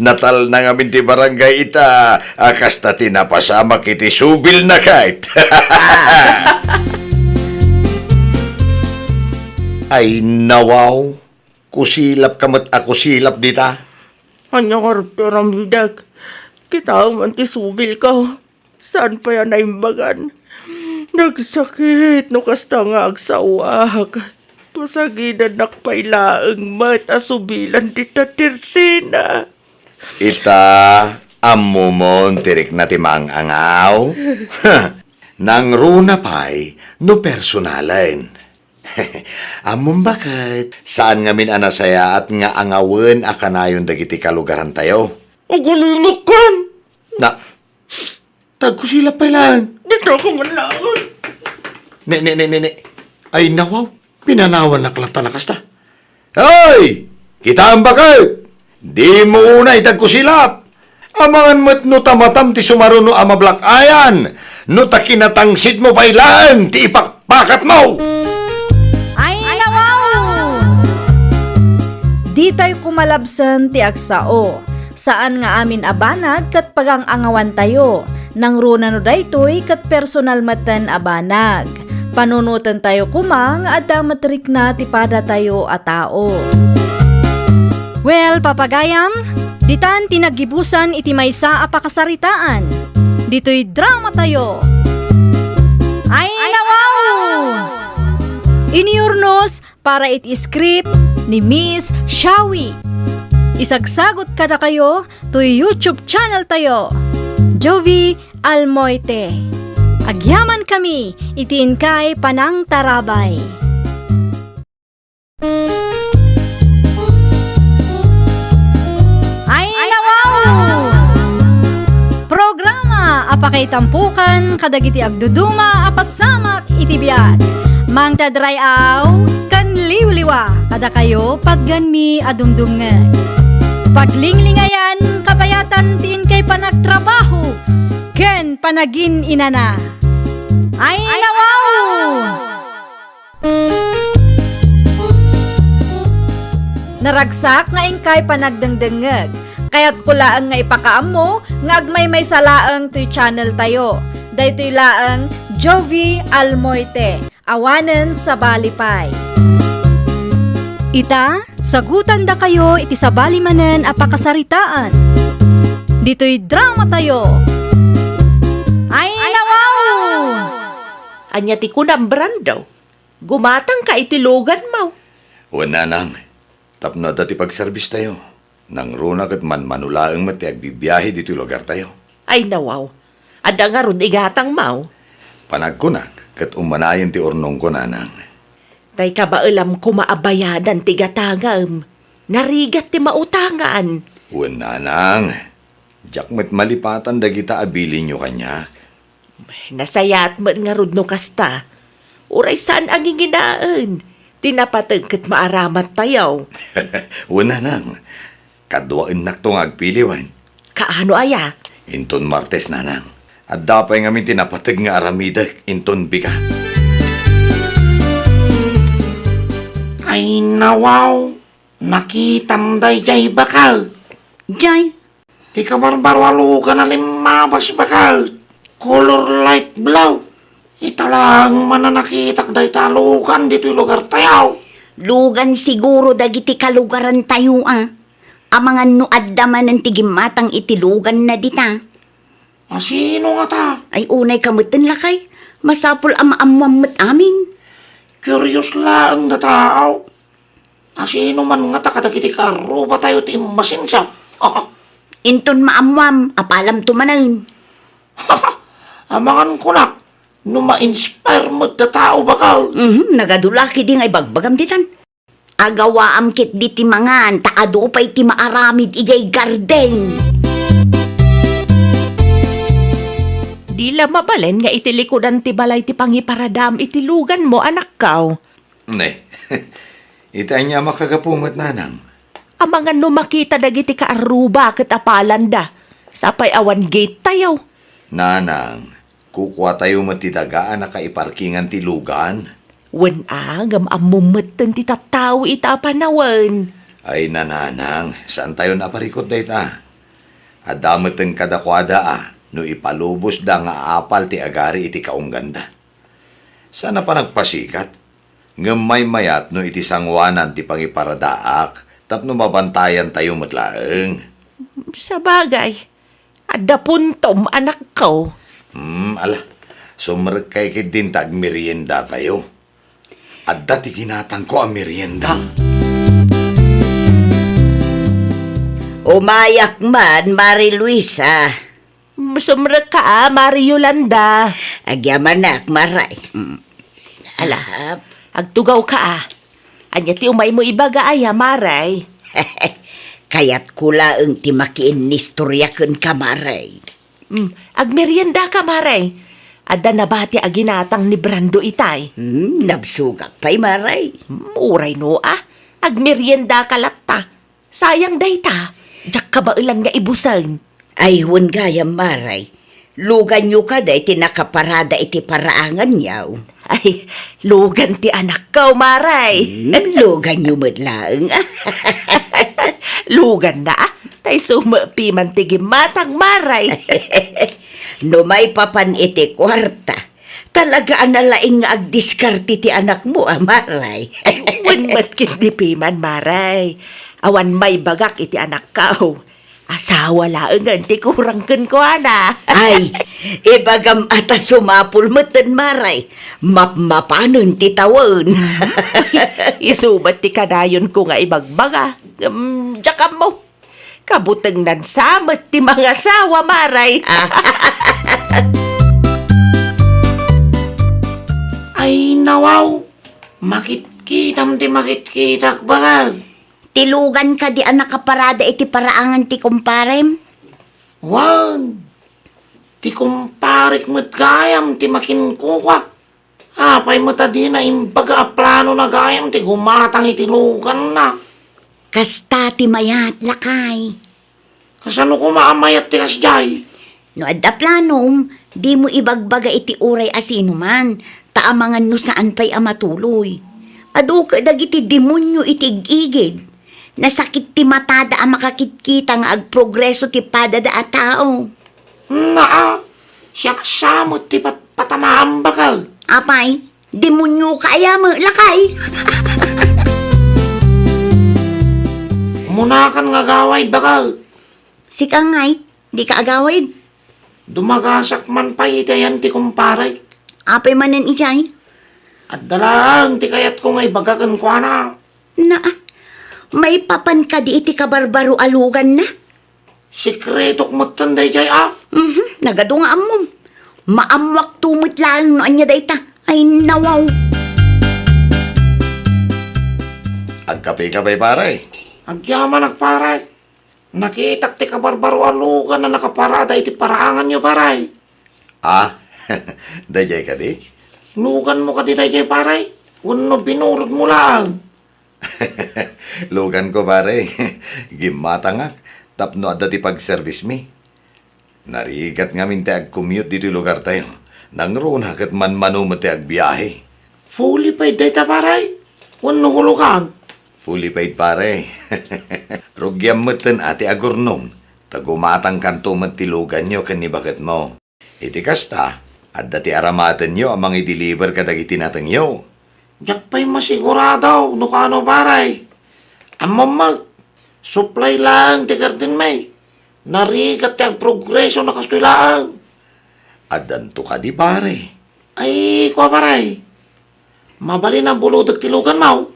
Natalna ngamin ti barangay ita a kasta ti napasamak iti subilna ket. Ay, nawaw. Kusilapka met a kusilap dita. Ania ngarud ti aramidek? Kitaem man ti subilko. Saan pay a naimbagan? Nagsakit no kasta nga agsaoak. Pasagidannak pay laeng met a subilan dita ti ersena. Ita, ammomon ti rikna ti maang-angaw? Nangruna pay no personalen. Ammom baket, saan ngamin a nasayaat nga angawen a kanayon dagiti kalugarantayo. Agul-ulimek ken. Na, tagkusilap pay laeng. Dita ka man laeng. Ne, ne, ne, ne, ne. Ay, nawaw. Pinanawannak latta a kasta. Hoy! Kitaem baket! Dimo unay tagkusilap! Amangan met no tamatam ti sumaruno a mablak-ayan, no ta kinatangsitmo pay laeng ti ipakpakatmo! Ay, nawaw! Ditayo kumalabsen ti agsao. Saan nga amin a banag ket pagang-angawantayo. Nangruna no daytoy ket personal metten a banag. Panunotentayo koma nga adda met rikna ti padatayo a tao. Well, papagayam, ditan ti naggibusan iti maysa a pakasaritaan. Ditoy dramatayo. Ay, nawaw! Iniurnos para iti script ni Miss Shawi. Isagsagot kadakayo toy YouTube channel tayo, Jovi Almoite. Agyamankami iti inkay panangtarabay. Ay, nawaw! Programa a pakaitampukan kadagiti agduduma a pasamak iti biag. Mangted ray-aw ken liwliwa kadakayo patgenmi a dumdumngeg. Paglinglingayan, kabayatan ti inkay panagtrabaho ken panagin-inana. Ay, nawaw! Naragsak nga inkay panagdengdengngeg. Kayatko laeng nga ipakaammo nga agmaymaysa laeng toy channel tayo. Daytoy laeng Jovi Almoite, awanen sabali pay. Ita, sagutandakayo iti sabali manen a pakasaritaan. Ditoy drama tayo. Ay, nawaw! Ania ti kunam, Brando? Gumatangka iti luganmo. Wen, nanang, tapno adda ti pagserbistayo. Nangruna ket manmano laeng met ti agbibiahe ditoy lugartayo. Ay, nawaw. Adda ngarud igatangmo? Panagkunak ket umanayen ti urnongko, nanang. Tay kabaelam koma a bayadan ti gatangem. Narigat ti mautangan. Wen, nanang. Diak met malipatan dagita a bilinyo kaniak. Nasayaat met ngarud no kasta. Uray saan a nginginaen ti napateg ket maaramat tayo. Wen, nanang. Kaduaennakto nga agpili wen. Kaano aya? Inton Martes, nanang. Adda pay ngamin ti napateg nga aramidek inton bigat. Ay, nawaw. Nakitam daydiay baket. Jay. Ti kabarbaro a lugan a limmabas baket. Color light blue. Ita laeng man a nakitak dayta a lugan ditoy lugartayo. Lugan siguro dagiti kalugarantayo a. Amangan no adda manen ti gimmatang iti luganna dita. Asino ngata? Ay, unay ka metten, lakay. Masapul a maammuam met amin. Curious laeng data, aw. Asino man ngata kadagiti karrubatayo ti immasinsa? Inton maammuam, apalamto manen. Amangan kunak, No ma-inspire met ta tao, baka. Mhm, nagadu la ketdi nga ibagbagam ditan. Agawaam ketdi ti mangan, ta adu pay ti maaramid idiay garden. Di la mabalin nga iti likudan ti balay ti pangiparadaam iti luganmo, anakko. Ne, iti ania a makagapu met, nanang? Amangan no makita dagiti kaarruba ket apalanda, sapay awan gate tayo. Nanang, kukuatayo met ti daga a nakaiparkingan ti lugan. Wen a, ngem ammom metten ti tattao ita a panawen. Ay, nanang, saantayon a parikut dayta. Adda metten kadakuada a, no ipalubosda nga apal ti agari iti kaungganda. Saan a panagpasikat, ngem maymayat no iti sangoanan ti pangiparadaak tapno mabantayantayo met laeng. Sabagay, adda puntom, anakko. Hmm, ala, sumrekkay ketdin ta agmeriendatayo. Adda ti ginatangko a merienda. Umayak man, Mari Luisa. Sumrekka a, Mari Yolanda. Agyamanak, Maray. Mm. Ala, agtugawka a. Ania ti umaymo ibaga aya, Maray? Kayatko laeng ti makiinnistoria kenka, Maray. Mm, agmeriendaka, Maray. Adda nabati a ginatang ni Brando itay. Mm, nabsogak pay, Maray. Mm, uray no a, agmeriendaka latta. Sayang dayta, diak kabaelan nga ibusen. Ay, wen gayam, Maray. Luganyo kadi ti nakaparada iti paraanganyo. Ay, lugan ti anakko, Maray. Hmm, luganyo met laeng. Luganna, a. Tay sumepi man ti gimmatang, Maray. No maipapan iti kuarta, talaga a nalaing nga agdiskarte ti anakmo a, Maray. Ay, wen met ketdi piman, Maray. Awan maibagak iti anakko. Asawa laengen ti kurang kenkuana. Ay, ibagam a ta sumapul metten, Maray. Mapmapanen ti tawen. Isu met ti kadayonko nga ibagbaga. Ngem, diak ammo. Kabutengnan sa met ti mangasawa, Maray. Ay, nawaw. Makitkitam ti makitkitak, bakag. Ti lugan kadi a nakaparada iti paraangan ti kumparem? Wen, ti kumparek met gayam ti makinkukua. Apay met a dina imbaga a planona gayam ti gumatang iti luganna? Kasta ti mayat, lakay. Kasano koma a mayat ti kasdiay? No adda planom, dimo ibagbaga iti uray a sinuman, ta amangan no saan pay a matuloy. Adu ket dagiti demonio iti ig-igid. Nasakit ti matada a makakitkita nga agprogreso ti padada a tao. Naa, siak sa met ti patpatamaam, bakag. Apay, demonioka aya met, lakay? Umunakon nga agawid, bakag. Sika ngay, dika agawid? Dumagasak man pay iti ayan ti kumparek. Apay manen idiay? Adda laeng ti kayatko nga ibaga kenkuana. Naa, maipapan kadi iti kabarbaro a luganna? Sekretok metten daydiay a? Mhm, nagadu nga ammom. Maammoakto met laeng no ania dayta. Ay, nawaw. Agkapeka pay, pare? Agyamanak, pare. Nakitak ti kabarbaro a lugan a nakaparada iti paraanganyo, pare. Ah, daydiay kadi? Luganmo kadi daydiay, pare? Wenno binurotmo laeng? Luganko, pare. Gimmatangak tapno adda ti pagservismi. Narigat ngamin ti agcommute ditoy lugartayo. Nangruna ket manmano met ti agbiahe. Fully paid dayta, pare? Wenno hulugan? Fully paid, pare. Rugiam metten a ti agurnong, ta gumatangkanto met ti luganyo ken ni baketmo. Iti kasta, adda ti aramatenyo a mangideliver kadagiti natengyo. Diak pay masigurado no kano, pare. Ammom met, supply laeng ti gardenmi. Narigat ti agprogresona kastoy laeng. Addanto kadi, pare? Ay, kua, pare. Mabalin a bulodek ti luganmo.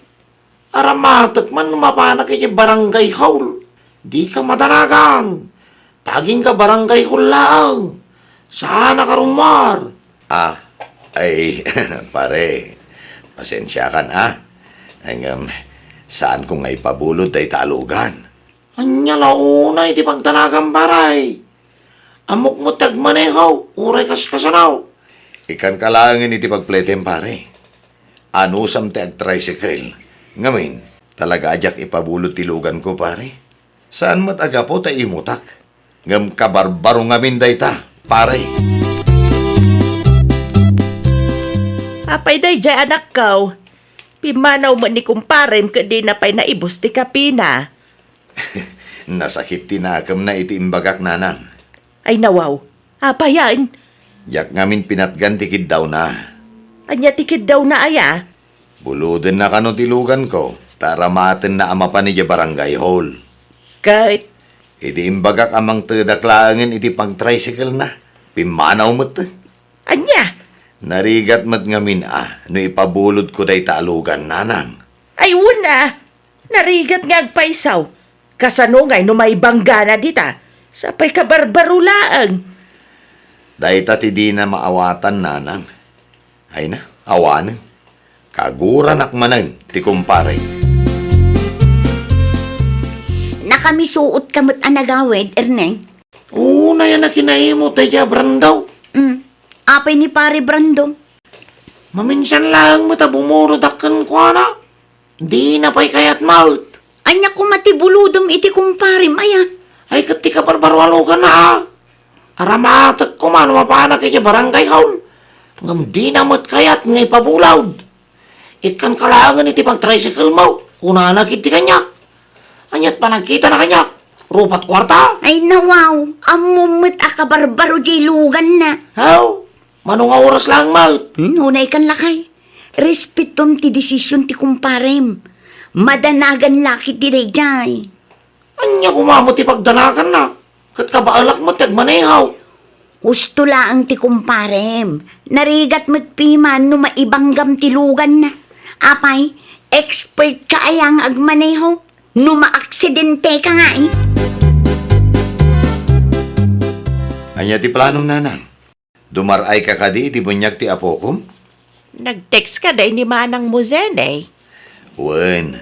Aramatek man no mapanak iti barangay hall. Dika madanagan. Ta agingga barangay hall laeng. Saanak a rummuar. Ah, Ay, pare, pasensiakan, a. Ay, ngem, saanko nga ipabulod dayta a lugan. Ania la unay ti pagdanagam, pare? Ammok met ti agmaneho, uray kaskasano. Ikkanka laengen iti pagpletem, pare. Anusam ti agtricycle. Ngamin, talaga a diak ipabulod ti luganko, pare. Saan met a gapu ta imutak. Ngem kabarbaro ngamin dayta, pare. Apay daydiay, anakko? Pimmanaw met ni kumparem ket dina pay naibus ti kapina. Nasakit ti nakemna iti imbagak, nanang. Ay, nawaw. Apayen? Diak ngamin pinatgan ti kiddawna. Ania ti kiddawna aya? Bulodenna kano ti luganko, ta aramatenna a mapan idiay barangay hall. Ket? Idi imbagak a mangtedak laengen iti pagtricycle-na, pimmanaw met. Ania? Narigat met ngamin a no ipabulodko dayta a lugan, nanang. Ay, wen a! Narigat nga agpayso. Kasano ngay no maibanggana dita? Sapay kabarbaro laeng. Dayta ti dina maawatan, nanang. Ay na, awanen. Kaguranak manen ti kumpare. Nakamisuotka met a nagawid, Erneng? Unay a nakinaimut daydiay a Brando. Mm. Apay ni Pare Brando? Maminsan laeng met a bumurodak kenkuana. Dina pay kayat met. Ania koma ti bulodem iti kumparem aya? Ay, ket ti kabarbaro a luganna, a. Aramatek koma no mapanak idiay barangay hall. Ngem dina met kayat nga ipabulod. Ikkanka laengen iti pagtricycle-mo, kunana ketdi kaniak. Aniat panagkitana kaniak? Rupat kuarta? Ay, nawaw, ammom met a kabarbaro diay luganna. Haw, mano nga oras laeng met? Hmm, unaykan lakay. Respetuam ti desisyon ti kumparem. Madanagan la ketdi daydiay. Ania koma met ti pagdanaganna? Ket kabaelak met ti agmaneho. Husto laeng ti kumparem. Narigat met piman no maibanggam ti luganna. Apay, expert-ka aya nga agmaneho? No maaksidenteka ngay? Ania ti planom, nanang? Dumar-ayka kadi iti buniag ti apokom? Nag-text kadi ni manangmo, Zenny? Wen.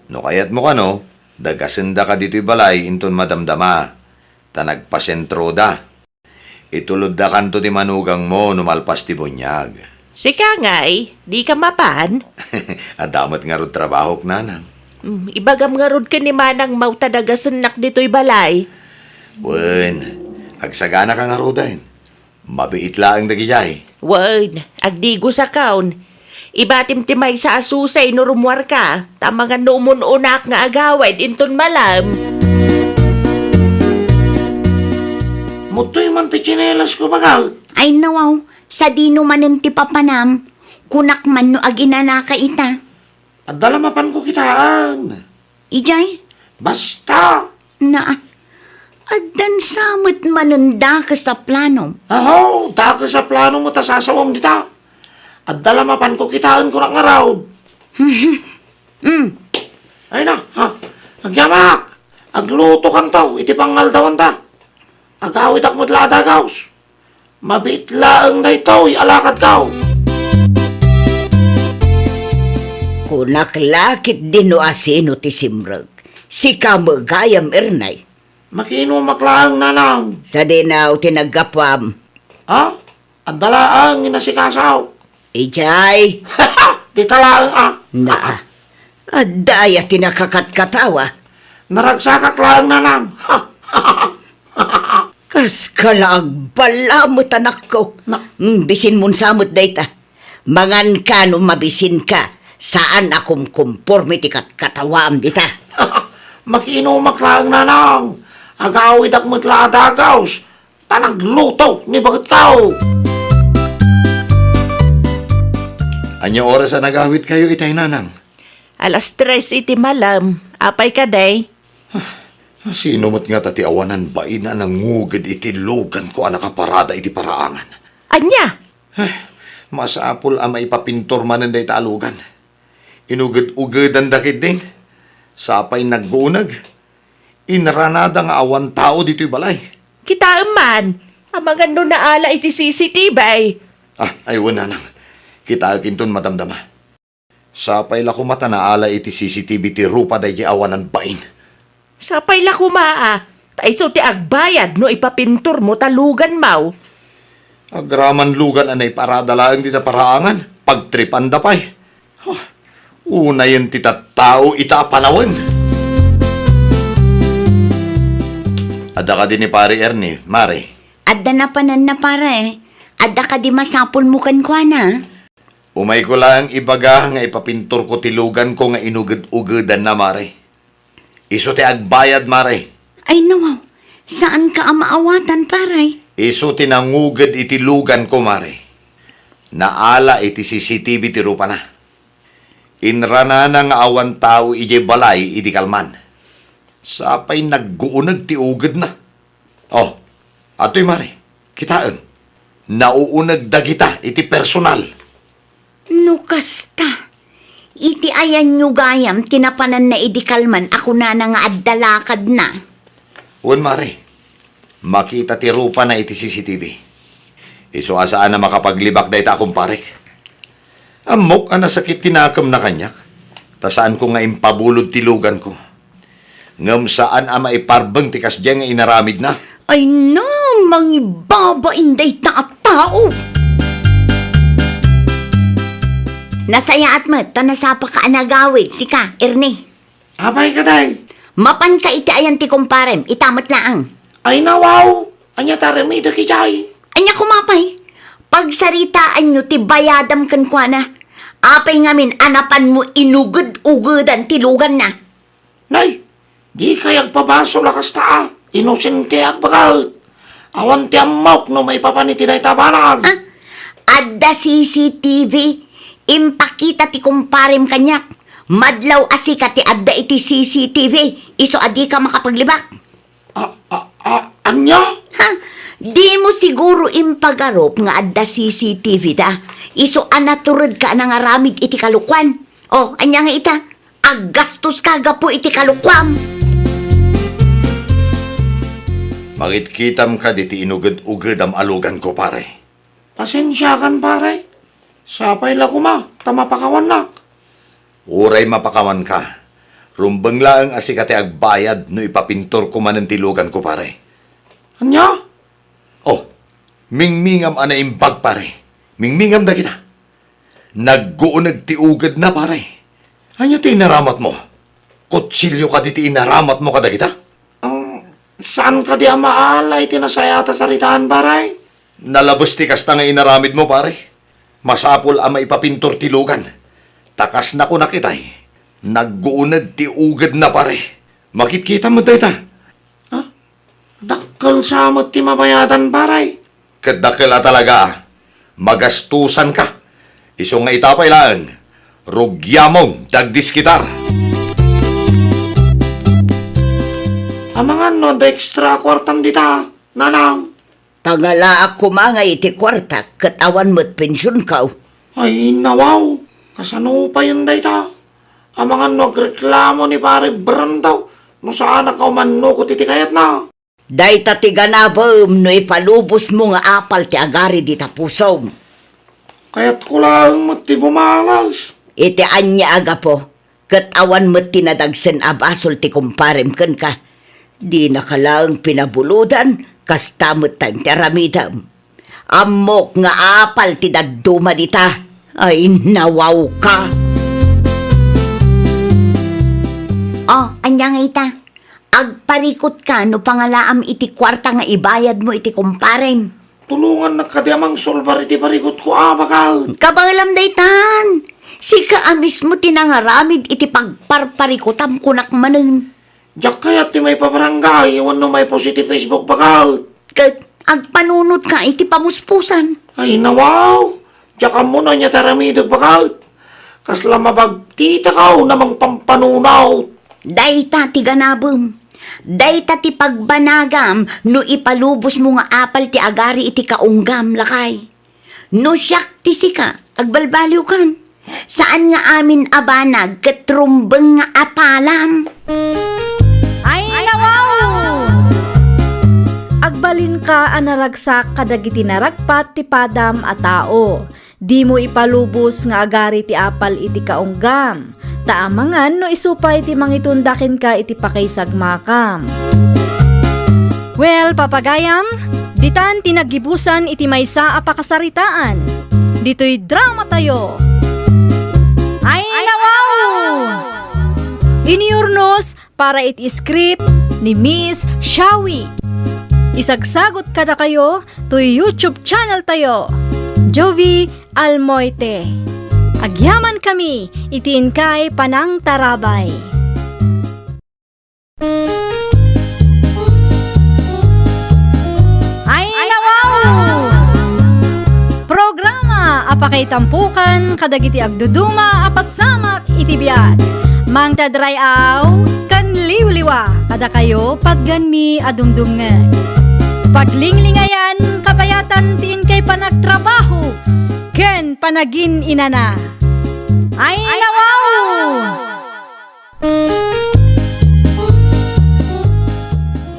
No kayatmo kano, dagasendaka ditoy balay inton madamdama. Ta nagpasentroda. Ituloddakanto ti manugangmo no malpas ti buniag. Sika ngay, dika mapan? Adda met ngarud trabahok, nanang. Mm, ibagam ngarud ken ni manangmo ta dagasennak ditoy balay. Wen, agsaganaka ngaruden. Mabiit laeng dagidiay. Wen, agdigosakon. Ibatim ti maysa a susi no rummuarka, ta amangan no umun-unak nga agawid inton malem. Muttoy man ti tsinelas ko, baga. Ay, nawaw, sadino manen ti papanam? Kunak man no aginanaka ita. Adda la mapanko kitaen. Idiay? Basta! Na, addan sa met manen dakes a plano. Aho, dakes a plano met a sasawem dita. Adda la mapanko kitaen, kunak ngarud. Hmm. Ay na, ha? Agyamanak! Aglutokanto iti pangaldawanta. Agawidak met la a dagaws. Mabiit laeng daytoy a lakadko. Kunak la ketdi no asino ti simrek. Sika met gayam, Ernay. Makiinumak laeng, nanang. Sadino ti naggapuam? Ha? Adda laeng inasikaso. Idiay? Dita laeng, a. Na, adda aya ti nakakatkatawa? Naragsakak laeng, nanang. Kaska la agballa met, anakko. Na- Mm, bisinmon sa met dayta. Manganka no mabisinka. Saan a kumkumporme ti katkatawaam dita. Makiinumak laeng, nanang. Agawidak met la a dagaws. Ta nagluto ni baketko. Ania oras a nagawidkayo itay, nanang? Alas tres iti malem. Apay kadi? Ah, sino met ngata ti awanan baina a nanguged iti luganko a nakaparada iti paraangan? Ania? Eh, masapul a maipapintor manen dayta a lugan. Inuged-ugedanda ketdin. Sapay nagguuneg. Inranada nga awan tao ditoy balay. Kitaem man, amangan no naala iti C C T V. Ah, ay, wen, nanang. Kitaek inton madamdama. Sapay la koma ta naala iti C C T V ti rupa daydi awanan bain. Sapay la koma, a. Ta isu ti agbayad no ipapinturmo ta luganmo. Agraman lugan a naiparada laeng dita paraangan. Pagtripanda pay. Huh. Unayen ti tattao ita a panawen. Adda kadi ni Pare Ernie, Mare? Adda napananna, Pare. Adda kadi masapulmo kenkuana? Umayko laeng ibaga nga ipapinturko ti luganko nga inuged-ugedanna, Mare. Isu ti agbayad, Mare. Ay, nawaw. Saanka a maawatan, Pare. Isu ti nanguged iti luganko, Mare. Naala iti C C T V ti rupana. Inranana nga awan tao idiay balay idi kalman. Sapay nagguuneg ti ugedna. Oh, atoy, Mare, kitaem. Nauuneg dagita iti personal. No kasta, iti ayanyo gayam ti napananna idi kalman a kunana nga adda lakadna? Wen, Mare. Makita ti rupana iti C C T V. Isu a saan a makapaglibak dayta a kumparek. Ammok a nasakit ti nakemna kaniak, ta saanko nga impabulod ti luganko. Ngem saan a maiparbeng ti kasdiay nga inaramidna. Ay na, mangibabain dayta a tao! Nasayaat met ta nasapaka a nagawid, sika, Ernie. Apay kadi? Mapanka iti ayan ti kumparem, ita met laeng. Ay, nawaw, ania ti aramidek idiay? Ania koma pay? Pagsaritaanyo ti bayadam kenkuana. Apay ngamin a napanmo inuged-ugedan ti luganna? Nay, dikay agpabasol a kasta a. Inosenteak baket. Awan ti ammok no maipapan iti dayta a banag. Ah, adda C C T V. Impakita ti kumparem kaniak. Madlaw a sika ti adda iti C C T V. Isu a dika makapaglibak. A, a, a, ania? Ha? Dimo siguro impagarup nga adda C C T V da. Isu a naturedka a nangaramid iti kalokuan. O, ania nga ita? Aggastoska gapu iti kalokuam. Makitkitam kadi ti inuged-ugedam a luganko, pare. Pasensiakan, pare. Sapay la koma ta mapakawannak. Uray mapakawanka, rumbeng laeng a sika ti agbayad no ipapinturko manen ti luganko, pare. Ania? Oh, mingmingam a naimbag, pare. Mingmingam dagita. Nagguuneg ti ugedna, pare. Ania ti inaramatmo? Kutsilio kadi ti inaramatmo kadagita? Ah, saan kadi a maala iti nasayaat a saritaan, pare? Nalabes ti kasta nga inaramidmo, pare. Masapul a maipapintur ti lugan. Ta kas nakunak itay, nagguuneg ti ugedna, pare. Makitkitam met dayta. Ha? Dakkel sa met ti mabayadan, pare. Ket dakkel a talaga, magastusanka. Isu nga ita pay laeng, rugiamon ti agdiskitar. Amangan no adda extra a kuartam dita, nanang? Pangalaak koma nga iti kuartak ket awan met pensionkaw. Ay, nawaw. Kasano payen dayta? Amangan no agreklamo ni Pare Brando no saanak a umannukot iti kayatna. Dayta ti ganabem no ipalubosmo nga apal ti agari dita pusom. Kayatko laeng met ti bumalas. Iti ania a gapu, ket awan met ti nadagsen a basol ti kumparem kenka. Dinaka laeng pinabulodan, kasta met ti aramidem. Ammok nga apal ti dadduma dita. Ay, nawawka. Oh, ania nga ita? Agparikutka no pangalaam iti kuarta nga ibayadmo iti kumparem. Tulongannak kadi a mangsolbar iti parikutko a baket. Kabaelam daytan. Sika a mismo ti nangaramid iti pagparparikutam kunak manen. Diak kayat ti maipabarangay wenno maipost iti Facebook baket. Ket agpanunotka iti pamuspusan. Ay, nawaw. Diak ammo no ania ti aramidek baket. Kasla mabagtitakaw a mangpampanunot. Dayta ti ganabem. Dayta ti pagbanagam no ipalubosmo nga apal ti agari iti kaunggam, lakay. No siak ti sika, agbalbaliwkan. Saan nga amin a banag ket rumbeng nga apalam. Ay, nawaw! Agbalinka ka a naragsak kadagiti naragpat ti padam a tao. Dimo ipalubos nga agari ti apal iti kaunggam, ta amangan no isu pay ti mangitunda kenka iti pakaisagmakam. Well, papagayam, ditan ti naggibusan iti maysa a pakasaritaan. Ditoy drama tayo. Ay, nawaw! Inurnos para iti script ni Miss Shawi. Isagsagot kadakayo toy YouTube channel tayo, Jovie Almoite. Agyaman kami iti inkay panangtarabay. Ay, nawaw! Programa a pakaitampukan kadagiti agduduma a pasamak iti biag. Mangted ray-aw ken liwliwa kadakayo patganmi a dumdumngeg. Paglinglingayan, kabayatan ti inkay panagtrabaho ken panagin-inana. Ay, nawaw!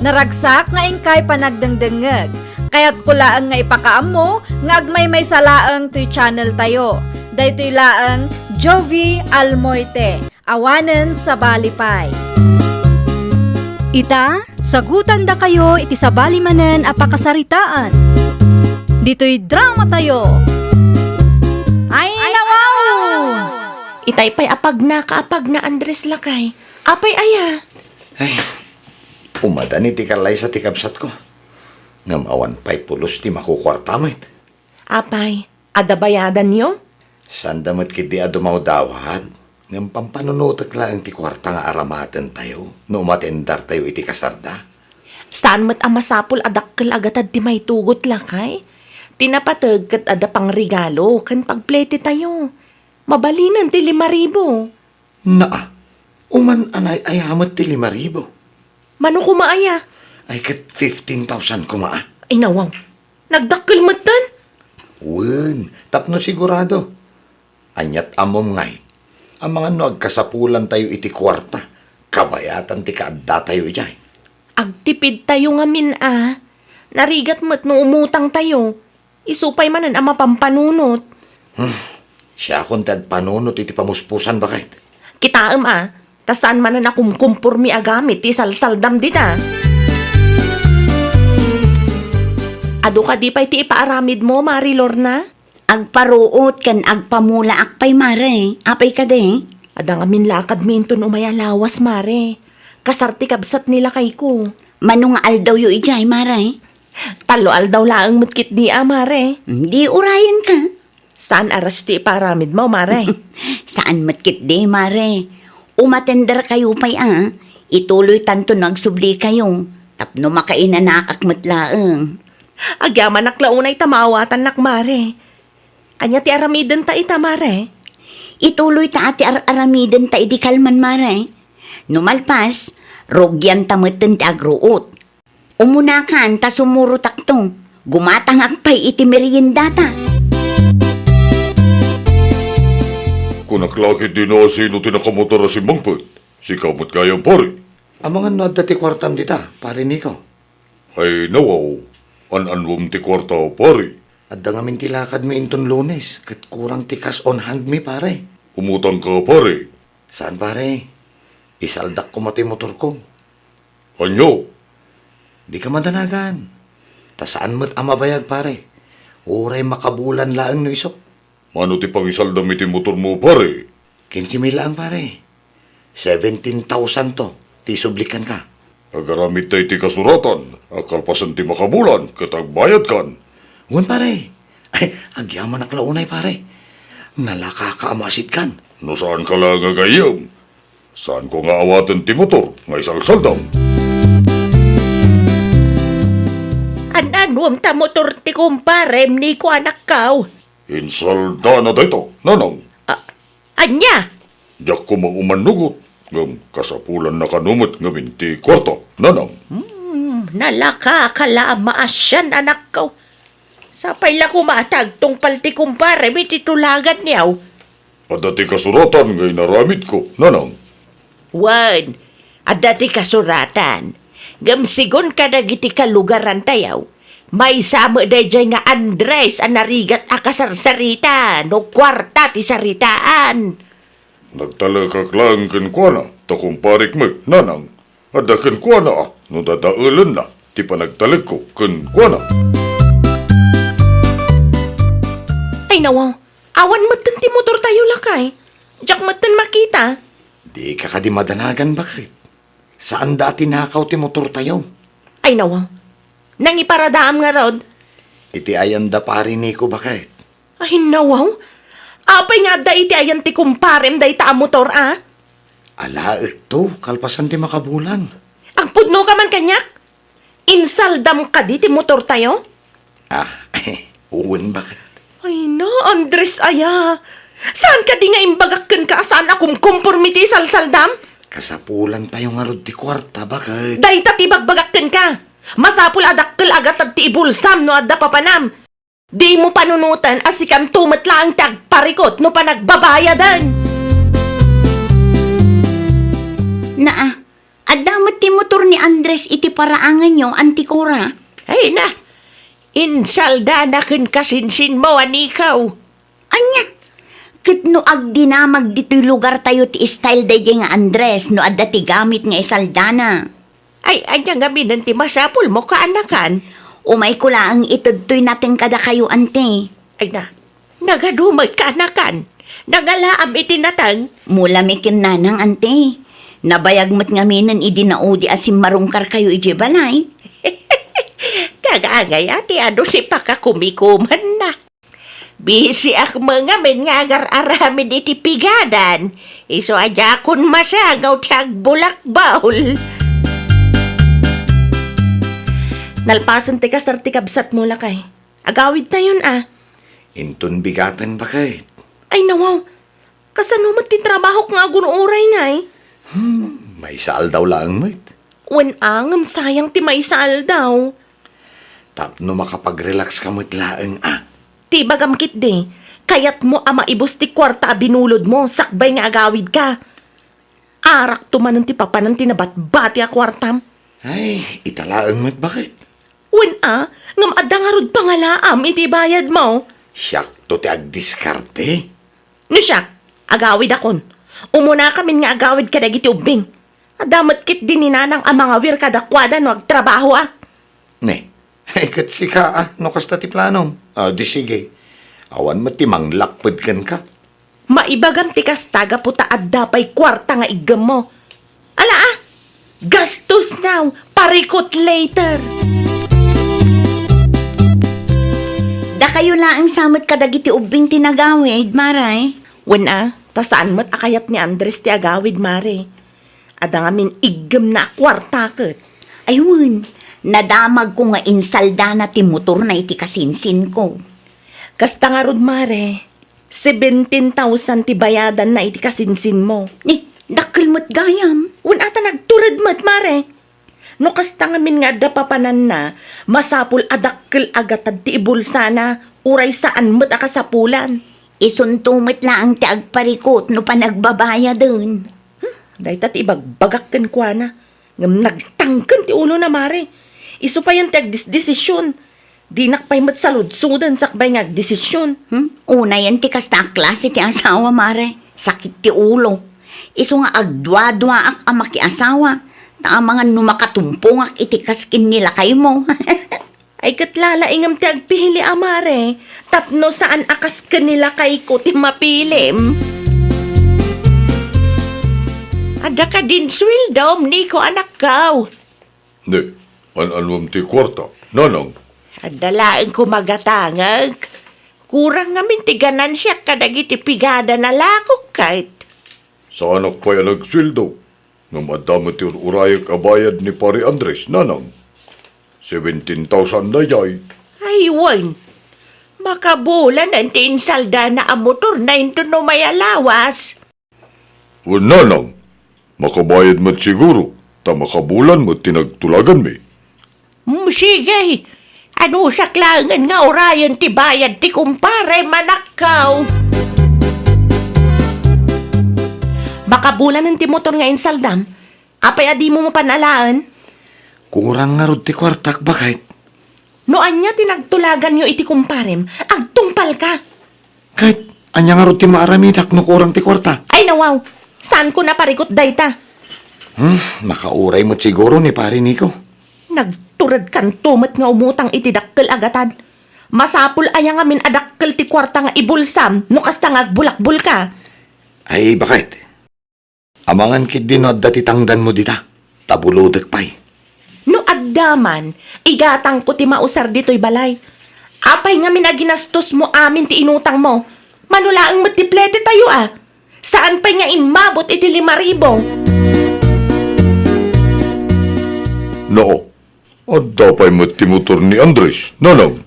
Naragsak nga inkay panagdengdengngeg. Kayatko laeng nga ipakaammo nga agmaymaysa laeng toy channel tayo. Daytoy laeng Jovie Almoite, awanen sabali pay. Ita, sagutandakayo iti sabali manen a pakasaritaan. Ditoy drama tayo. Ay, nawaw! Itay pay a pagna ka a pagna, Andres, lakay. Apay aya? Ay, umadani ti kallaysa ti kabsatko. Ngem awan pay pulos ti makukuarta met. Apay, adda bayadanyo? Saanda met ketdi a dumawdawat. Ngem pampanunotek laeng ti kuarta nga aramatentayo no umatendartayo iti kasarda. Saan met a masapul a dakkel a gatad ti maitugot, lakay? Ti napateg ket adda pangregalo ken pagpletetayo. Mabalinen ti lima ribu. Naa, uman a naay-aya met ti lima ribu. Mano koma aya? Ay, ket fifteen thousand koma, a. Ay, nawaw. Nagdakkel metten? Wen, tapno sigurado. Ania't ammom ngay, amangan no agkasapulantayo iti kuarta, kabayatan ti kaaddatayo idiay. Agtipidtayo ngamin a. Narigat met no umutangtayo. Isu pay manen a mapampanunot. Hmm. Siakon ti agpanunot iti pamuspusan, baket. Kitaem a, ta saan manen a kumkumpormi a gamit ti salsaldam dita. Adu kadi pay ti ipaaramidmo, Mari Lorna? Agparuot ken agpamulaak pay, Mare. Apay kadi? Adda ngamin lakadmi inton umay a lawas, Mare. Kasar ti kabsat ni lakayko. Mano nga aldawyo idiay, Mare? Tallo aldaw laeng met ketdi a, Mare. Di urayenka. Saan a rush ti ipaaramidmo, Mare? Saan met ketdi, Mare. Umatenderkayo pay a, ituloytanto no agsublikayo. Tapno makainanakak met laeng. Agyamanak la unay ta maawatannak, Mare. Ania ti aramidenta ita, Mare? Ituloyta a ti ar-aramidenta idi kalman, Mare. No malpas, rugianta metten ti agruot. Umunakan ta sumurotakto. Gumatangak pay iti meriendata. Kunak la ketdi no asino ti nakamotor a simmangpet. Sika met gayam, pare. Amangan no adda ti kuartam dita, Pare Nico. Ay, nawaw. An-anwem ti kuarta, pare. Adda ngamin ti lakadmi inton Lunes, ket kurang ti cash on hand mi, pare. Umutangka, pare. Saan, pare? Isaldak koma ti motorko. Ania? Dika madanagan. Ta saan met a mabayag, pare. Uray makabulan laeng no isu. Mano ti pangisaldam iti motormo, pare? Kinse mil laeng, pare. Seventeen thousand to ti isublikkanka. Agaramidta iti kasuratan a kalpasan ti makabulan ket agbayadkan. Wen, pare. Ay, agyamanak la unay, pare. Nalakaka a maasitkan. No saanka la nga gayyem, saanko nga awaten ti motor nga isalsaldam. An-anwem ta motor ti kumparem, Nico, anakkaw? Insaldana dayta, nanang. A-, ania? Diak koma umannugot, ngem kasapulanna kano met ngamin ti kuarta, nanang. Hmm, nalakaka la a maasian, anakko. Sapay la koma ta agtungpal ti kumparem iti tulaganyo. Adda ti kasuratan nga inaramidko, nanang. Wen, adda ti kasuratan. Ngem sigun kadagiti kalugarantayo, Maysa met daydiay nga Andres a narigat a kasarsarita no kuarta ti saritaan. Nagtalekak laeng kenkuana, ta kumparek met, nanang. Adda kenkuana a no dadaelenna ti panagtalekko kenkuana. Ay nawaw, awan metten ti motortayo, lakay. Diak metten makita. Dika kadi madanagan, baket? Saanda a tinakaw ti motortayo. Ay nawaw, nangiparadaam ngarud? Iti ayanda pari Nico, baket. Ay nawaw, apay nga adda iti ayan ti kumparem dayta a motor a? Alaekto, kalpasan ti makabulan. Agpudnoka man kaniak? Insaldam kadi ti motortayo? Ah, wen, baket. Ay na, Andres aya. Saan kadi nga imbagak kenka a saan a kumkumpormi ti isalsaldam? Kasapulantayo ngarud ti kuarta, baket. Dayta ti ibagbagak kenka. Masapul a dakkel a gatad ti ibulsam no adda papanam. Dimo panunoten a sikanto met laeng ti agparikut no panagbabayaden. Naa, adda met ti motor ni Andres iti paraanganyo, Anti Cora? Ay na, insaldana ken kasinsinmo a Nico. Ania? Ket no agdinamag ditoy lugartayo ti style daydiay nga Andres no adda ti gamit nga isaldana. Ay, ania ngamin ti masapulmo, kaanakan? Umayko laeng itedtoy nateng kadakayo, Anti. Ay na, nagadu met, kaanakan. Nangalaam iti nateng. Mulami ken nanang, Anti. Nabayag met ngaminen idi naudi a simmarungkarkayo idiay balay. Kagangay, Ati, adu ti pakakumikumanna. Bisiak met ngamin nga agar-aramid iti pigadan. Isu a diakon masangaw ti agbulakbol. Nalpasen ti kasar ti kabsatmo, lakay. Agawidtayon a. Inton bigaten, baket. Ay, nawaw. Kasano met ti trabahok nga agur-uray ngay? Hmm, maysa aldaw laeng met. Wen a, ngem sayang ti maysa aldaw. Tapno makapag-relax ka met laeng a. Ti ibagam ketdi, kayatmo a maibus ti kuarta a binulodmo sakbay nga agawidka. Arakto manen ti papanan ti nabatbati a kuartam. Ay, ita laeng met, baket. Wen a, ngem adda ngarud pangalaam iti bayadmo. Siakto ti agdiskarte. No siak, agawidakon. Umunakamin nga agawid kadagiti ubbing. Adda met ketdi ni nanang a mangawir kadakuada no agtrabaho a. Ne, ay, ket sika a, no kasta ti planom. A, di sige. Awan met ti manglapped kenka. Maibagam ti kasta gapu ta adda pay kuarta nga iggemmo. Ala a! Gastos now, parikut later! Dakayo laeng sa met kadagiti ubbing ti nagawid, Mare. Wen a, ta saan met a kayat ni Andres ti agawid, Mare. Adda ngamin iggemna a kuarta ket. Ay wen, nadamagko nga insaldana ti motorna iti kasinsinko. Kasta ngarud, Mare, seventeen thousand ti bayadanna iti kasinsinmo. Ni, dakkel met gayam. Wen a ta nagtured met, Mare. No kasta ngamin nga adda papananna, masapul a dakkel a gatad ti ibulsana, uray saan met a kasapulan. Isunto met laeng ti agparikut no panagbabayaden. Hmm, dayta ti ibagbagak kenkuana. Ngem nagtangken ti ulona, Mare. Isu payen ti agdisdesision. Dinak pay met saludsoden sakbay nga agdesisyon. Hmm? Unayen ti kasta a klase ti asawa, Mare. Sakit ti ulo. Isu nga agduaduaak a makiasawa. Ta amangan no makatumpongak iti kas ken ni lakaymo. Ay, ket lalaingem ti agpili a, Mare. Tapno saan a kas ken ni lakayko ti mapilim. Adda kadin sueldom, Nico, anakko. Ne, an-anuem ti kuarta, nanang? Adda laeng koma gatangek. Kurang ngamin ti ganansiak kadagiti pigada a lakok ket. Saanak pay a nagsueldo, ngem adda met ti ur-urayek a bayad ni Pari Andres, nanang. Seventeen thousand dayay. Ay, wen. Makabulanen ti insaldana a motorna inton umay a lawas. Wen, nanang, makabayad met siguro, ta makabulan met ti nagtulaganmi. Mm, sige, anusak laengen nga urayen ti bayad ti kumpare, manakkaw. Makabulanen ti motor nga insaldam, apay a dimo mapan alaen? Kurang ngarud ti kuartak, baket. No ania ti nagtulaganyo iti kumparem, agtungpalka. Ket ania ngarud ti maaramidak no kurang ti kuarta? Ay, nawaw. Saanko naparikut dayta. Hmm, makauray met siguro ni Pare Nico. Nagturedkanto met nga umutang iti dakkel a gatad. Masapul aya ngamin a dakkel ti kuarta nga ibulsam no kasta nga agbulakbulka? Ay, baket. Amangan ketdi no adda ti tangdanmo dita, ta bulodek pay. No adda man, igatangko ti mausar ditoy balay. Apay ngamin a ginastosmo amin ti inutangmo? Mano laeng met ti plete tayo a. Saan pay nga immabot iti lima ribu? Nao, adda pay met ti motor ni Andres, nanang.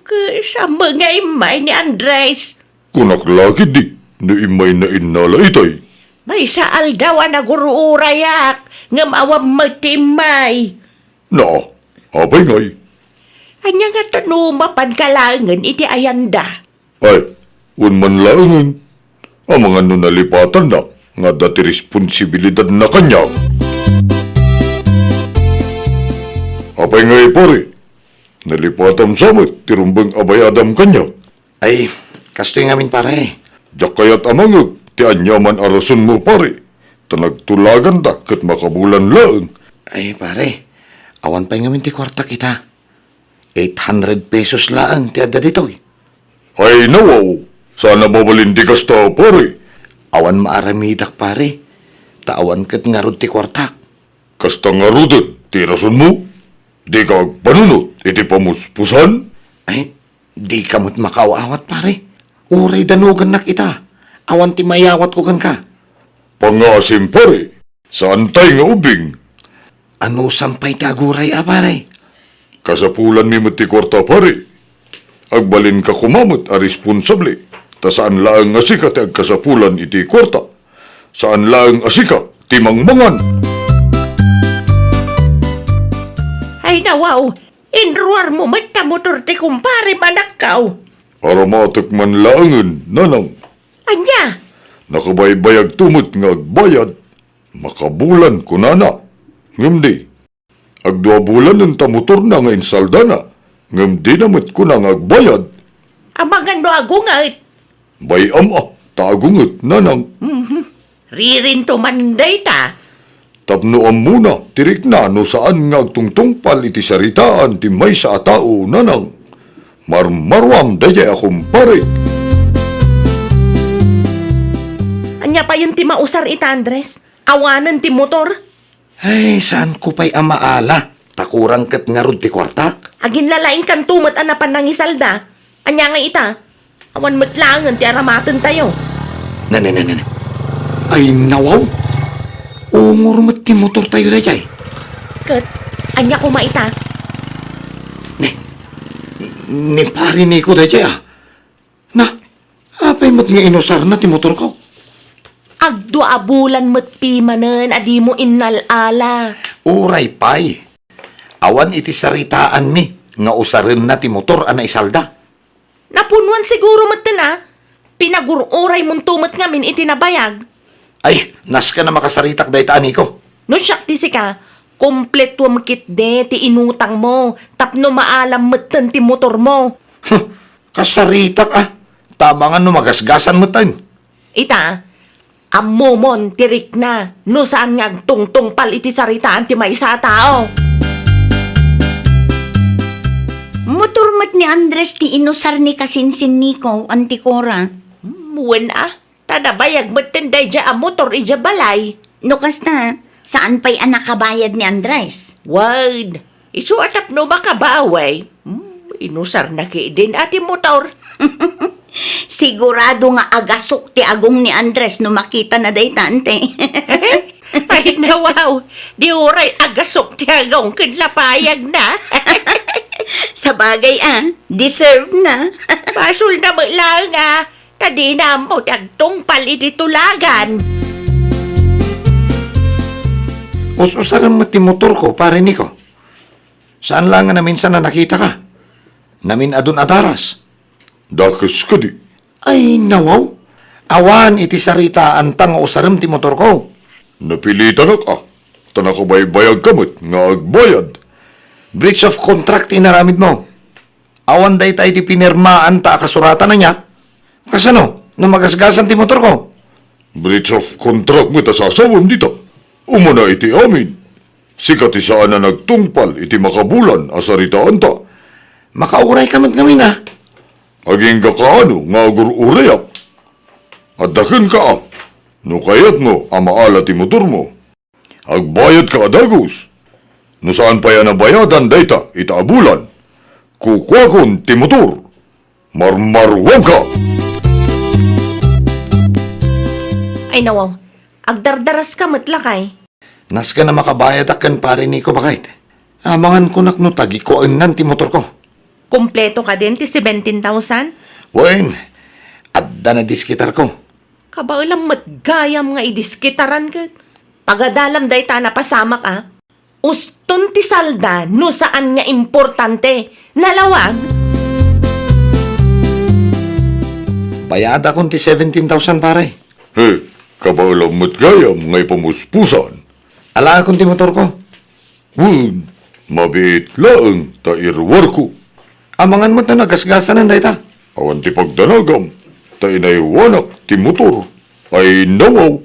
Ket saan met nga immay ni Andres? Kunak la ketdi, no immayna innala itay. Maysa aldaw a nagur-urayak, ngem awan met ti immay. Naa, apay ngay? Ania ngata no mapanka laengen iti ayanda? Ay, wen man laengen. Amangan no nalipatanna nga adda ti responsibilidanna kaniak. Apay ngay, pare? Nalipatam sa met ti rumbeng a bayadam kaniak. Ay, kastoy ngamin, pare. Diak kayat a mangngeg ti aniaman a rasonmo, pare. Ta nagtulaganta ket makabulan laeng. Ay, pare, awan pay ngamin ti kuartak ita. Eight hundred pesos laeng ti adda ditoy. Ay, nawaw, saan a mabalin ti kasta, pare. Awan maaramidak, pare. Ta awan ket ngarud ti kuartak. Kasta ngaruden ti rasonmo? Dika agpanunot iti pamuspusan? Ay, dika met makaaw-awat, pare. Uray danugannak ita. Awan ti mayawatko kenka. Pangngaasim, pare. Saantay nga ubing. Anusam pay ti aguray a, pare? Kasapulanmi met ti kuarta, pare. Agbalinka koma met a responsable, ta saan laeng a sika ti agkasapulan iti kuarta. Saan laeng a sika ti mangmangan. Ay, nawaw, inruarmo met ta motor ti kumpare, manakkaw. Aramatek man laengen, nanang. Ania? Nakabaybayagto met nga agbayad. Makabulan, kunana. Ngem di. Agdua bulanen ta motorna nga insaldana, ngem dina met kuna nga agbayad. Amangan no agunget? Bay-am a, ta agunget, nanang. Mhm. Ririnto man dayta. Tapno ammona ti rikna no saan nga agtungtungpal iti saritaan ti maysa a tao, nanang. Marmaruam daydiay a kumpare. Ania payen ti mausar ita, Andres? Awanen ti motor? Ay, saanko pay a maala, ta kurang ket ngarud ti kuartak. Aginlalaingkanto met a napan nangisalda. Ania ngay ita? Awan met laengen ti aramatentayo. Ne, ne, ne, ne, ne. Ay, nawaw! Ungor met ti motortayo daydiay. Ket, ania koma ita? Ne, ni Pare Nico daydiay, a. Na, apay met nga inusarna ti motorko? Agdua a bulan met pimanen a dimo innal-ala. Uray pay. Awan iti saritaanmi nga usarenna ti motor a naisalda. Napunuan siguro metten a. Pinagur-uraymonto met ngamin iti nabayag. Ay, nasken a makasaritak dayta, a Nico. No siak ti sika, kompletuem ketdi ti inutangmo tapno maalam metten ti motormo. Huh, kasaritak a, ta amangan no magasgasan metten. Ita, ammomon ti rikna no saan nga agtungtungpal iti saritaan ti maysa a tao. Motor met ni Andres ti inusar ni kasinsin Nico, Auntie Cora. Hmm, wen a. Ta nabayag metten daydiay a motor idiay balay. No kasta, saan pay a nakabayad ni Andres? Wen, isu a tapno makabawi. Hmm, inusarna ketdin a ti motor. Sigurado nga agasok ti agong ni Andres no makitana dayta, ante. Ay, nawaw. Di uray agasok ti agong ken lapayagna. Sabagay a, deserve na. Basolna met laeng a, ta dina ammo ti agtungpal iti tulagan. Us-usaren met ti motorko, Pare Nico. Saan laeng a naminsan a nakitaka. Namin-adun a daras. Dakes kadi. Ay, nawaw. Awan iti saritaanta nga usarem ti motorko. Napilitanak a, ta nakabaybayagka met nga agbayad. Breach of contract ti inaramidmo. Awan dayta iti pinirmaanta a kasuratan ania? Kasano no magasgasan ti motorko? Breach of contract met a sasawem dita. Umuna iti amin. Sika ti saan a nagtungpal iti makabulan a saritaanta. Makauraykam met ngamin a. Agingga kaano nga agur-urayak? Adda kenka a. No kayatmo a maala ti motormo, agbayadka a dagus. No saan pay a nabayadan dayta ita a bulan, kukuakon ti motor. Marmaruamka! Ay, nawaw. Agdardaraska met, lakay. Nasken a makabayadak ken Pare Nico, baket. Amangan kunak no tagikuaennan ti motorko. Kompleto kadin ti seventeen thousand? Wen, adda nadiskitarko. Kabaelam met gayam nga idiskitaran ket. Pagadalam dayta a napasamak a. Uston ti salda no saan nga importante. Nalawag? Bayadakon ti seventeen thousand, pare. He, kabaelam met gayam nga ipamuspusan. Alaekon ti motorko. Wen, mabiit laeng ta iruarko. Amangan met no nagasgasanen dayta. Awan ti pagdanagam, ta inaywanak ti motor. Ay, nawaw.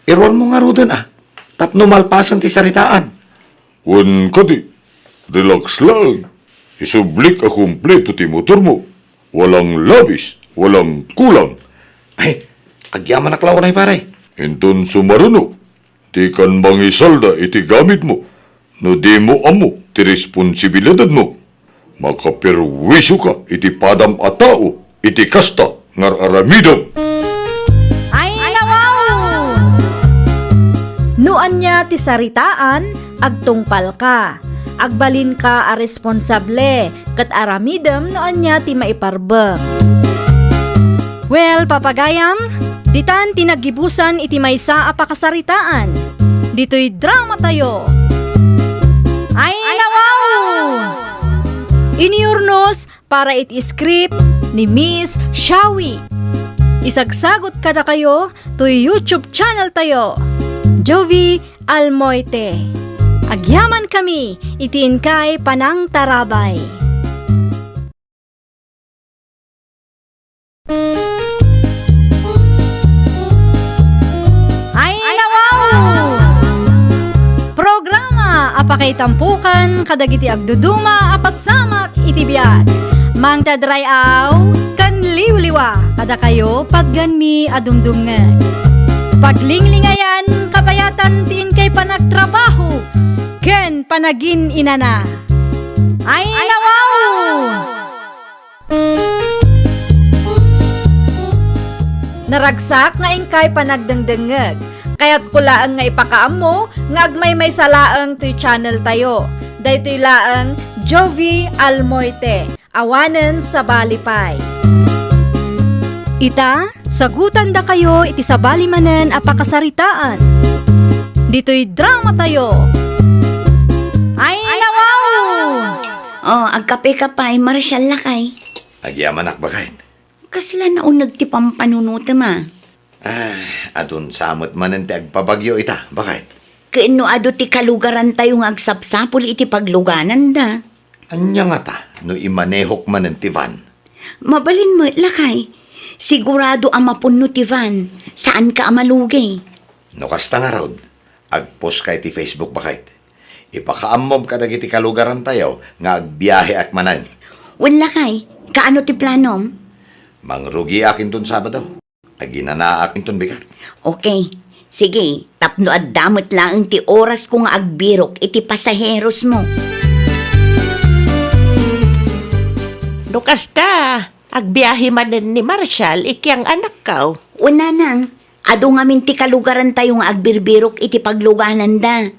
Iruarmo ngaruden a, tapno malpasen ti saritaan. Wen kadi, relax laeng. Isublik a kumpleto ti motormo. Walang labis, walang kulang. Ay, agyamanak la unay, pare. Inton sumaruno, dikan mangisalda iti gamitmo no dimo ammo ti responsibilidadmo. Makaperwisioka iti padam a tao iti kasta nga ar-aramidem. Ay, nawaw! No ania ti saritaan, agtungpalka. Agbalinka a responsable, ket aramidem no ania ti maiparbeng. Well, papagayam, ditan ti naggibusan iti maysa a pakasaritaan. Ditoy dramatayo. Ay, nawaw! Iniurnos para iti script ni Miss Shawi. Isagsagot kadakayo toy YouTube channel tayo, Jovi Almoite. Agyamankami iti inkay panangtarabay. Ay, nawaw! Programa a pakaitampukan kadagiti agduduma a pasamak iti biag. Mangted ray-aw ken liwliwa kadakayo patgenmi a dumdumngeg. Paglinglingayan, kabayatan ti inkay panagtrabaho ken panagin-inana. Ay, nawaw! Naragsak nga inkay panagdengdengngeg. Kayatko laeng nga ipakaammo nga agmaymaysa laeng toy channel tayo. Daytoy laeng Jovi Almoite, awanen sabali pay. Ita, sagutandakayo iti sabali manen a pakasaritaan. Ditoy dramatayo. Ay, nawaw! Oh, agkape ka pay, Marshal, lakay. Agyamanak, baket. Kasla nauneg ti pampanunotem a? Ah, adun sa met manen ti agpabagyo ita, baket. Ken no adu ti kalugarantayo nga agsapsapul iti paglugananda? Ania ngata no imanehok manen ti van? Mabalin met, lakay. Sigurado a mapunno ti van. Saanka a malugi. No kasta ngarud, agpost ka iti Facebook, baket. Ipakaammom kadagiti kalugarantayo nga agbiaheak manen. Wen, lakay, kaano ti planom? Mangrugiak inton Sabado. Aginanaak inton bigat. Okay. Sige, tapno adda met laeng ti orasko nga agbirok iti pasaherosmo. No kasta, agbiahe manen ni Marshal ikiang anakko. O, nanang, adu ngamin ti kalugarantayo nga agbirbirok iti paglugananda.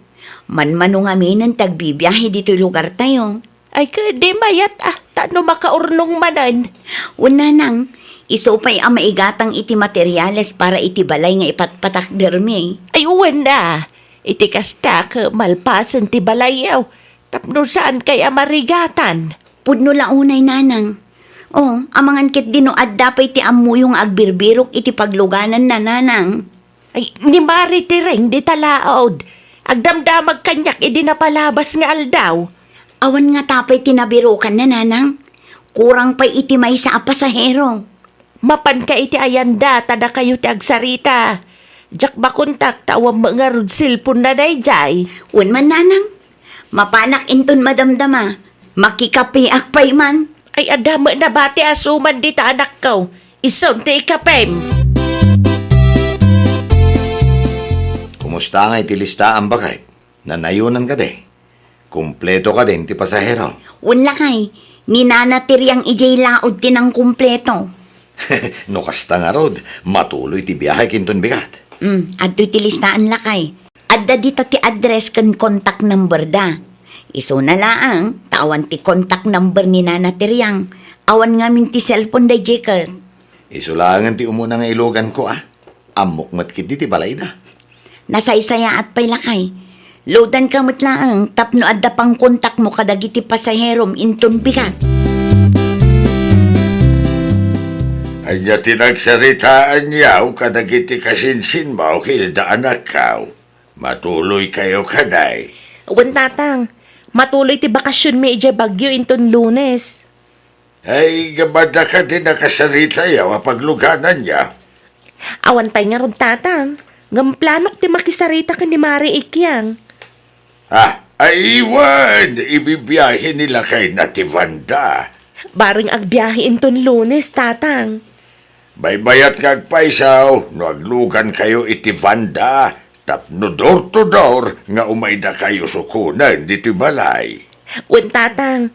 Manmano ngaminen ti agbibiahe ditoy lugartayo. Ay, ket di mayat a, ta no makaurnong manen. Wen, nanang, isu pay a maigatang iti materiales para iti balay nga ipatpatakdermi. Ay, wen a, iti kasta, ket malpasen ti balayyo, tapno saankay a marigatan. Pudno la unay, nanang. O, amangan ketdi no adda pay ti ammoyo nga agbirbirok iti paglugananna, nanang. Ay, ni Mari ti Ring dita laud. Agdamdamag kaniak idi napalabas nga aldaw. Awan ngata pay ti nabirokanna, nanang. Kurang pay iti maysa a pasahero. Mapanka iti ayanda ta dakayo ti agsarita. Diak makontak ta awan met ngarud cellphone-na daydiay. Wen man, nanang. Mapanak inton madamdama. Makikapeak pay man. Ay, adda met nabati a suman dita, anakko. Isun ti ikapem. Kumusta ngay ti listaam, baket? Nanayonan kadi? Kumpleto kadin ti pasahero? Wen, lakay, ni Nana Tiriang idiay laod ti nangkumpleto. No kasta ngarud, matuloy ti biahek inton bigat. Hmm, adtoy ti listaan, lakay. Adda dita ti address ken contact number da. Isuna laeng, ta awan ti contact number ni Nana Tiriang. Awan ngamin ti cellphone daydiay ket. Isu laengen ti umuna nga iluganko, a. Ammok met ketdi ti balayda. Nasaysayaat pay, lakay. Loadanka met laeng tapno adda pangkontakmo kadagiti pasaherom inton bigat. Ania ti nagsaritaanyo kadagiti kasinsinmo, Hilda, anakko? Matuloykayo kadi? Wen, Tatang. Matuloy ti bakasionmi idiay Baguio inton Lunes. Ay, ngem adda kadi nakasaritayo a paglugananyo? Awan pay ngarud, Tatang. Ngem planok ti makisarita ken ni Mare Ikyang. Ah, ay, wen, ibibiahe ni lakayna ti vanda. Bareng agbiahe inton Lunes, Tatang. Maymayat nga agpayso no aglugankayo iti vanda tapno door to door nga umaydakayo sukonen ditoy balay. Wen, Tatang,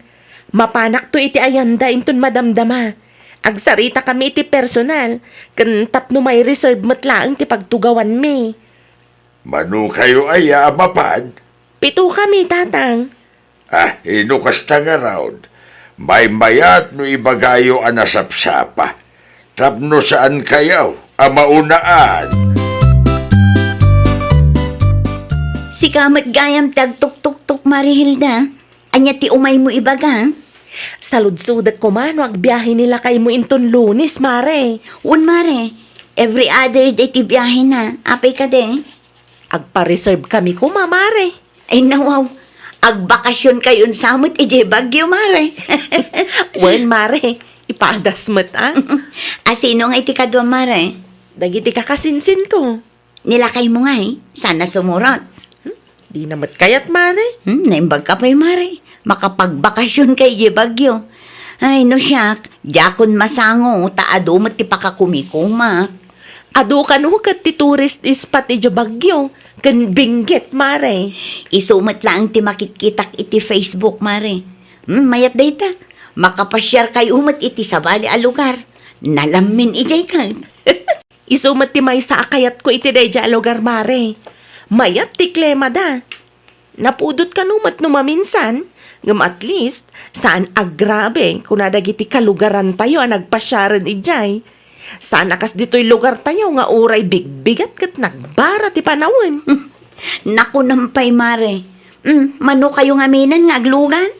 mapanakto iti ayanda inton madamdama. Agsaritakami iti personal, ken tapno mai-reserve met laeng ti pagtugawanmi. Manokayo aya a mapan? Pitokami, Tatang. Ah, no kasta ngarud, maymayat no ibagayo a nasapsapa, tapno saankayo a maunaan. Sika met gayam ti agtuktuktok, Mare Hilda. Ania ti umaymo ibaga? Saludsodek koma no agbiahe ni lakaymo inton Lunes, Mare. Wen, Mare. Every other day ti biahena. Apay kadi? Agpa-reserve kami koma, Mare. Ay, nawaw. Agbakasionkayon sa met idiay Baguio, Mare. Wen, Mare. Ipadas met, a. A, sino nga iti kadua, Mare? Dagiti kakasinsinko. Ni lakaymo ngay, saan a sumurot. Hmm? Dina met kayat, Mare. Hmm, naimbagka pay, Mare. Makapagbakasionka idiay Baguio. Ay, no siak, diakon masango, ta adu met ti pakakumikumak. Adu kano ket ti tourist spot idiay Baguio, ken Benguet, Mare. Isu met laeng ti makitkitak iti Facebook, Mare. Hmm, mayat dayta. Makapasiarkayo met iti sabali a lugar. Nalammin idiay ket. Isu met ti maysa a kayatko iti daydiay a lugar, Mare. Mayat ti klimada. Napudot kano met no maminsan, ngem at least, saan a grabe, kuna dagiti kalugarantayo a nagpasiaren idiay. Saan a kas ditoy lugartayo nga uray bigbigat ket nagbara ti panawen. Nakunam pay, Mare. Mm, manokayo ngaminen nga aglugan?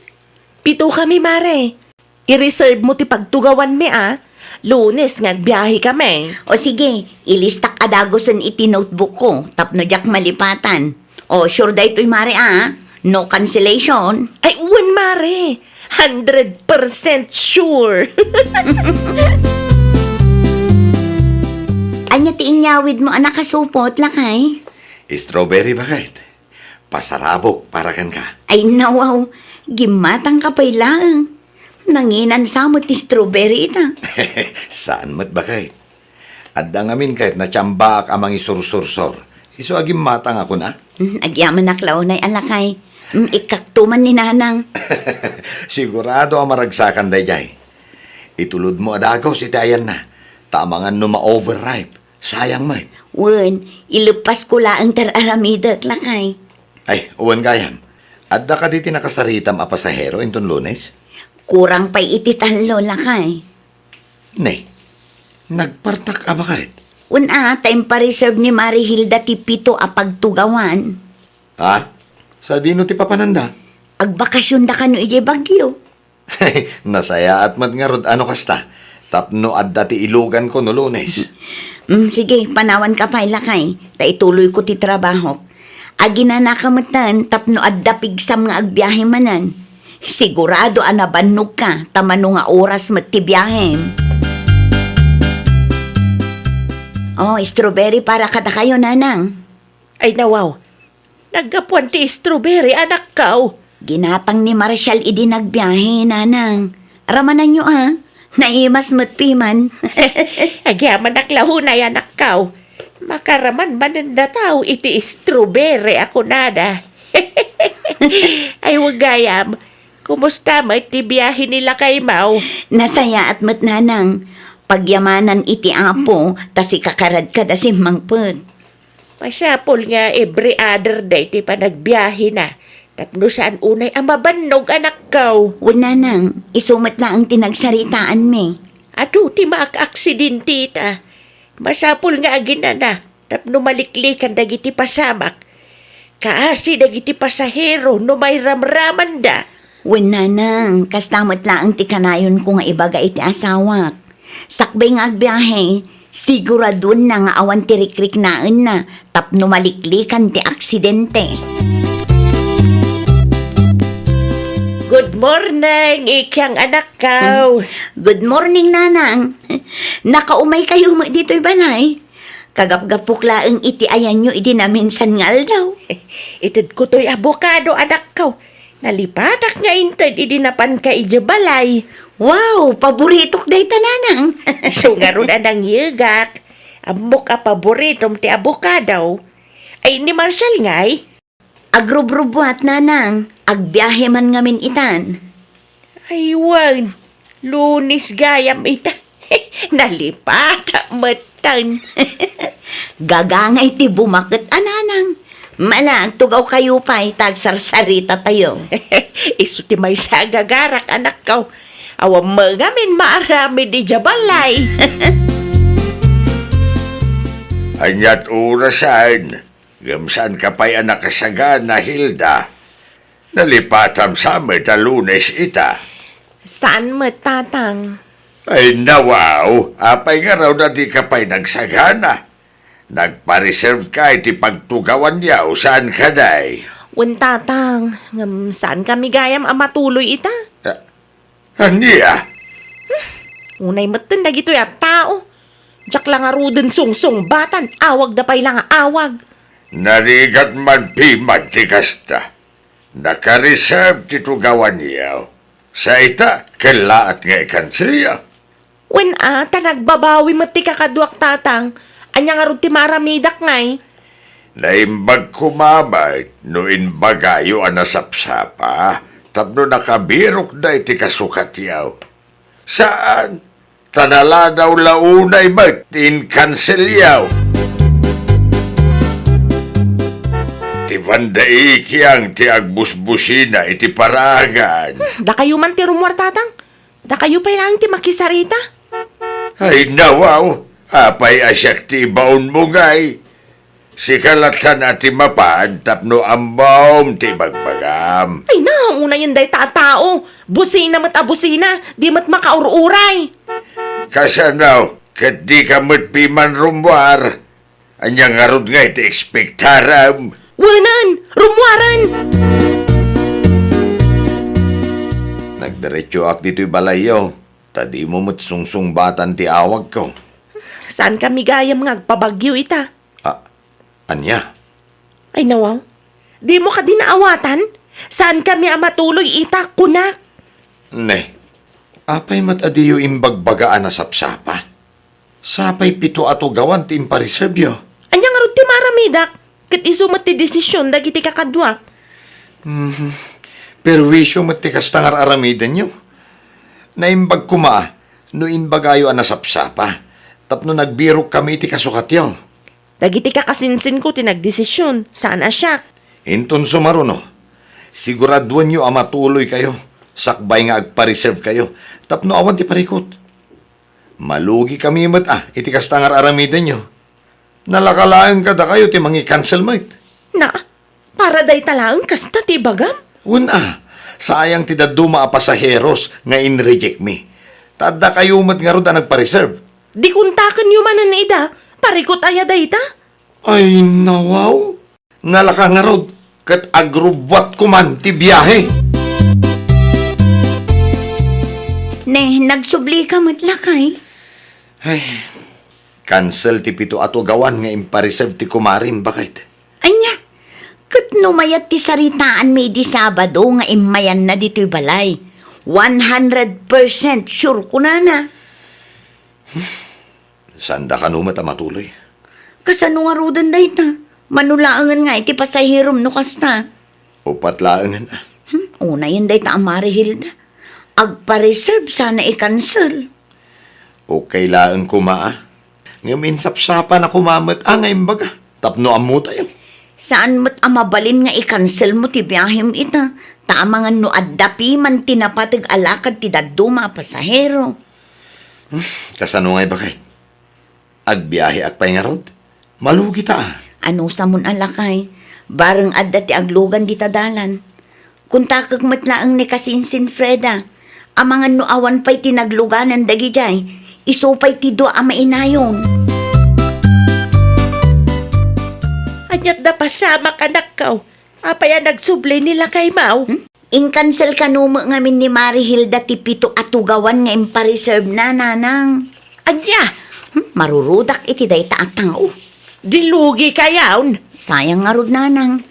Pitokami, Mare. I-reserve mo ti pagtugawanmi, a. Lunes nga agbiahekami. O sige, ilistak a dagusen iti notebook ko tapno diak malipatan. O, sure daytoy, Mare, a. No cancellation. Ay, wen, Mare. Hundred percent sure. Ania ti inyawidmo a nakasupot, lakay? Strawberry, baket. Pasarabok para kenka. Ay, nawaw, gimmatangka pay laeng. Nanginan sa met ti strawberry ita. Saan met, baket? Adda ngamin ket natiambaak a mangisursursor. Isu a gimmatang a kuna. Hmm, agyamanak la unay a lakay. Hmm, ikkakto man ni Nanang. Sigurado a maragsakan daydiay. Itulodmo a dagus iti ayanna, ta amangan no ma-overripe. Sayang met. Wen, ileppasko laeng ti ar-aramidek, lakay. Ay, wen gayam. Adda kadi ti nakasaritam a pasahero inton Lunes? Kurang pay iti tallo, lakay. Ne, nagpartak a baket? Wen a, ta impa-reserve ni Mare Hilda ti pito a pagtugawan. Ha? Sadino ti papananda? Agbakasionda kano idiay Baguio. Nasayaat met ngarud a no kasta, tapno adda ti iluganko no Lunes. Mm, sige, panawanka pay, lakay, ta ituloyko ti trabahok. Aginanaka metten tapno adda pigsam nga agbiahe manen. Sigurado a nabannogka, ta mano nga oras met ti biahem. Oh, strawberry para kadakayo, Nanang. Ay, nawaw. Naggapuan ti strawberry, anakkaw. Ginatang ni Marshall idi nagbiahe, Nanang. Ramananyo, a. Naimas met piman. Agyamanak la unay, anakkaw. Makaraman manen dataw iti strawberry a kunada. Ay, wen gayam. Kumusta met ti biahe ni lakaymaw? Nasayaat met, Nanang. Pagyamanan iti Apo, ta sika kadi kada simmangpet. Masapul nga every other day ti panagbiahena, tapno saan unay a mabannog, anakkaw. Wen, Nanang, isu met laeng ti nagsaritaanmi. Adu ti maak-aksidente ita. Masapul nga aginana, tapno maliklikan dagiti pasamak. Kaasi dagiti pasahero no mairamramanda. Wen, Nanang, kasta met laeng ti kanayonko nga ibaga iti asawak. Sakbay nga agbiahe, siguraduenna nga awan ti rikriknaenna tapno maliklikan ti aksidente. Good morning, ikyang anakkaw. Good morning, Nanang. Nakaumay kayo met ditoy balay? Kagapgapok laeng iti ayanyo idi naminsan nga aldaw. Itedko toy abokado, anakkaw. Nalipatak nga inted idi napanka idiay balay. Wow, paboritok dayta, Nanang. Isu ngarud a nangyegak. Ammok a paboritom ti abokado. Ay, ni Marshall ngay? Agrubrubuat, Nanang. Agbiahe man ngamin itan. Ay, wen. Lunes gayam ita. Nalipatak metten. Gagangay ti bumaket a, Nanang. Mala, agtugaw kayo pay, ta agsarsarita tayo. Isu ti maysa a gagarak, anakkaw. Awan met ngamin maaramid idiay balay. Aniat orasan? Ngem saanka pay a nakasagana, Hilda? Nalipatam sa met a Lunes ita. Saan met, Tatang? Ay, nawaw, apay ngarud a dika pay nagsagana? Nagpa-reserve ka iti pagtugawanyo, saan kadi? Wen, Tatang, ngem saan kami gayam a matuloy ita? Ah, Ania? Unay metten dagitoy a tao. Diak la ngaruden sungsungbatan, awagda pay la nga awag. Narigat man piman ti kasta. Naka-reserve ti tugawanyo. Sa ita, kellaat nga ikanselyo. Wen a, ta nagbabawi met ti kakaduak, Tatang. Ania ngarud ti maaramidak ngay? Naimbag koma met no imbagayo a nasapsapa tapno nakabirokda iti kasukatyo. Saan, ta naladaw la unay met ti inkanselyo. Ti Banda Ikiang ti agbusbusina iti paraangan. Dakayo man ti rummuar, Tatang. Dakayo pay laeng ti makisarita. Ay, nawaw, apay a siak ti ibaonmo ngay? Sika lattan a ti mapan tapno ammom ti ibagbagam. Ay, na, unayen dayta a tao. Busina met a busina, di met makaur-uray. Kasano, ket dika met piman rummuar? Ania ngarud ngay ti ekspektaram? Wenan, rummuaren! Nagdiretsoak ditoy balayyo, ta dimo met sungsungbatan ti awagko. Saan kami gayam nga agpabagyo ita? Ah, ania? Ay, nawaw. Dimo kadi naawatan? Saan kami a matuloy ita, kunak? Ne, apay met a diyo imbagbaga a nasapsapa? Sapay pito a tugawan ti impareservyo. Ania ngarud ti maaramidak? Ket isu met ti desisyon dagiti kakaduak. Mhm. Perwisyo met ti kasta nga ar-aramidenyo. Naimbag koma no imbagayo a nasapsapa tapno nagbirokkami iti kasukatyo. Dagiti kakasinsinko ti nagdesisyon, saan a siak. Inton sumaruno, siguraduenyo a matuloykayo sakbay nga agpareservekayo tapno awan ti parikut. Malugikami met a iti kasta nga ar-aramidenyo. Nalaka laeng kadakayo ti mangi-cancel met. Na, para dayta laeng kasta ti ibagam? Wen a, sayang ti dadduma a pasaheros nga inrejectmi. Ta addakayo met ngarud a nagpareserve. Di kontakenyo manen ida, parikut aya dayta? Ay, nawaw. Nalaka ngarud, ket agrubbuatko man ti biahe. Ne, nagsublika met, lakay. Ay, cancel ti pito a tugawan nga impareserve ti kumarim, baket. Ania? Ket no mayat ti saritaanmi idi Sabado nga immayanna ditoy balay, one hundred percent sure kunana. Saanda kano met a matuloy? Kasano ngaruden dayta? Mano laengen nga iti pasaherom no kasta? Upat laengen, a. Hmm, unayen dayta a Mari Hilda. Agpareserve sana i-cancel. Okay laeng koma, a. Ngem insapsapana koma met, a, nga imbaga tapno ammotayo. Saan met a mabalin nga i-cancel mo ti biahem ita, ta amangan no adda piman ti napateg a lakad ti dadduma a pasahero. Hmm, kasano ngay, baket? Agbiaheak pay ngarud? Malugita, a. Anusam mon a, lakay, bareng adda ti aglugan dita dalan. Kontakek met laeng ni kasinsin Freda. Amangan no awan pay ti nagluganan dagidiay, isu pay ti dua a mainayon. Ania't napasamak, anakko? Apay a nagsubli ni lakaymo? Hmm? Incancel kano met ngamin ni Mari Hilda ti pito a tugawan nga impareserve na, nanang. Ania? Hmm, marurudak iti dayta a tao. Di lugi kayon? Sayang ngarud, nanang.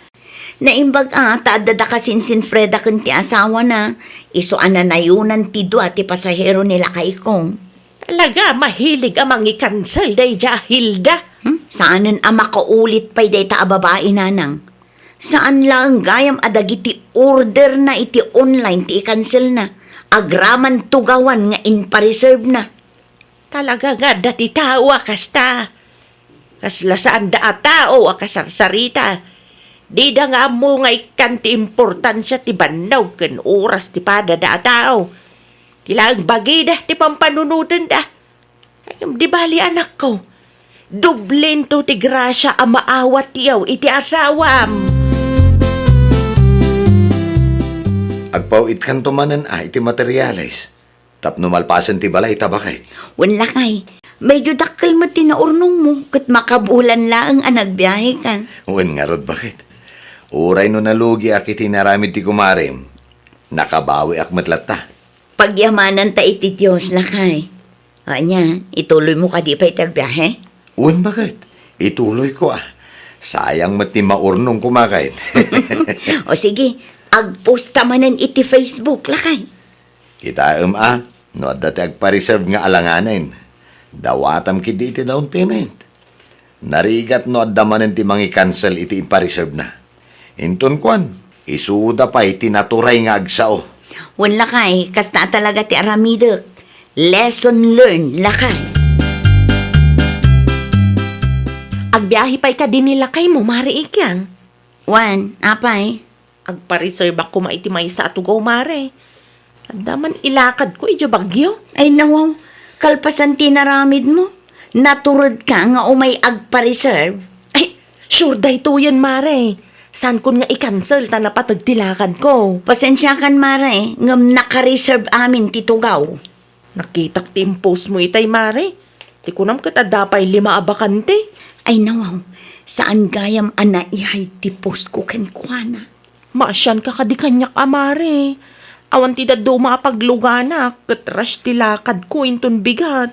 Naimbag a ta adda da kasinsin Freda ken ti asawana, isu a nanayonan ti dua ti pasahero ni lakayko. Talaga, mahilig a mangi-cancel daydiay a Hilda. Hmm? Saanen a makaulit pay dayta a babai, nanang. Saan laeng gayam a dagiti orderna iti online ti i-cancelna, agraman tugawan nga impareservena. Talaga nga adda ti tao a kasta. Kasla saanda a tao a kasarsarita. Dida nga ammo nga ikkan ti importansia ti bannog ken oras ti padada a tao. Ti laeng bagida ti pampanunotenda. Ngem di bali, anakko, doblento ti grasia a maawatyo iti asawam. Agpaw-itkanto manen a iti materiales tapno malpasen ti balay ta baket. Wen, lakay, medyo dakkel met ti naurnongmo ket makabulan laeng a nagbiahekan. Wen ngarud, baket. Uray no nalugiak iti inaramid ti kumarim, nakabawiak met latta. Pagyamananta iti Dios, lakay. Ania, ituloymo kadi pay ti agbiahe? Wen, baket. Ituloyko, a. Sayang met ti maurnong kumakayt. O sige, agposta manen iti Facebook, lakay. Kitaem, a, no adda ti agpareserve nga alanganen, dawatam ketdi iti down payment. Narigat no adda manen ti mangi-cancel iti impareservena. Inton kuan, isuda pay ti naturay nga agsao. Wen, lakay, kasta a talaga ti aramidek. Lesson learned, lakay. Agbiahe pay kadi ni lakaymo, Mare Ikyang? Wen, apay? Agpareservak koma iti maysa a tugaw, Mare. Adda man ilakadko idiay Baguio. Ay, nawaw. Kalpasan ti inaramidmo, naturedka nga umay agpareserve? Ay, sure daytoyen, Mare. Saankon nga i-cancel ta napateg ti lakadko. Pasensiakan, Mare, ngem naka-reserve amin ti tugaw. Nakitak ti impostmo itay, Mare. Ti kunam ket adda pay lima a bakante. Ay, nawaw. Saan gayam a naihay ti postko kenkuana. Maasianka kadi kaniak a, Mare. Awan ti dadduma a pagluganak ket rush ti lakadko inton bigat.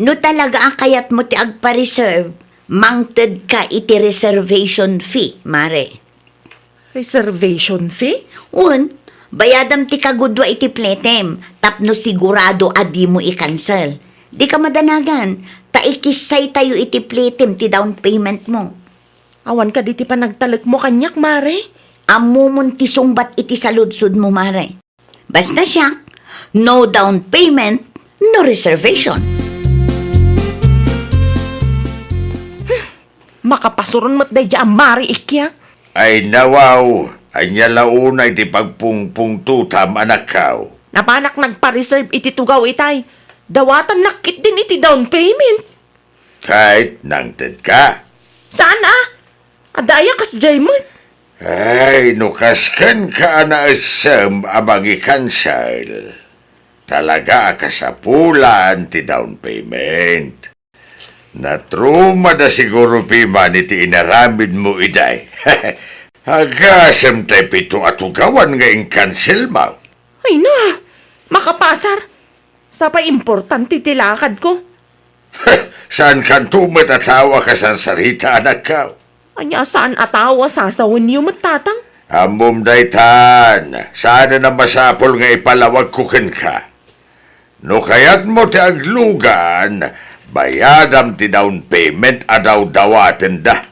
No talaga a kayatmo ti agpa-reserve, mangtedka iti reservation fee, Mare. Reservation fee? Wen, bayadam ti kagudua iti flightem tapno sigurado a dimo i-cancel. Dika madanagan, ta ikissaytayo iti flightem ti down paymentmo. Awan kadi ti panagtalekmo kaniak, Mare? Ammomon ti sungbat iti saludsodmo, Mare. Basta siak, no down payment, no reservation. Hmm, makapasuron met daydiay a Mare Ikyang. Ay, nawaw, ania la unay ti pagpungpungtotam, anakko? Napanak nagpa-reserve iti tugaw itay. Dawatannak ketdin iti down payment. Ket nangtedka? Saan a? Adda aya kasdiay met? Ay, no kaskenka a naessem a mangi-cancel, talaga a kasapulan ti down payment. Natrumada siguro piman iti inaramidmo itay. Agasem tay pito a tugawan nga inkanselmo. Ay na, makapasar. Sa pay importante ti lakadko. Saankanto met a tao a kasarsarita, anakko? Ania, saan a tao a sasawenyo met, Tatang? Ammom daytan, saanen a masapul nga ipalawagko kenka. No kayatmo ti aglugan, bayadam ti down payment a dawdawatenda.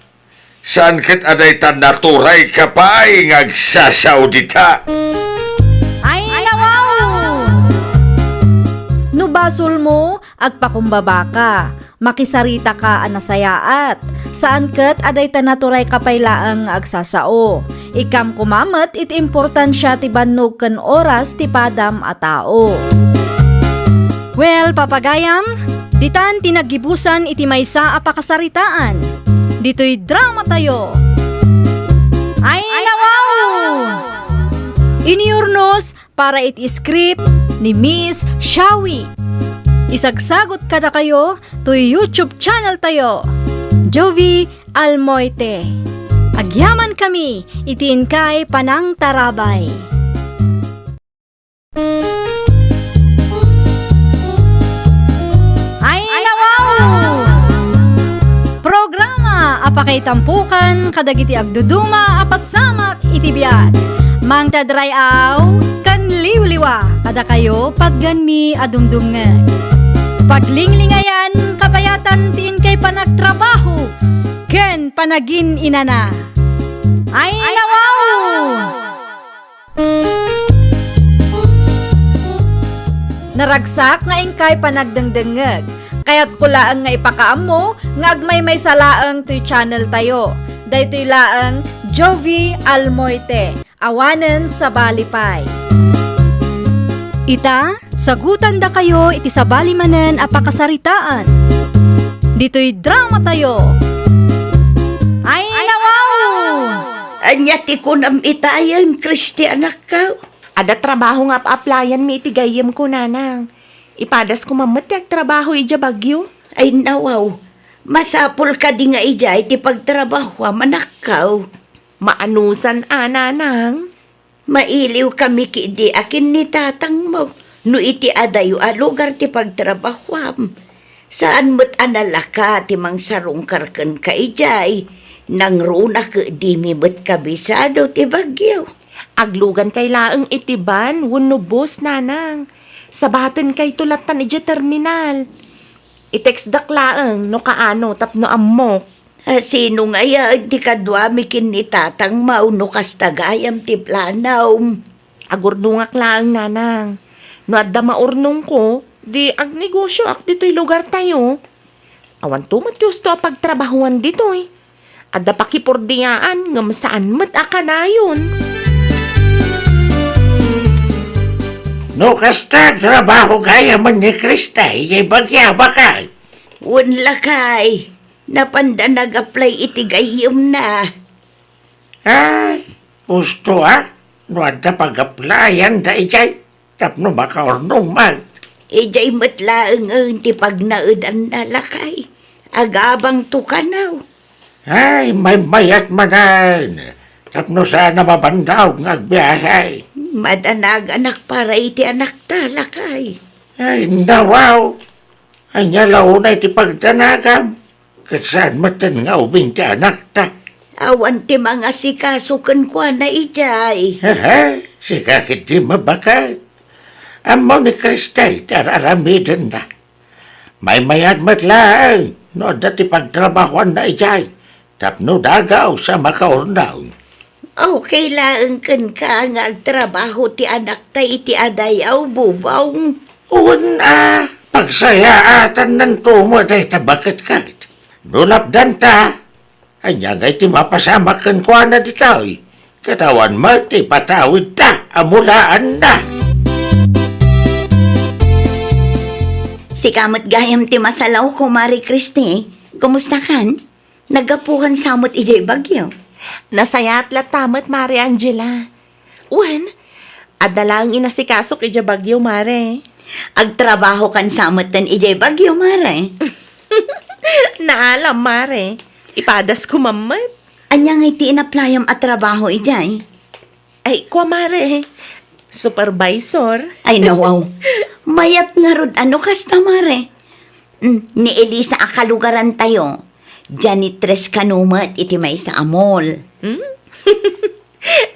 Saan ket a dayta naturayka pay nga agsasao dita? Ay, nawaw! No basolmo, agpakumbabaka. Makisaritaka a nasayaat. Saan ket a dayta naturayka pay laeng nga agsasao. Ikkam koma met iti importansia ti bannog ken oras ti padam a tao. Well, papagayam, ditan ti naggibusan iti maysa a pakasaritaan. Ditoy dramatayo. Ay, nawaw! Inurnos para iti script ni Miss Shawi. Isagsagot kadakayo toy YouTube channel tayo, Jovi Almoite. Agyamankami iti inkay panangtarabay. Ay, nawaw! Programa a pakaitampukan kadagiti agduduma a pasamak iti biag. Mangted ray-aw ken liwliwa kadakayo, patganmi a dumdumngeg. Paglinglingayan, kabayatan ti inkay panagtrabaho ken panagin-inana. Ay, nawaw! Naragsak nga inkay panagdengdengngeg. Kayatko laeng nga ipakaammo nga agmaymaysa laeng toy channel tayo. Daytoy laeng Jovi Almoite, awanen sabali pay. Ita, sagutandakayo iti sabali manen a pakasaritaan. Ditoy dramatayo. Ay, nawaw! Ania ti kunam itayen, Kristi, anakko? Adda trabaho nga ap-applyan-mi iti gayyemko, nanang. Ipadas koma met ti agtrabaho idiay Baguio. Ay, nawaw. Masapul kadi nga idiay ti pagtrabahoam, anakko? Maanusan a, nanang. Mailiwkami ketdi a ken ni tatangmo no iti adayo a lugar ti pagtrabahoam. Saan met a nalaka ti mangsarungkar kenka idiay. Nangruna ketdimi met kabisado ti Baguio. Aglugankay laeng iti van wenno bus, nanang. Sabatenkayto lattan idiay terminal. I-textdak laeng no kaano tapno ammok. A, sino ngayen ti kaduami ken ni tatangmo no kasta gayam ti planom? Agurnongak laeng, nanang. No adda maurnongko, di agnegosioak ditoy lugartayo. Awanto met ti husto a pagtrabahoan ditoy. Adda pakipurdiaan ngem saan met a kanayon. No kasta, trabaho gayamen ni Krista idiay Baguio, baket? Wen, lakay, napanda nag-apply iti gayyemna. Ay, husto a, no adda pag-applyanda idiay tapno makaurnong man. Idiay met laengen ti pagnaedanna, lakay. Agabangto kano. Ay, maymayat manen, tapno saan a mabandaog nga agbiahe. Madanaganak para iti anakta, lakay. Ay, nawaw. Ania la unay ti pagdanagam? Ket saan metten nga ubing ti anakta? Awan ti mangasikaso kenkuana idiay. Hehe, sika ketdi, baket. Ammo ni Krista ti ar-aramidenna. Maymayat met laeng no adda ti pagtrabahoanna idiay tapno dagaw sa makaurnong. Okay laeng kenka nga agtrabaho ti anakta iti adayaw, Bubong. Wen a, pagsayaatannanto met dayta, baket, ket no lapdanta, ania ngay ti mapasamak kenkuana ditoy? Ket awan met ti ipatawidta a mulaanna. Sika met gayam ti masalaw, Kumare Kristi. Kumustakan? Naggapukan sa met idiay Baguio? Nasayaat latta met, Mare Angela. Wen, adda laeng inasikasok idiay Baguio, Mare. Agtrabahokan sa metten idiay Baguio, Mare? Naalam, Mare. Ipadas koma met. Ania ngay ti inaplayam a trabaho idiay? Ay, kua, Mare. Supervisor. Ay, nawaw. Mayat ngarud, ano kasta, Mare? Mm, ni Elisa a kalugarantayo, janitress kano met iti maysa a mall. Hmm?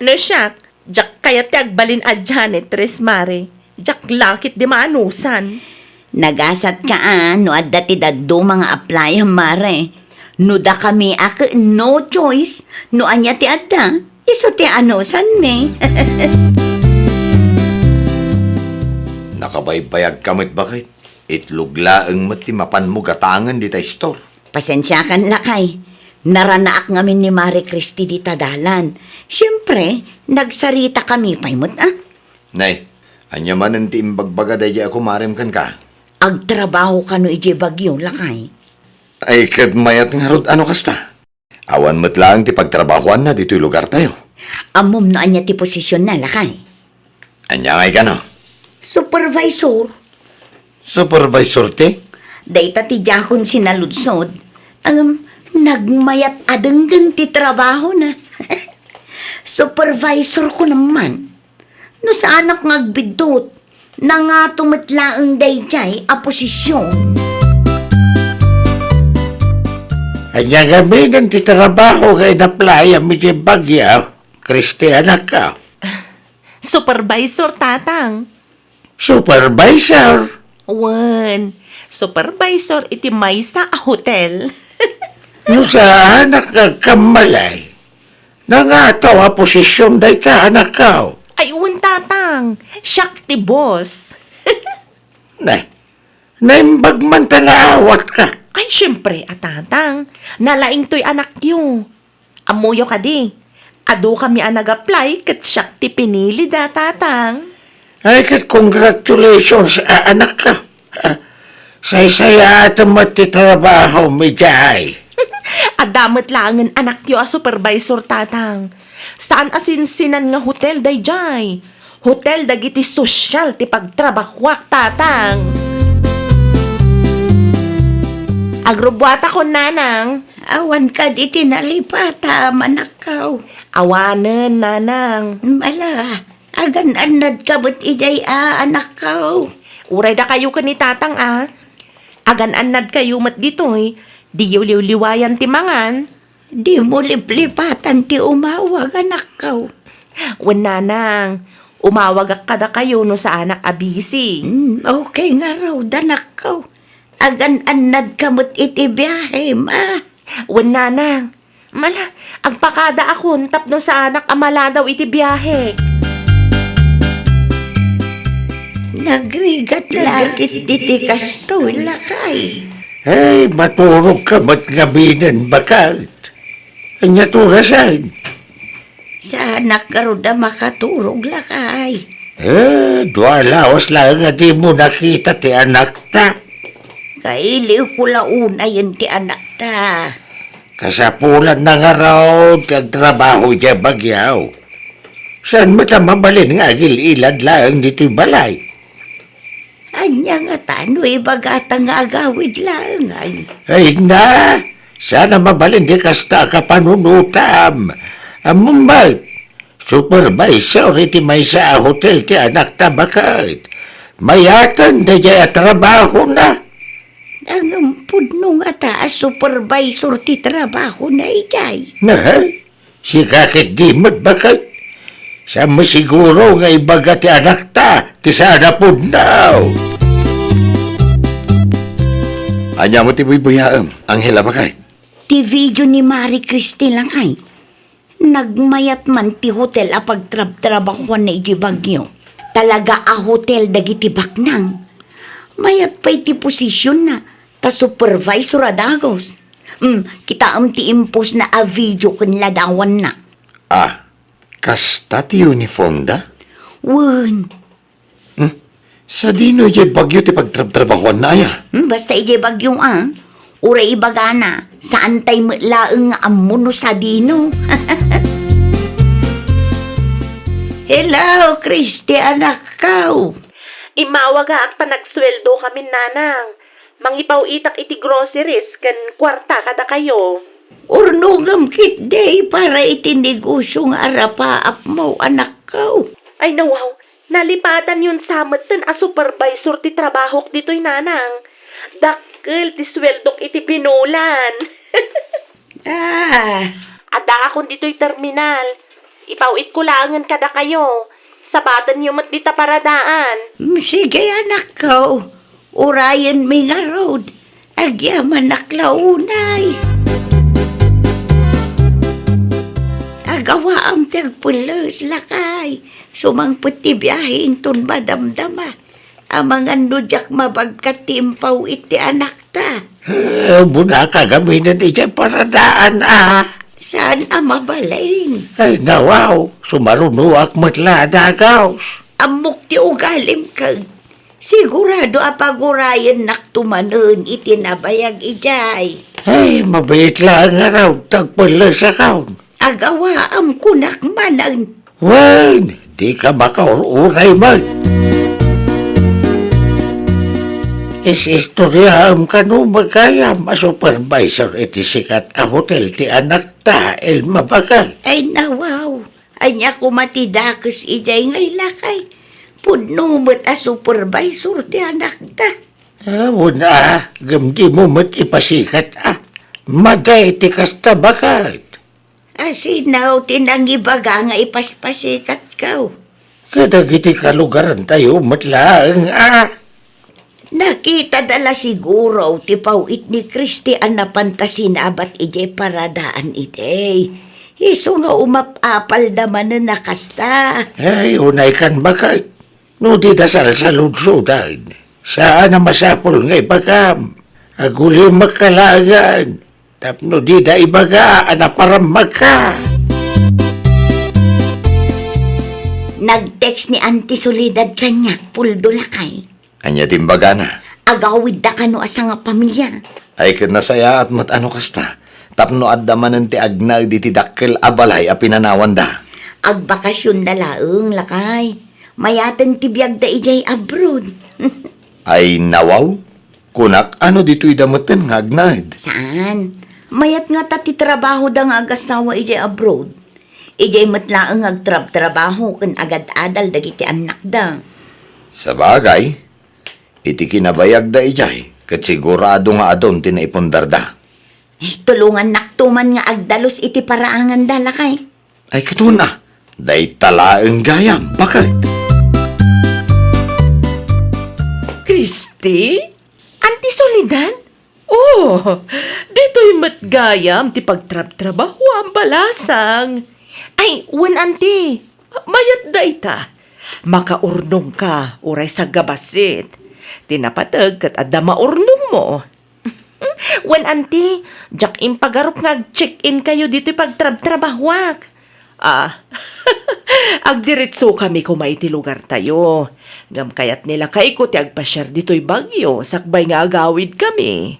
No siak, diak kayat ti agbalin a janitress, Mare. Diak lakit di maanusan. Nagasat ka a no adda ti dadduma nga apply-am, Mare. No dakami a ket no choice, no ania ti adda, isu ti anusanmi. Nakabaybayag ka met, baket. Itlog laeng met ti mapanmo gatangen dita store. Pasensiakan, lakay. Naranaak ngamin ni Mare Christy dita dalan. Siempre, nagsarita kami pay met, ah. Nay, ania manen ti imbagbaga daydiay a kumarem kenka? Agtrabaho kano idiay Baguio, lakay. Ay, ket mayat ngarud, ano kasta? Awan met laeng ti pagtrabahoanna ditoy lugartayo. Ammom no ania ti posisionna, lakay? Ania ngay kano? Supervisor. Supervisor ti? Dayta ti diakon sinaludsod. Ngem, nagmayat a denggen ti trabahona. Supervisor ko naman. No saanak nga agbiddut, nangato met laeng daydiay a posision. Ania ngamin ti trabaho nga inapply-am idiay Baguio, Christy, anakko? Supervisor, Tatang. Supervisor? Wen, supervisor iti maysa a hotel. No saanak nga agkammalay, nangato a posision dayta, anakko? Ay, wen, Tatang. Siak ti boss. Ne, naimbag man ta naawatka. Ay, siempre, a Tatang. Nalaingtoy anakyo. Ammoyo kadi, adu kami a nag-apply ket siak ti pinilida, Tatang. Ay, ket congratulations, a, anakko. Ah, saysayaatem met ti trabahom idiay. Adda met laengen anakyo a supervisor, Tatang. Saan a sinsinan nga hotel daydiay. Hotel dagiti sosyal ti pagtrabahoak, Tatang. Agrubbuatakon, Nanang. Awan kadi ti nalipatam, anakko? Awanen, Nanang. Ala, agan-annadka met idiay a, anakko? Uray dakayo ken ni Tatang a. Agan-annadkayo met ditoy, diyo liwliwayan ti mangan. Dimo liplipatan ti umawag, anakko. Wen, Nanang, umawagak kadakayo no saanak a busy. Hmm, okay ngarud, anakko. Agan-annadka met iti biahem, a? Wen, Nanang. Mala, agpakadaakon tapno saanak a maladaw iti biahek. Nagrigat la ket diti kastoy, lakay. Ay, maturogka met ngaminen, baket. Ania ti orasen? Saanak ngarud a makaturog, lakay. Eh, dua lawas laeng a dimo nakita ti anakta. Kailiwko la unayen ti anakta. Kasapulanna ngarud ti agtrabaho idiay Baguio. Saan met a mabalin nga agil-ilad laeng ditoy balay? Ania ngata no ibagata nga agawid laeng, ay? Ay na, saan a mabalin ti kasta a kapanunotam. Ammom met, supervisor iti maysa a hotel ti anakta, baket. Mayaten daydiay a trabahona. Ngem pudno ngata a supervisor ti trabahona idiay? Nahay? Sika ketdi met, baket. Saan met siguro nga ibaga ti anakta ti saan a pudno? Ania met ti buybuyaem, Angela, baket? Ti video ni Mare Christy, lakay. Nagmayat man ti hotel a pagtrabtrabahuanna idiay Baguio. Talaga a hotel dagiti baknang. Mayat pay ti posisionna, ta supervisor a dagus. Hmm, kitaem ti impostna a video ken ladawanna. Ah, kasta ti uniformda? Wen. Hmm? Sadino idiay Baguio ti pagtrabtrabahuanna, aya? Hmm, basta idiay Baguio, a. Uray ibagana, saantay met laeng nga ammo no sadino. Hello, Christy, anakko. Imawagak ta nagsueldo kami, Nanang. Mangipaw-itak iti groceries ken kuarta kadakayo. Urnongem ketdi para iti negosio nga arapaapmo, anakko. Ay, nawaw, Nalipatanyon sa metten a supervisor ti trabahok ditoy, nanang. Dakkel ti sueldok iti binulan. Ah. Addaakon ditoy terminal. Ipaw-itko laengen kadakayo. Sabatenyo met dita paradaan. Mm, sige, anakko. Urayenmi ngarud. Agyamanak la unay. Agawaam ti agpelles, lakay. Sumangpet ti biahe inton madamdama. Amangan no diak mabagkat ti impaw-it ti anakta. Eh, bunaka gaminen idiay paradaan, a. Saan a mabalin? Ay, nawaw, sumarunoak met la a dagaws. Ammok ti ugalim, ket sigurado a pagurayennakto manen iti nabayag idiay. Ay, mabiit laeng ngarud ta agpellesakon. Agawaam, kunak manen. Wen, dika makaur-uray met. Is-istoriaem kano met gayam a supervisor iti sikat a hotel ti anakta, Elma, baket. Ay, nawaw. Ania koma ti dakes idiay nga ilakay? Pudno met a supervisor ti anakta. Ah, wen a, ngem dimo met ipasikat a. Madi ti kasta, baket. Asino ti nangibaga nga ipaspasikatko? Kadagiti kalugarantayo met laeng, a. Nakitada la siguro ti paw-it ni Christy a napanta sinabat idiay paradaan idi. Isu nga umap-apalda manen a kasta. Ay, unaykan, baket. No dida salsaludsodan, saan a masapul nga ibagam. Agulimekka laengen tapno dida ibaga a naparammagka. Nag-text ni Auntie Soledad kaniak, Puldo, lakay. Ania ti imbagana? Agawidda kano a sangapamilia. Ay, ket nasayaat met a no kasta, tapno adda manen ti agnaed iti dakkel a balay a pinanawanda. Agbakasionda laeng, lakay. Mayaten ti biagda idiay abroad. Ay, nawaw? Kunak, ano ditoy da metten nga agnaed? Saan? Mayat ngata ti trabahoda nga agasawa idiay abroad. Idiay met laeng nga agtrabtrabaho ken agad-adal dagiti annakda. Sabagay, iti kinabayagda idiay, ket sigurado nga adun ti naipundarda. Eh, tulongannakto man nga agdalus iti paraanganda, lakay. Ay, ket wen a, dayta laeng gayam, baket. Christy? Auntie Soledad? Oh, ditoy met gayam ti pagtrabtrabahoam, balasang. Ay, wen, Auntie. Mayat dayta. Makaurnongka, uray sagabassit. Ti napateg ket adda maurnongmo. Wen, Auntie, diak impagarup nga ag-check-in kayo ditoy pagtrabtrabahoak. Ah, agdiretsokami koma iti lugartayo. Ngem kayat ni lakayko ti agpasiar ditoy Baguio sakbay nga agawidkami.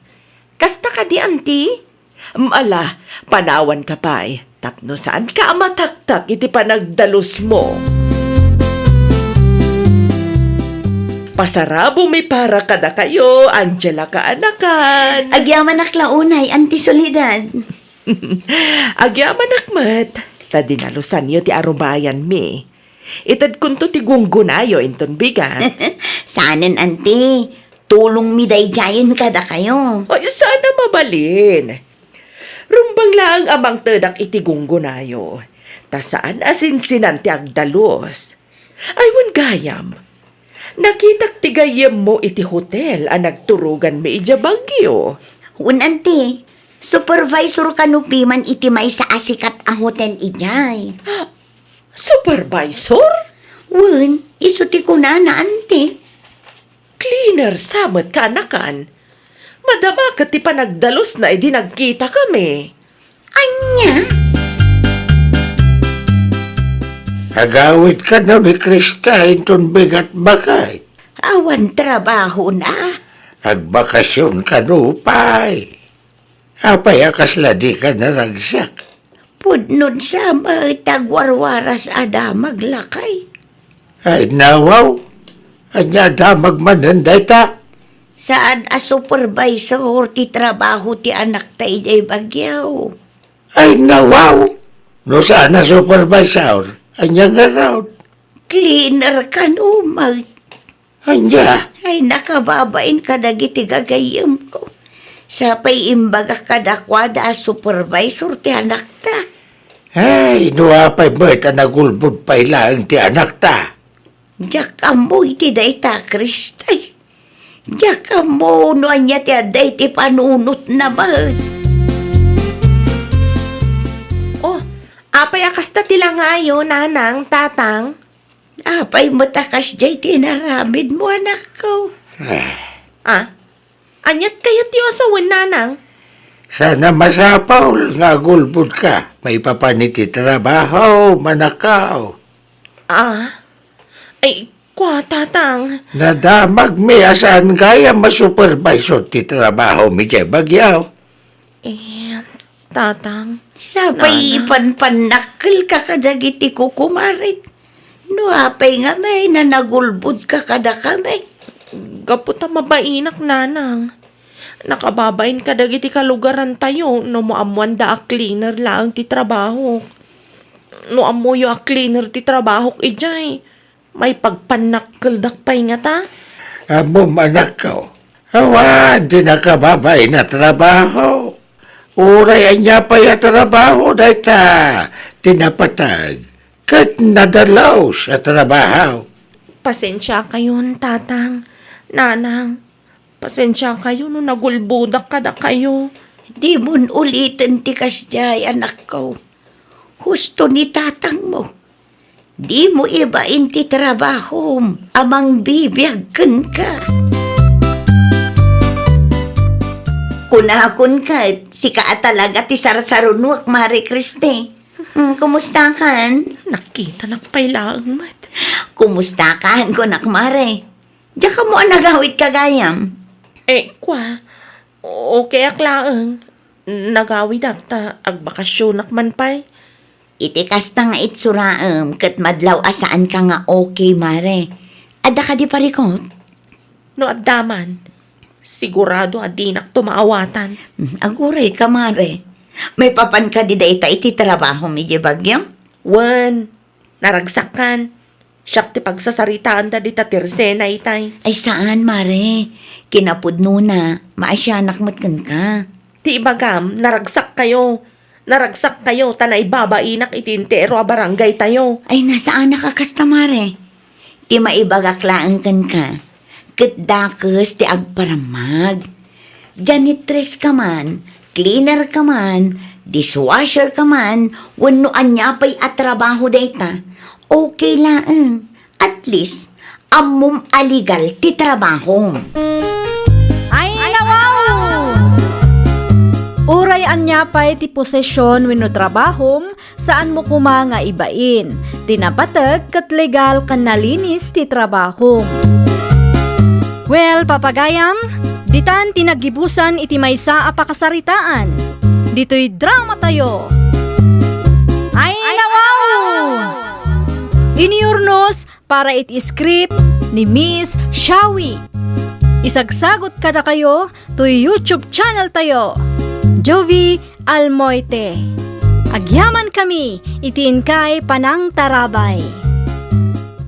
Kasta kadi, Auntie? Mm, ala, panawanka pay. Tapno saanka a mataktak iti panagdalusmo. Pasarabami para kadakayo, Angela kaanakan. Agyamanak la unay, Auntie Soledad. Agyamanak met, ta dinalusanyo ti arubayanmi. Itedkonto ti gunggonayo inton bigat. Saanen, Auntie. Tulongmi daydiayen kadakayo. Ay, saan a mabalin. Rumbeng laeng a mangtedak iti gunggonayo, ta saan a sinsinan ti agdalus. Ay, wen gayam, nakitak ti gayyemmo iti hotel a nagturoganmi idiay Baguio. Wen, Auntie, supervisor kano piman iti maysa a sikat a hotel idiay. Supervisor? Wen, isu ti kunana, Auntie. Cleaner sa met kaanakan. Madama ket ti panagdalusna idi nagkitakami. Ania? Agawid kano ni Krista inton bigat, baket. Awan trabahona. Agbakasion kano pay. Apay a kasla dika naragsak? Pudno sa met, agwarwaras a damag, lakay. Ay, nawaw. Ania a damag manen dayta? Saan a supervisor ti trabaho ti anakta idiay Baguio. Ay, nawaw. No saan a supervisor, ania ngarud? cleaner kano met. Ania? Ay, nakababain kadagiti gagayyemko. Sa pay imbagak kadakuada a supervisor ti anakta. Ay, no apay met a nagulbod pay laeng ti anakta? Diak ammo iti dayta, Kristay. Diak ammo no ania ti adda iti panunotna met. Oh, apay a kasta ti langayo, nanang, tatang? Apay met a kasdiay ti inaramidmo, anakko? Ah. Ah? Aniat kayat ti asawen, nanang? Saan a masapul nga agulbodka maipapan iti trabaho, manakaw. Ah? Ay, kua, tatang. Nadamagmi a saan gayam a supervisor ti trabaho mi diay bagyo. Eh, tatang. Sapay ipanpannakkelka kadagiti kukumarek. No apay ngamin a nagulbodka kadakami? Gapu ta mabainak, nanang. Nakababain kadagiti kalugarantayo no maammoanda a cleaner laeng ti trabahok. No ammoyo a cleaner ti trabahok idiay, maipagpannakkeldak pay ngata? Ammom, anakko, awan ti nakababain a trabaho. Uray ania pay a trabaho dayta ti napateg ket nadalus a trabaho. Pasensiakayon, tatang, nanang. Pasensiakayo no nagulbodak kadakayo. Dimon uliten ti kasdiay, anakko. Husto ni tatangmo. Dimo ibain ti trabahom a mangbibiag kenka. Kunakon ket, sika a talaga ti sarsarunoak, Mare Christy. Hmm, kumustakan? Nakitanak pay laeng met. Kumustakan, kunak, Mare? Diak ammo a nagawidka gayam. Eh, kua, okayak laeng. Nagawidak ta agbakasionak man pay. Iti kasta nga itsuraem ket madlaw a saanka nga okay, Mare. Adda kadi parikut? No adda man, sigurado a dinakto maawatan. Hmm, agurayka, Mare. Maipapan kadi dayta iti trabahom idiay bagyo? Wen, naragsakkan. Siak ti pagsasaritaanda dita tirsena itay. Ay, saan, Mare. Kinapudnona, maasianak met kenka. Ti ibagam, naragsak kayo. Naragsak kayo, ta naibabainak iti entero a barangay tayo. Ay, nasaanak a kasta, Mare. Ti maibagak laeng kenka, ket dakes ti agparammag. Janitress ka man, cleaner ka man, dishwasher ka man, wenno ania pay a trabaho dayta, okay laeng. At least, ammom a legal ti trabahom. Ay, nawaw! Uray ania pay ti posesion wenno trabahom, saanmo koma nga ibain. Ti napateg ket legal ken nalinis ti trabahom. Well, papagayam, ditan ti naggibusan iti maysa a pakasaritaan. Ditoy drama tayo. Ay, nawaw! Iniurnos para iti script ni Miss Shawi. Isagsagot kadakayo toy YouTube channel tayo, Jovie Almoite. Agyaman kami iti inkay panangtarabay.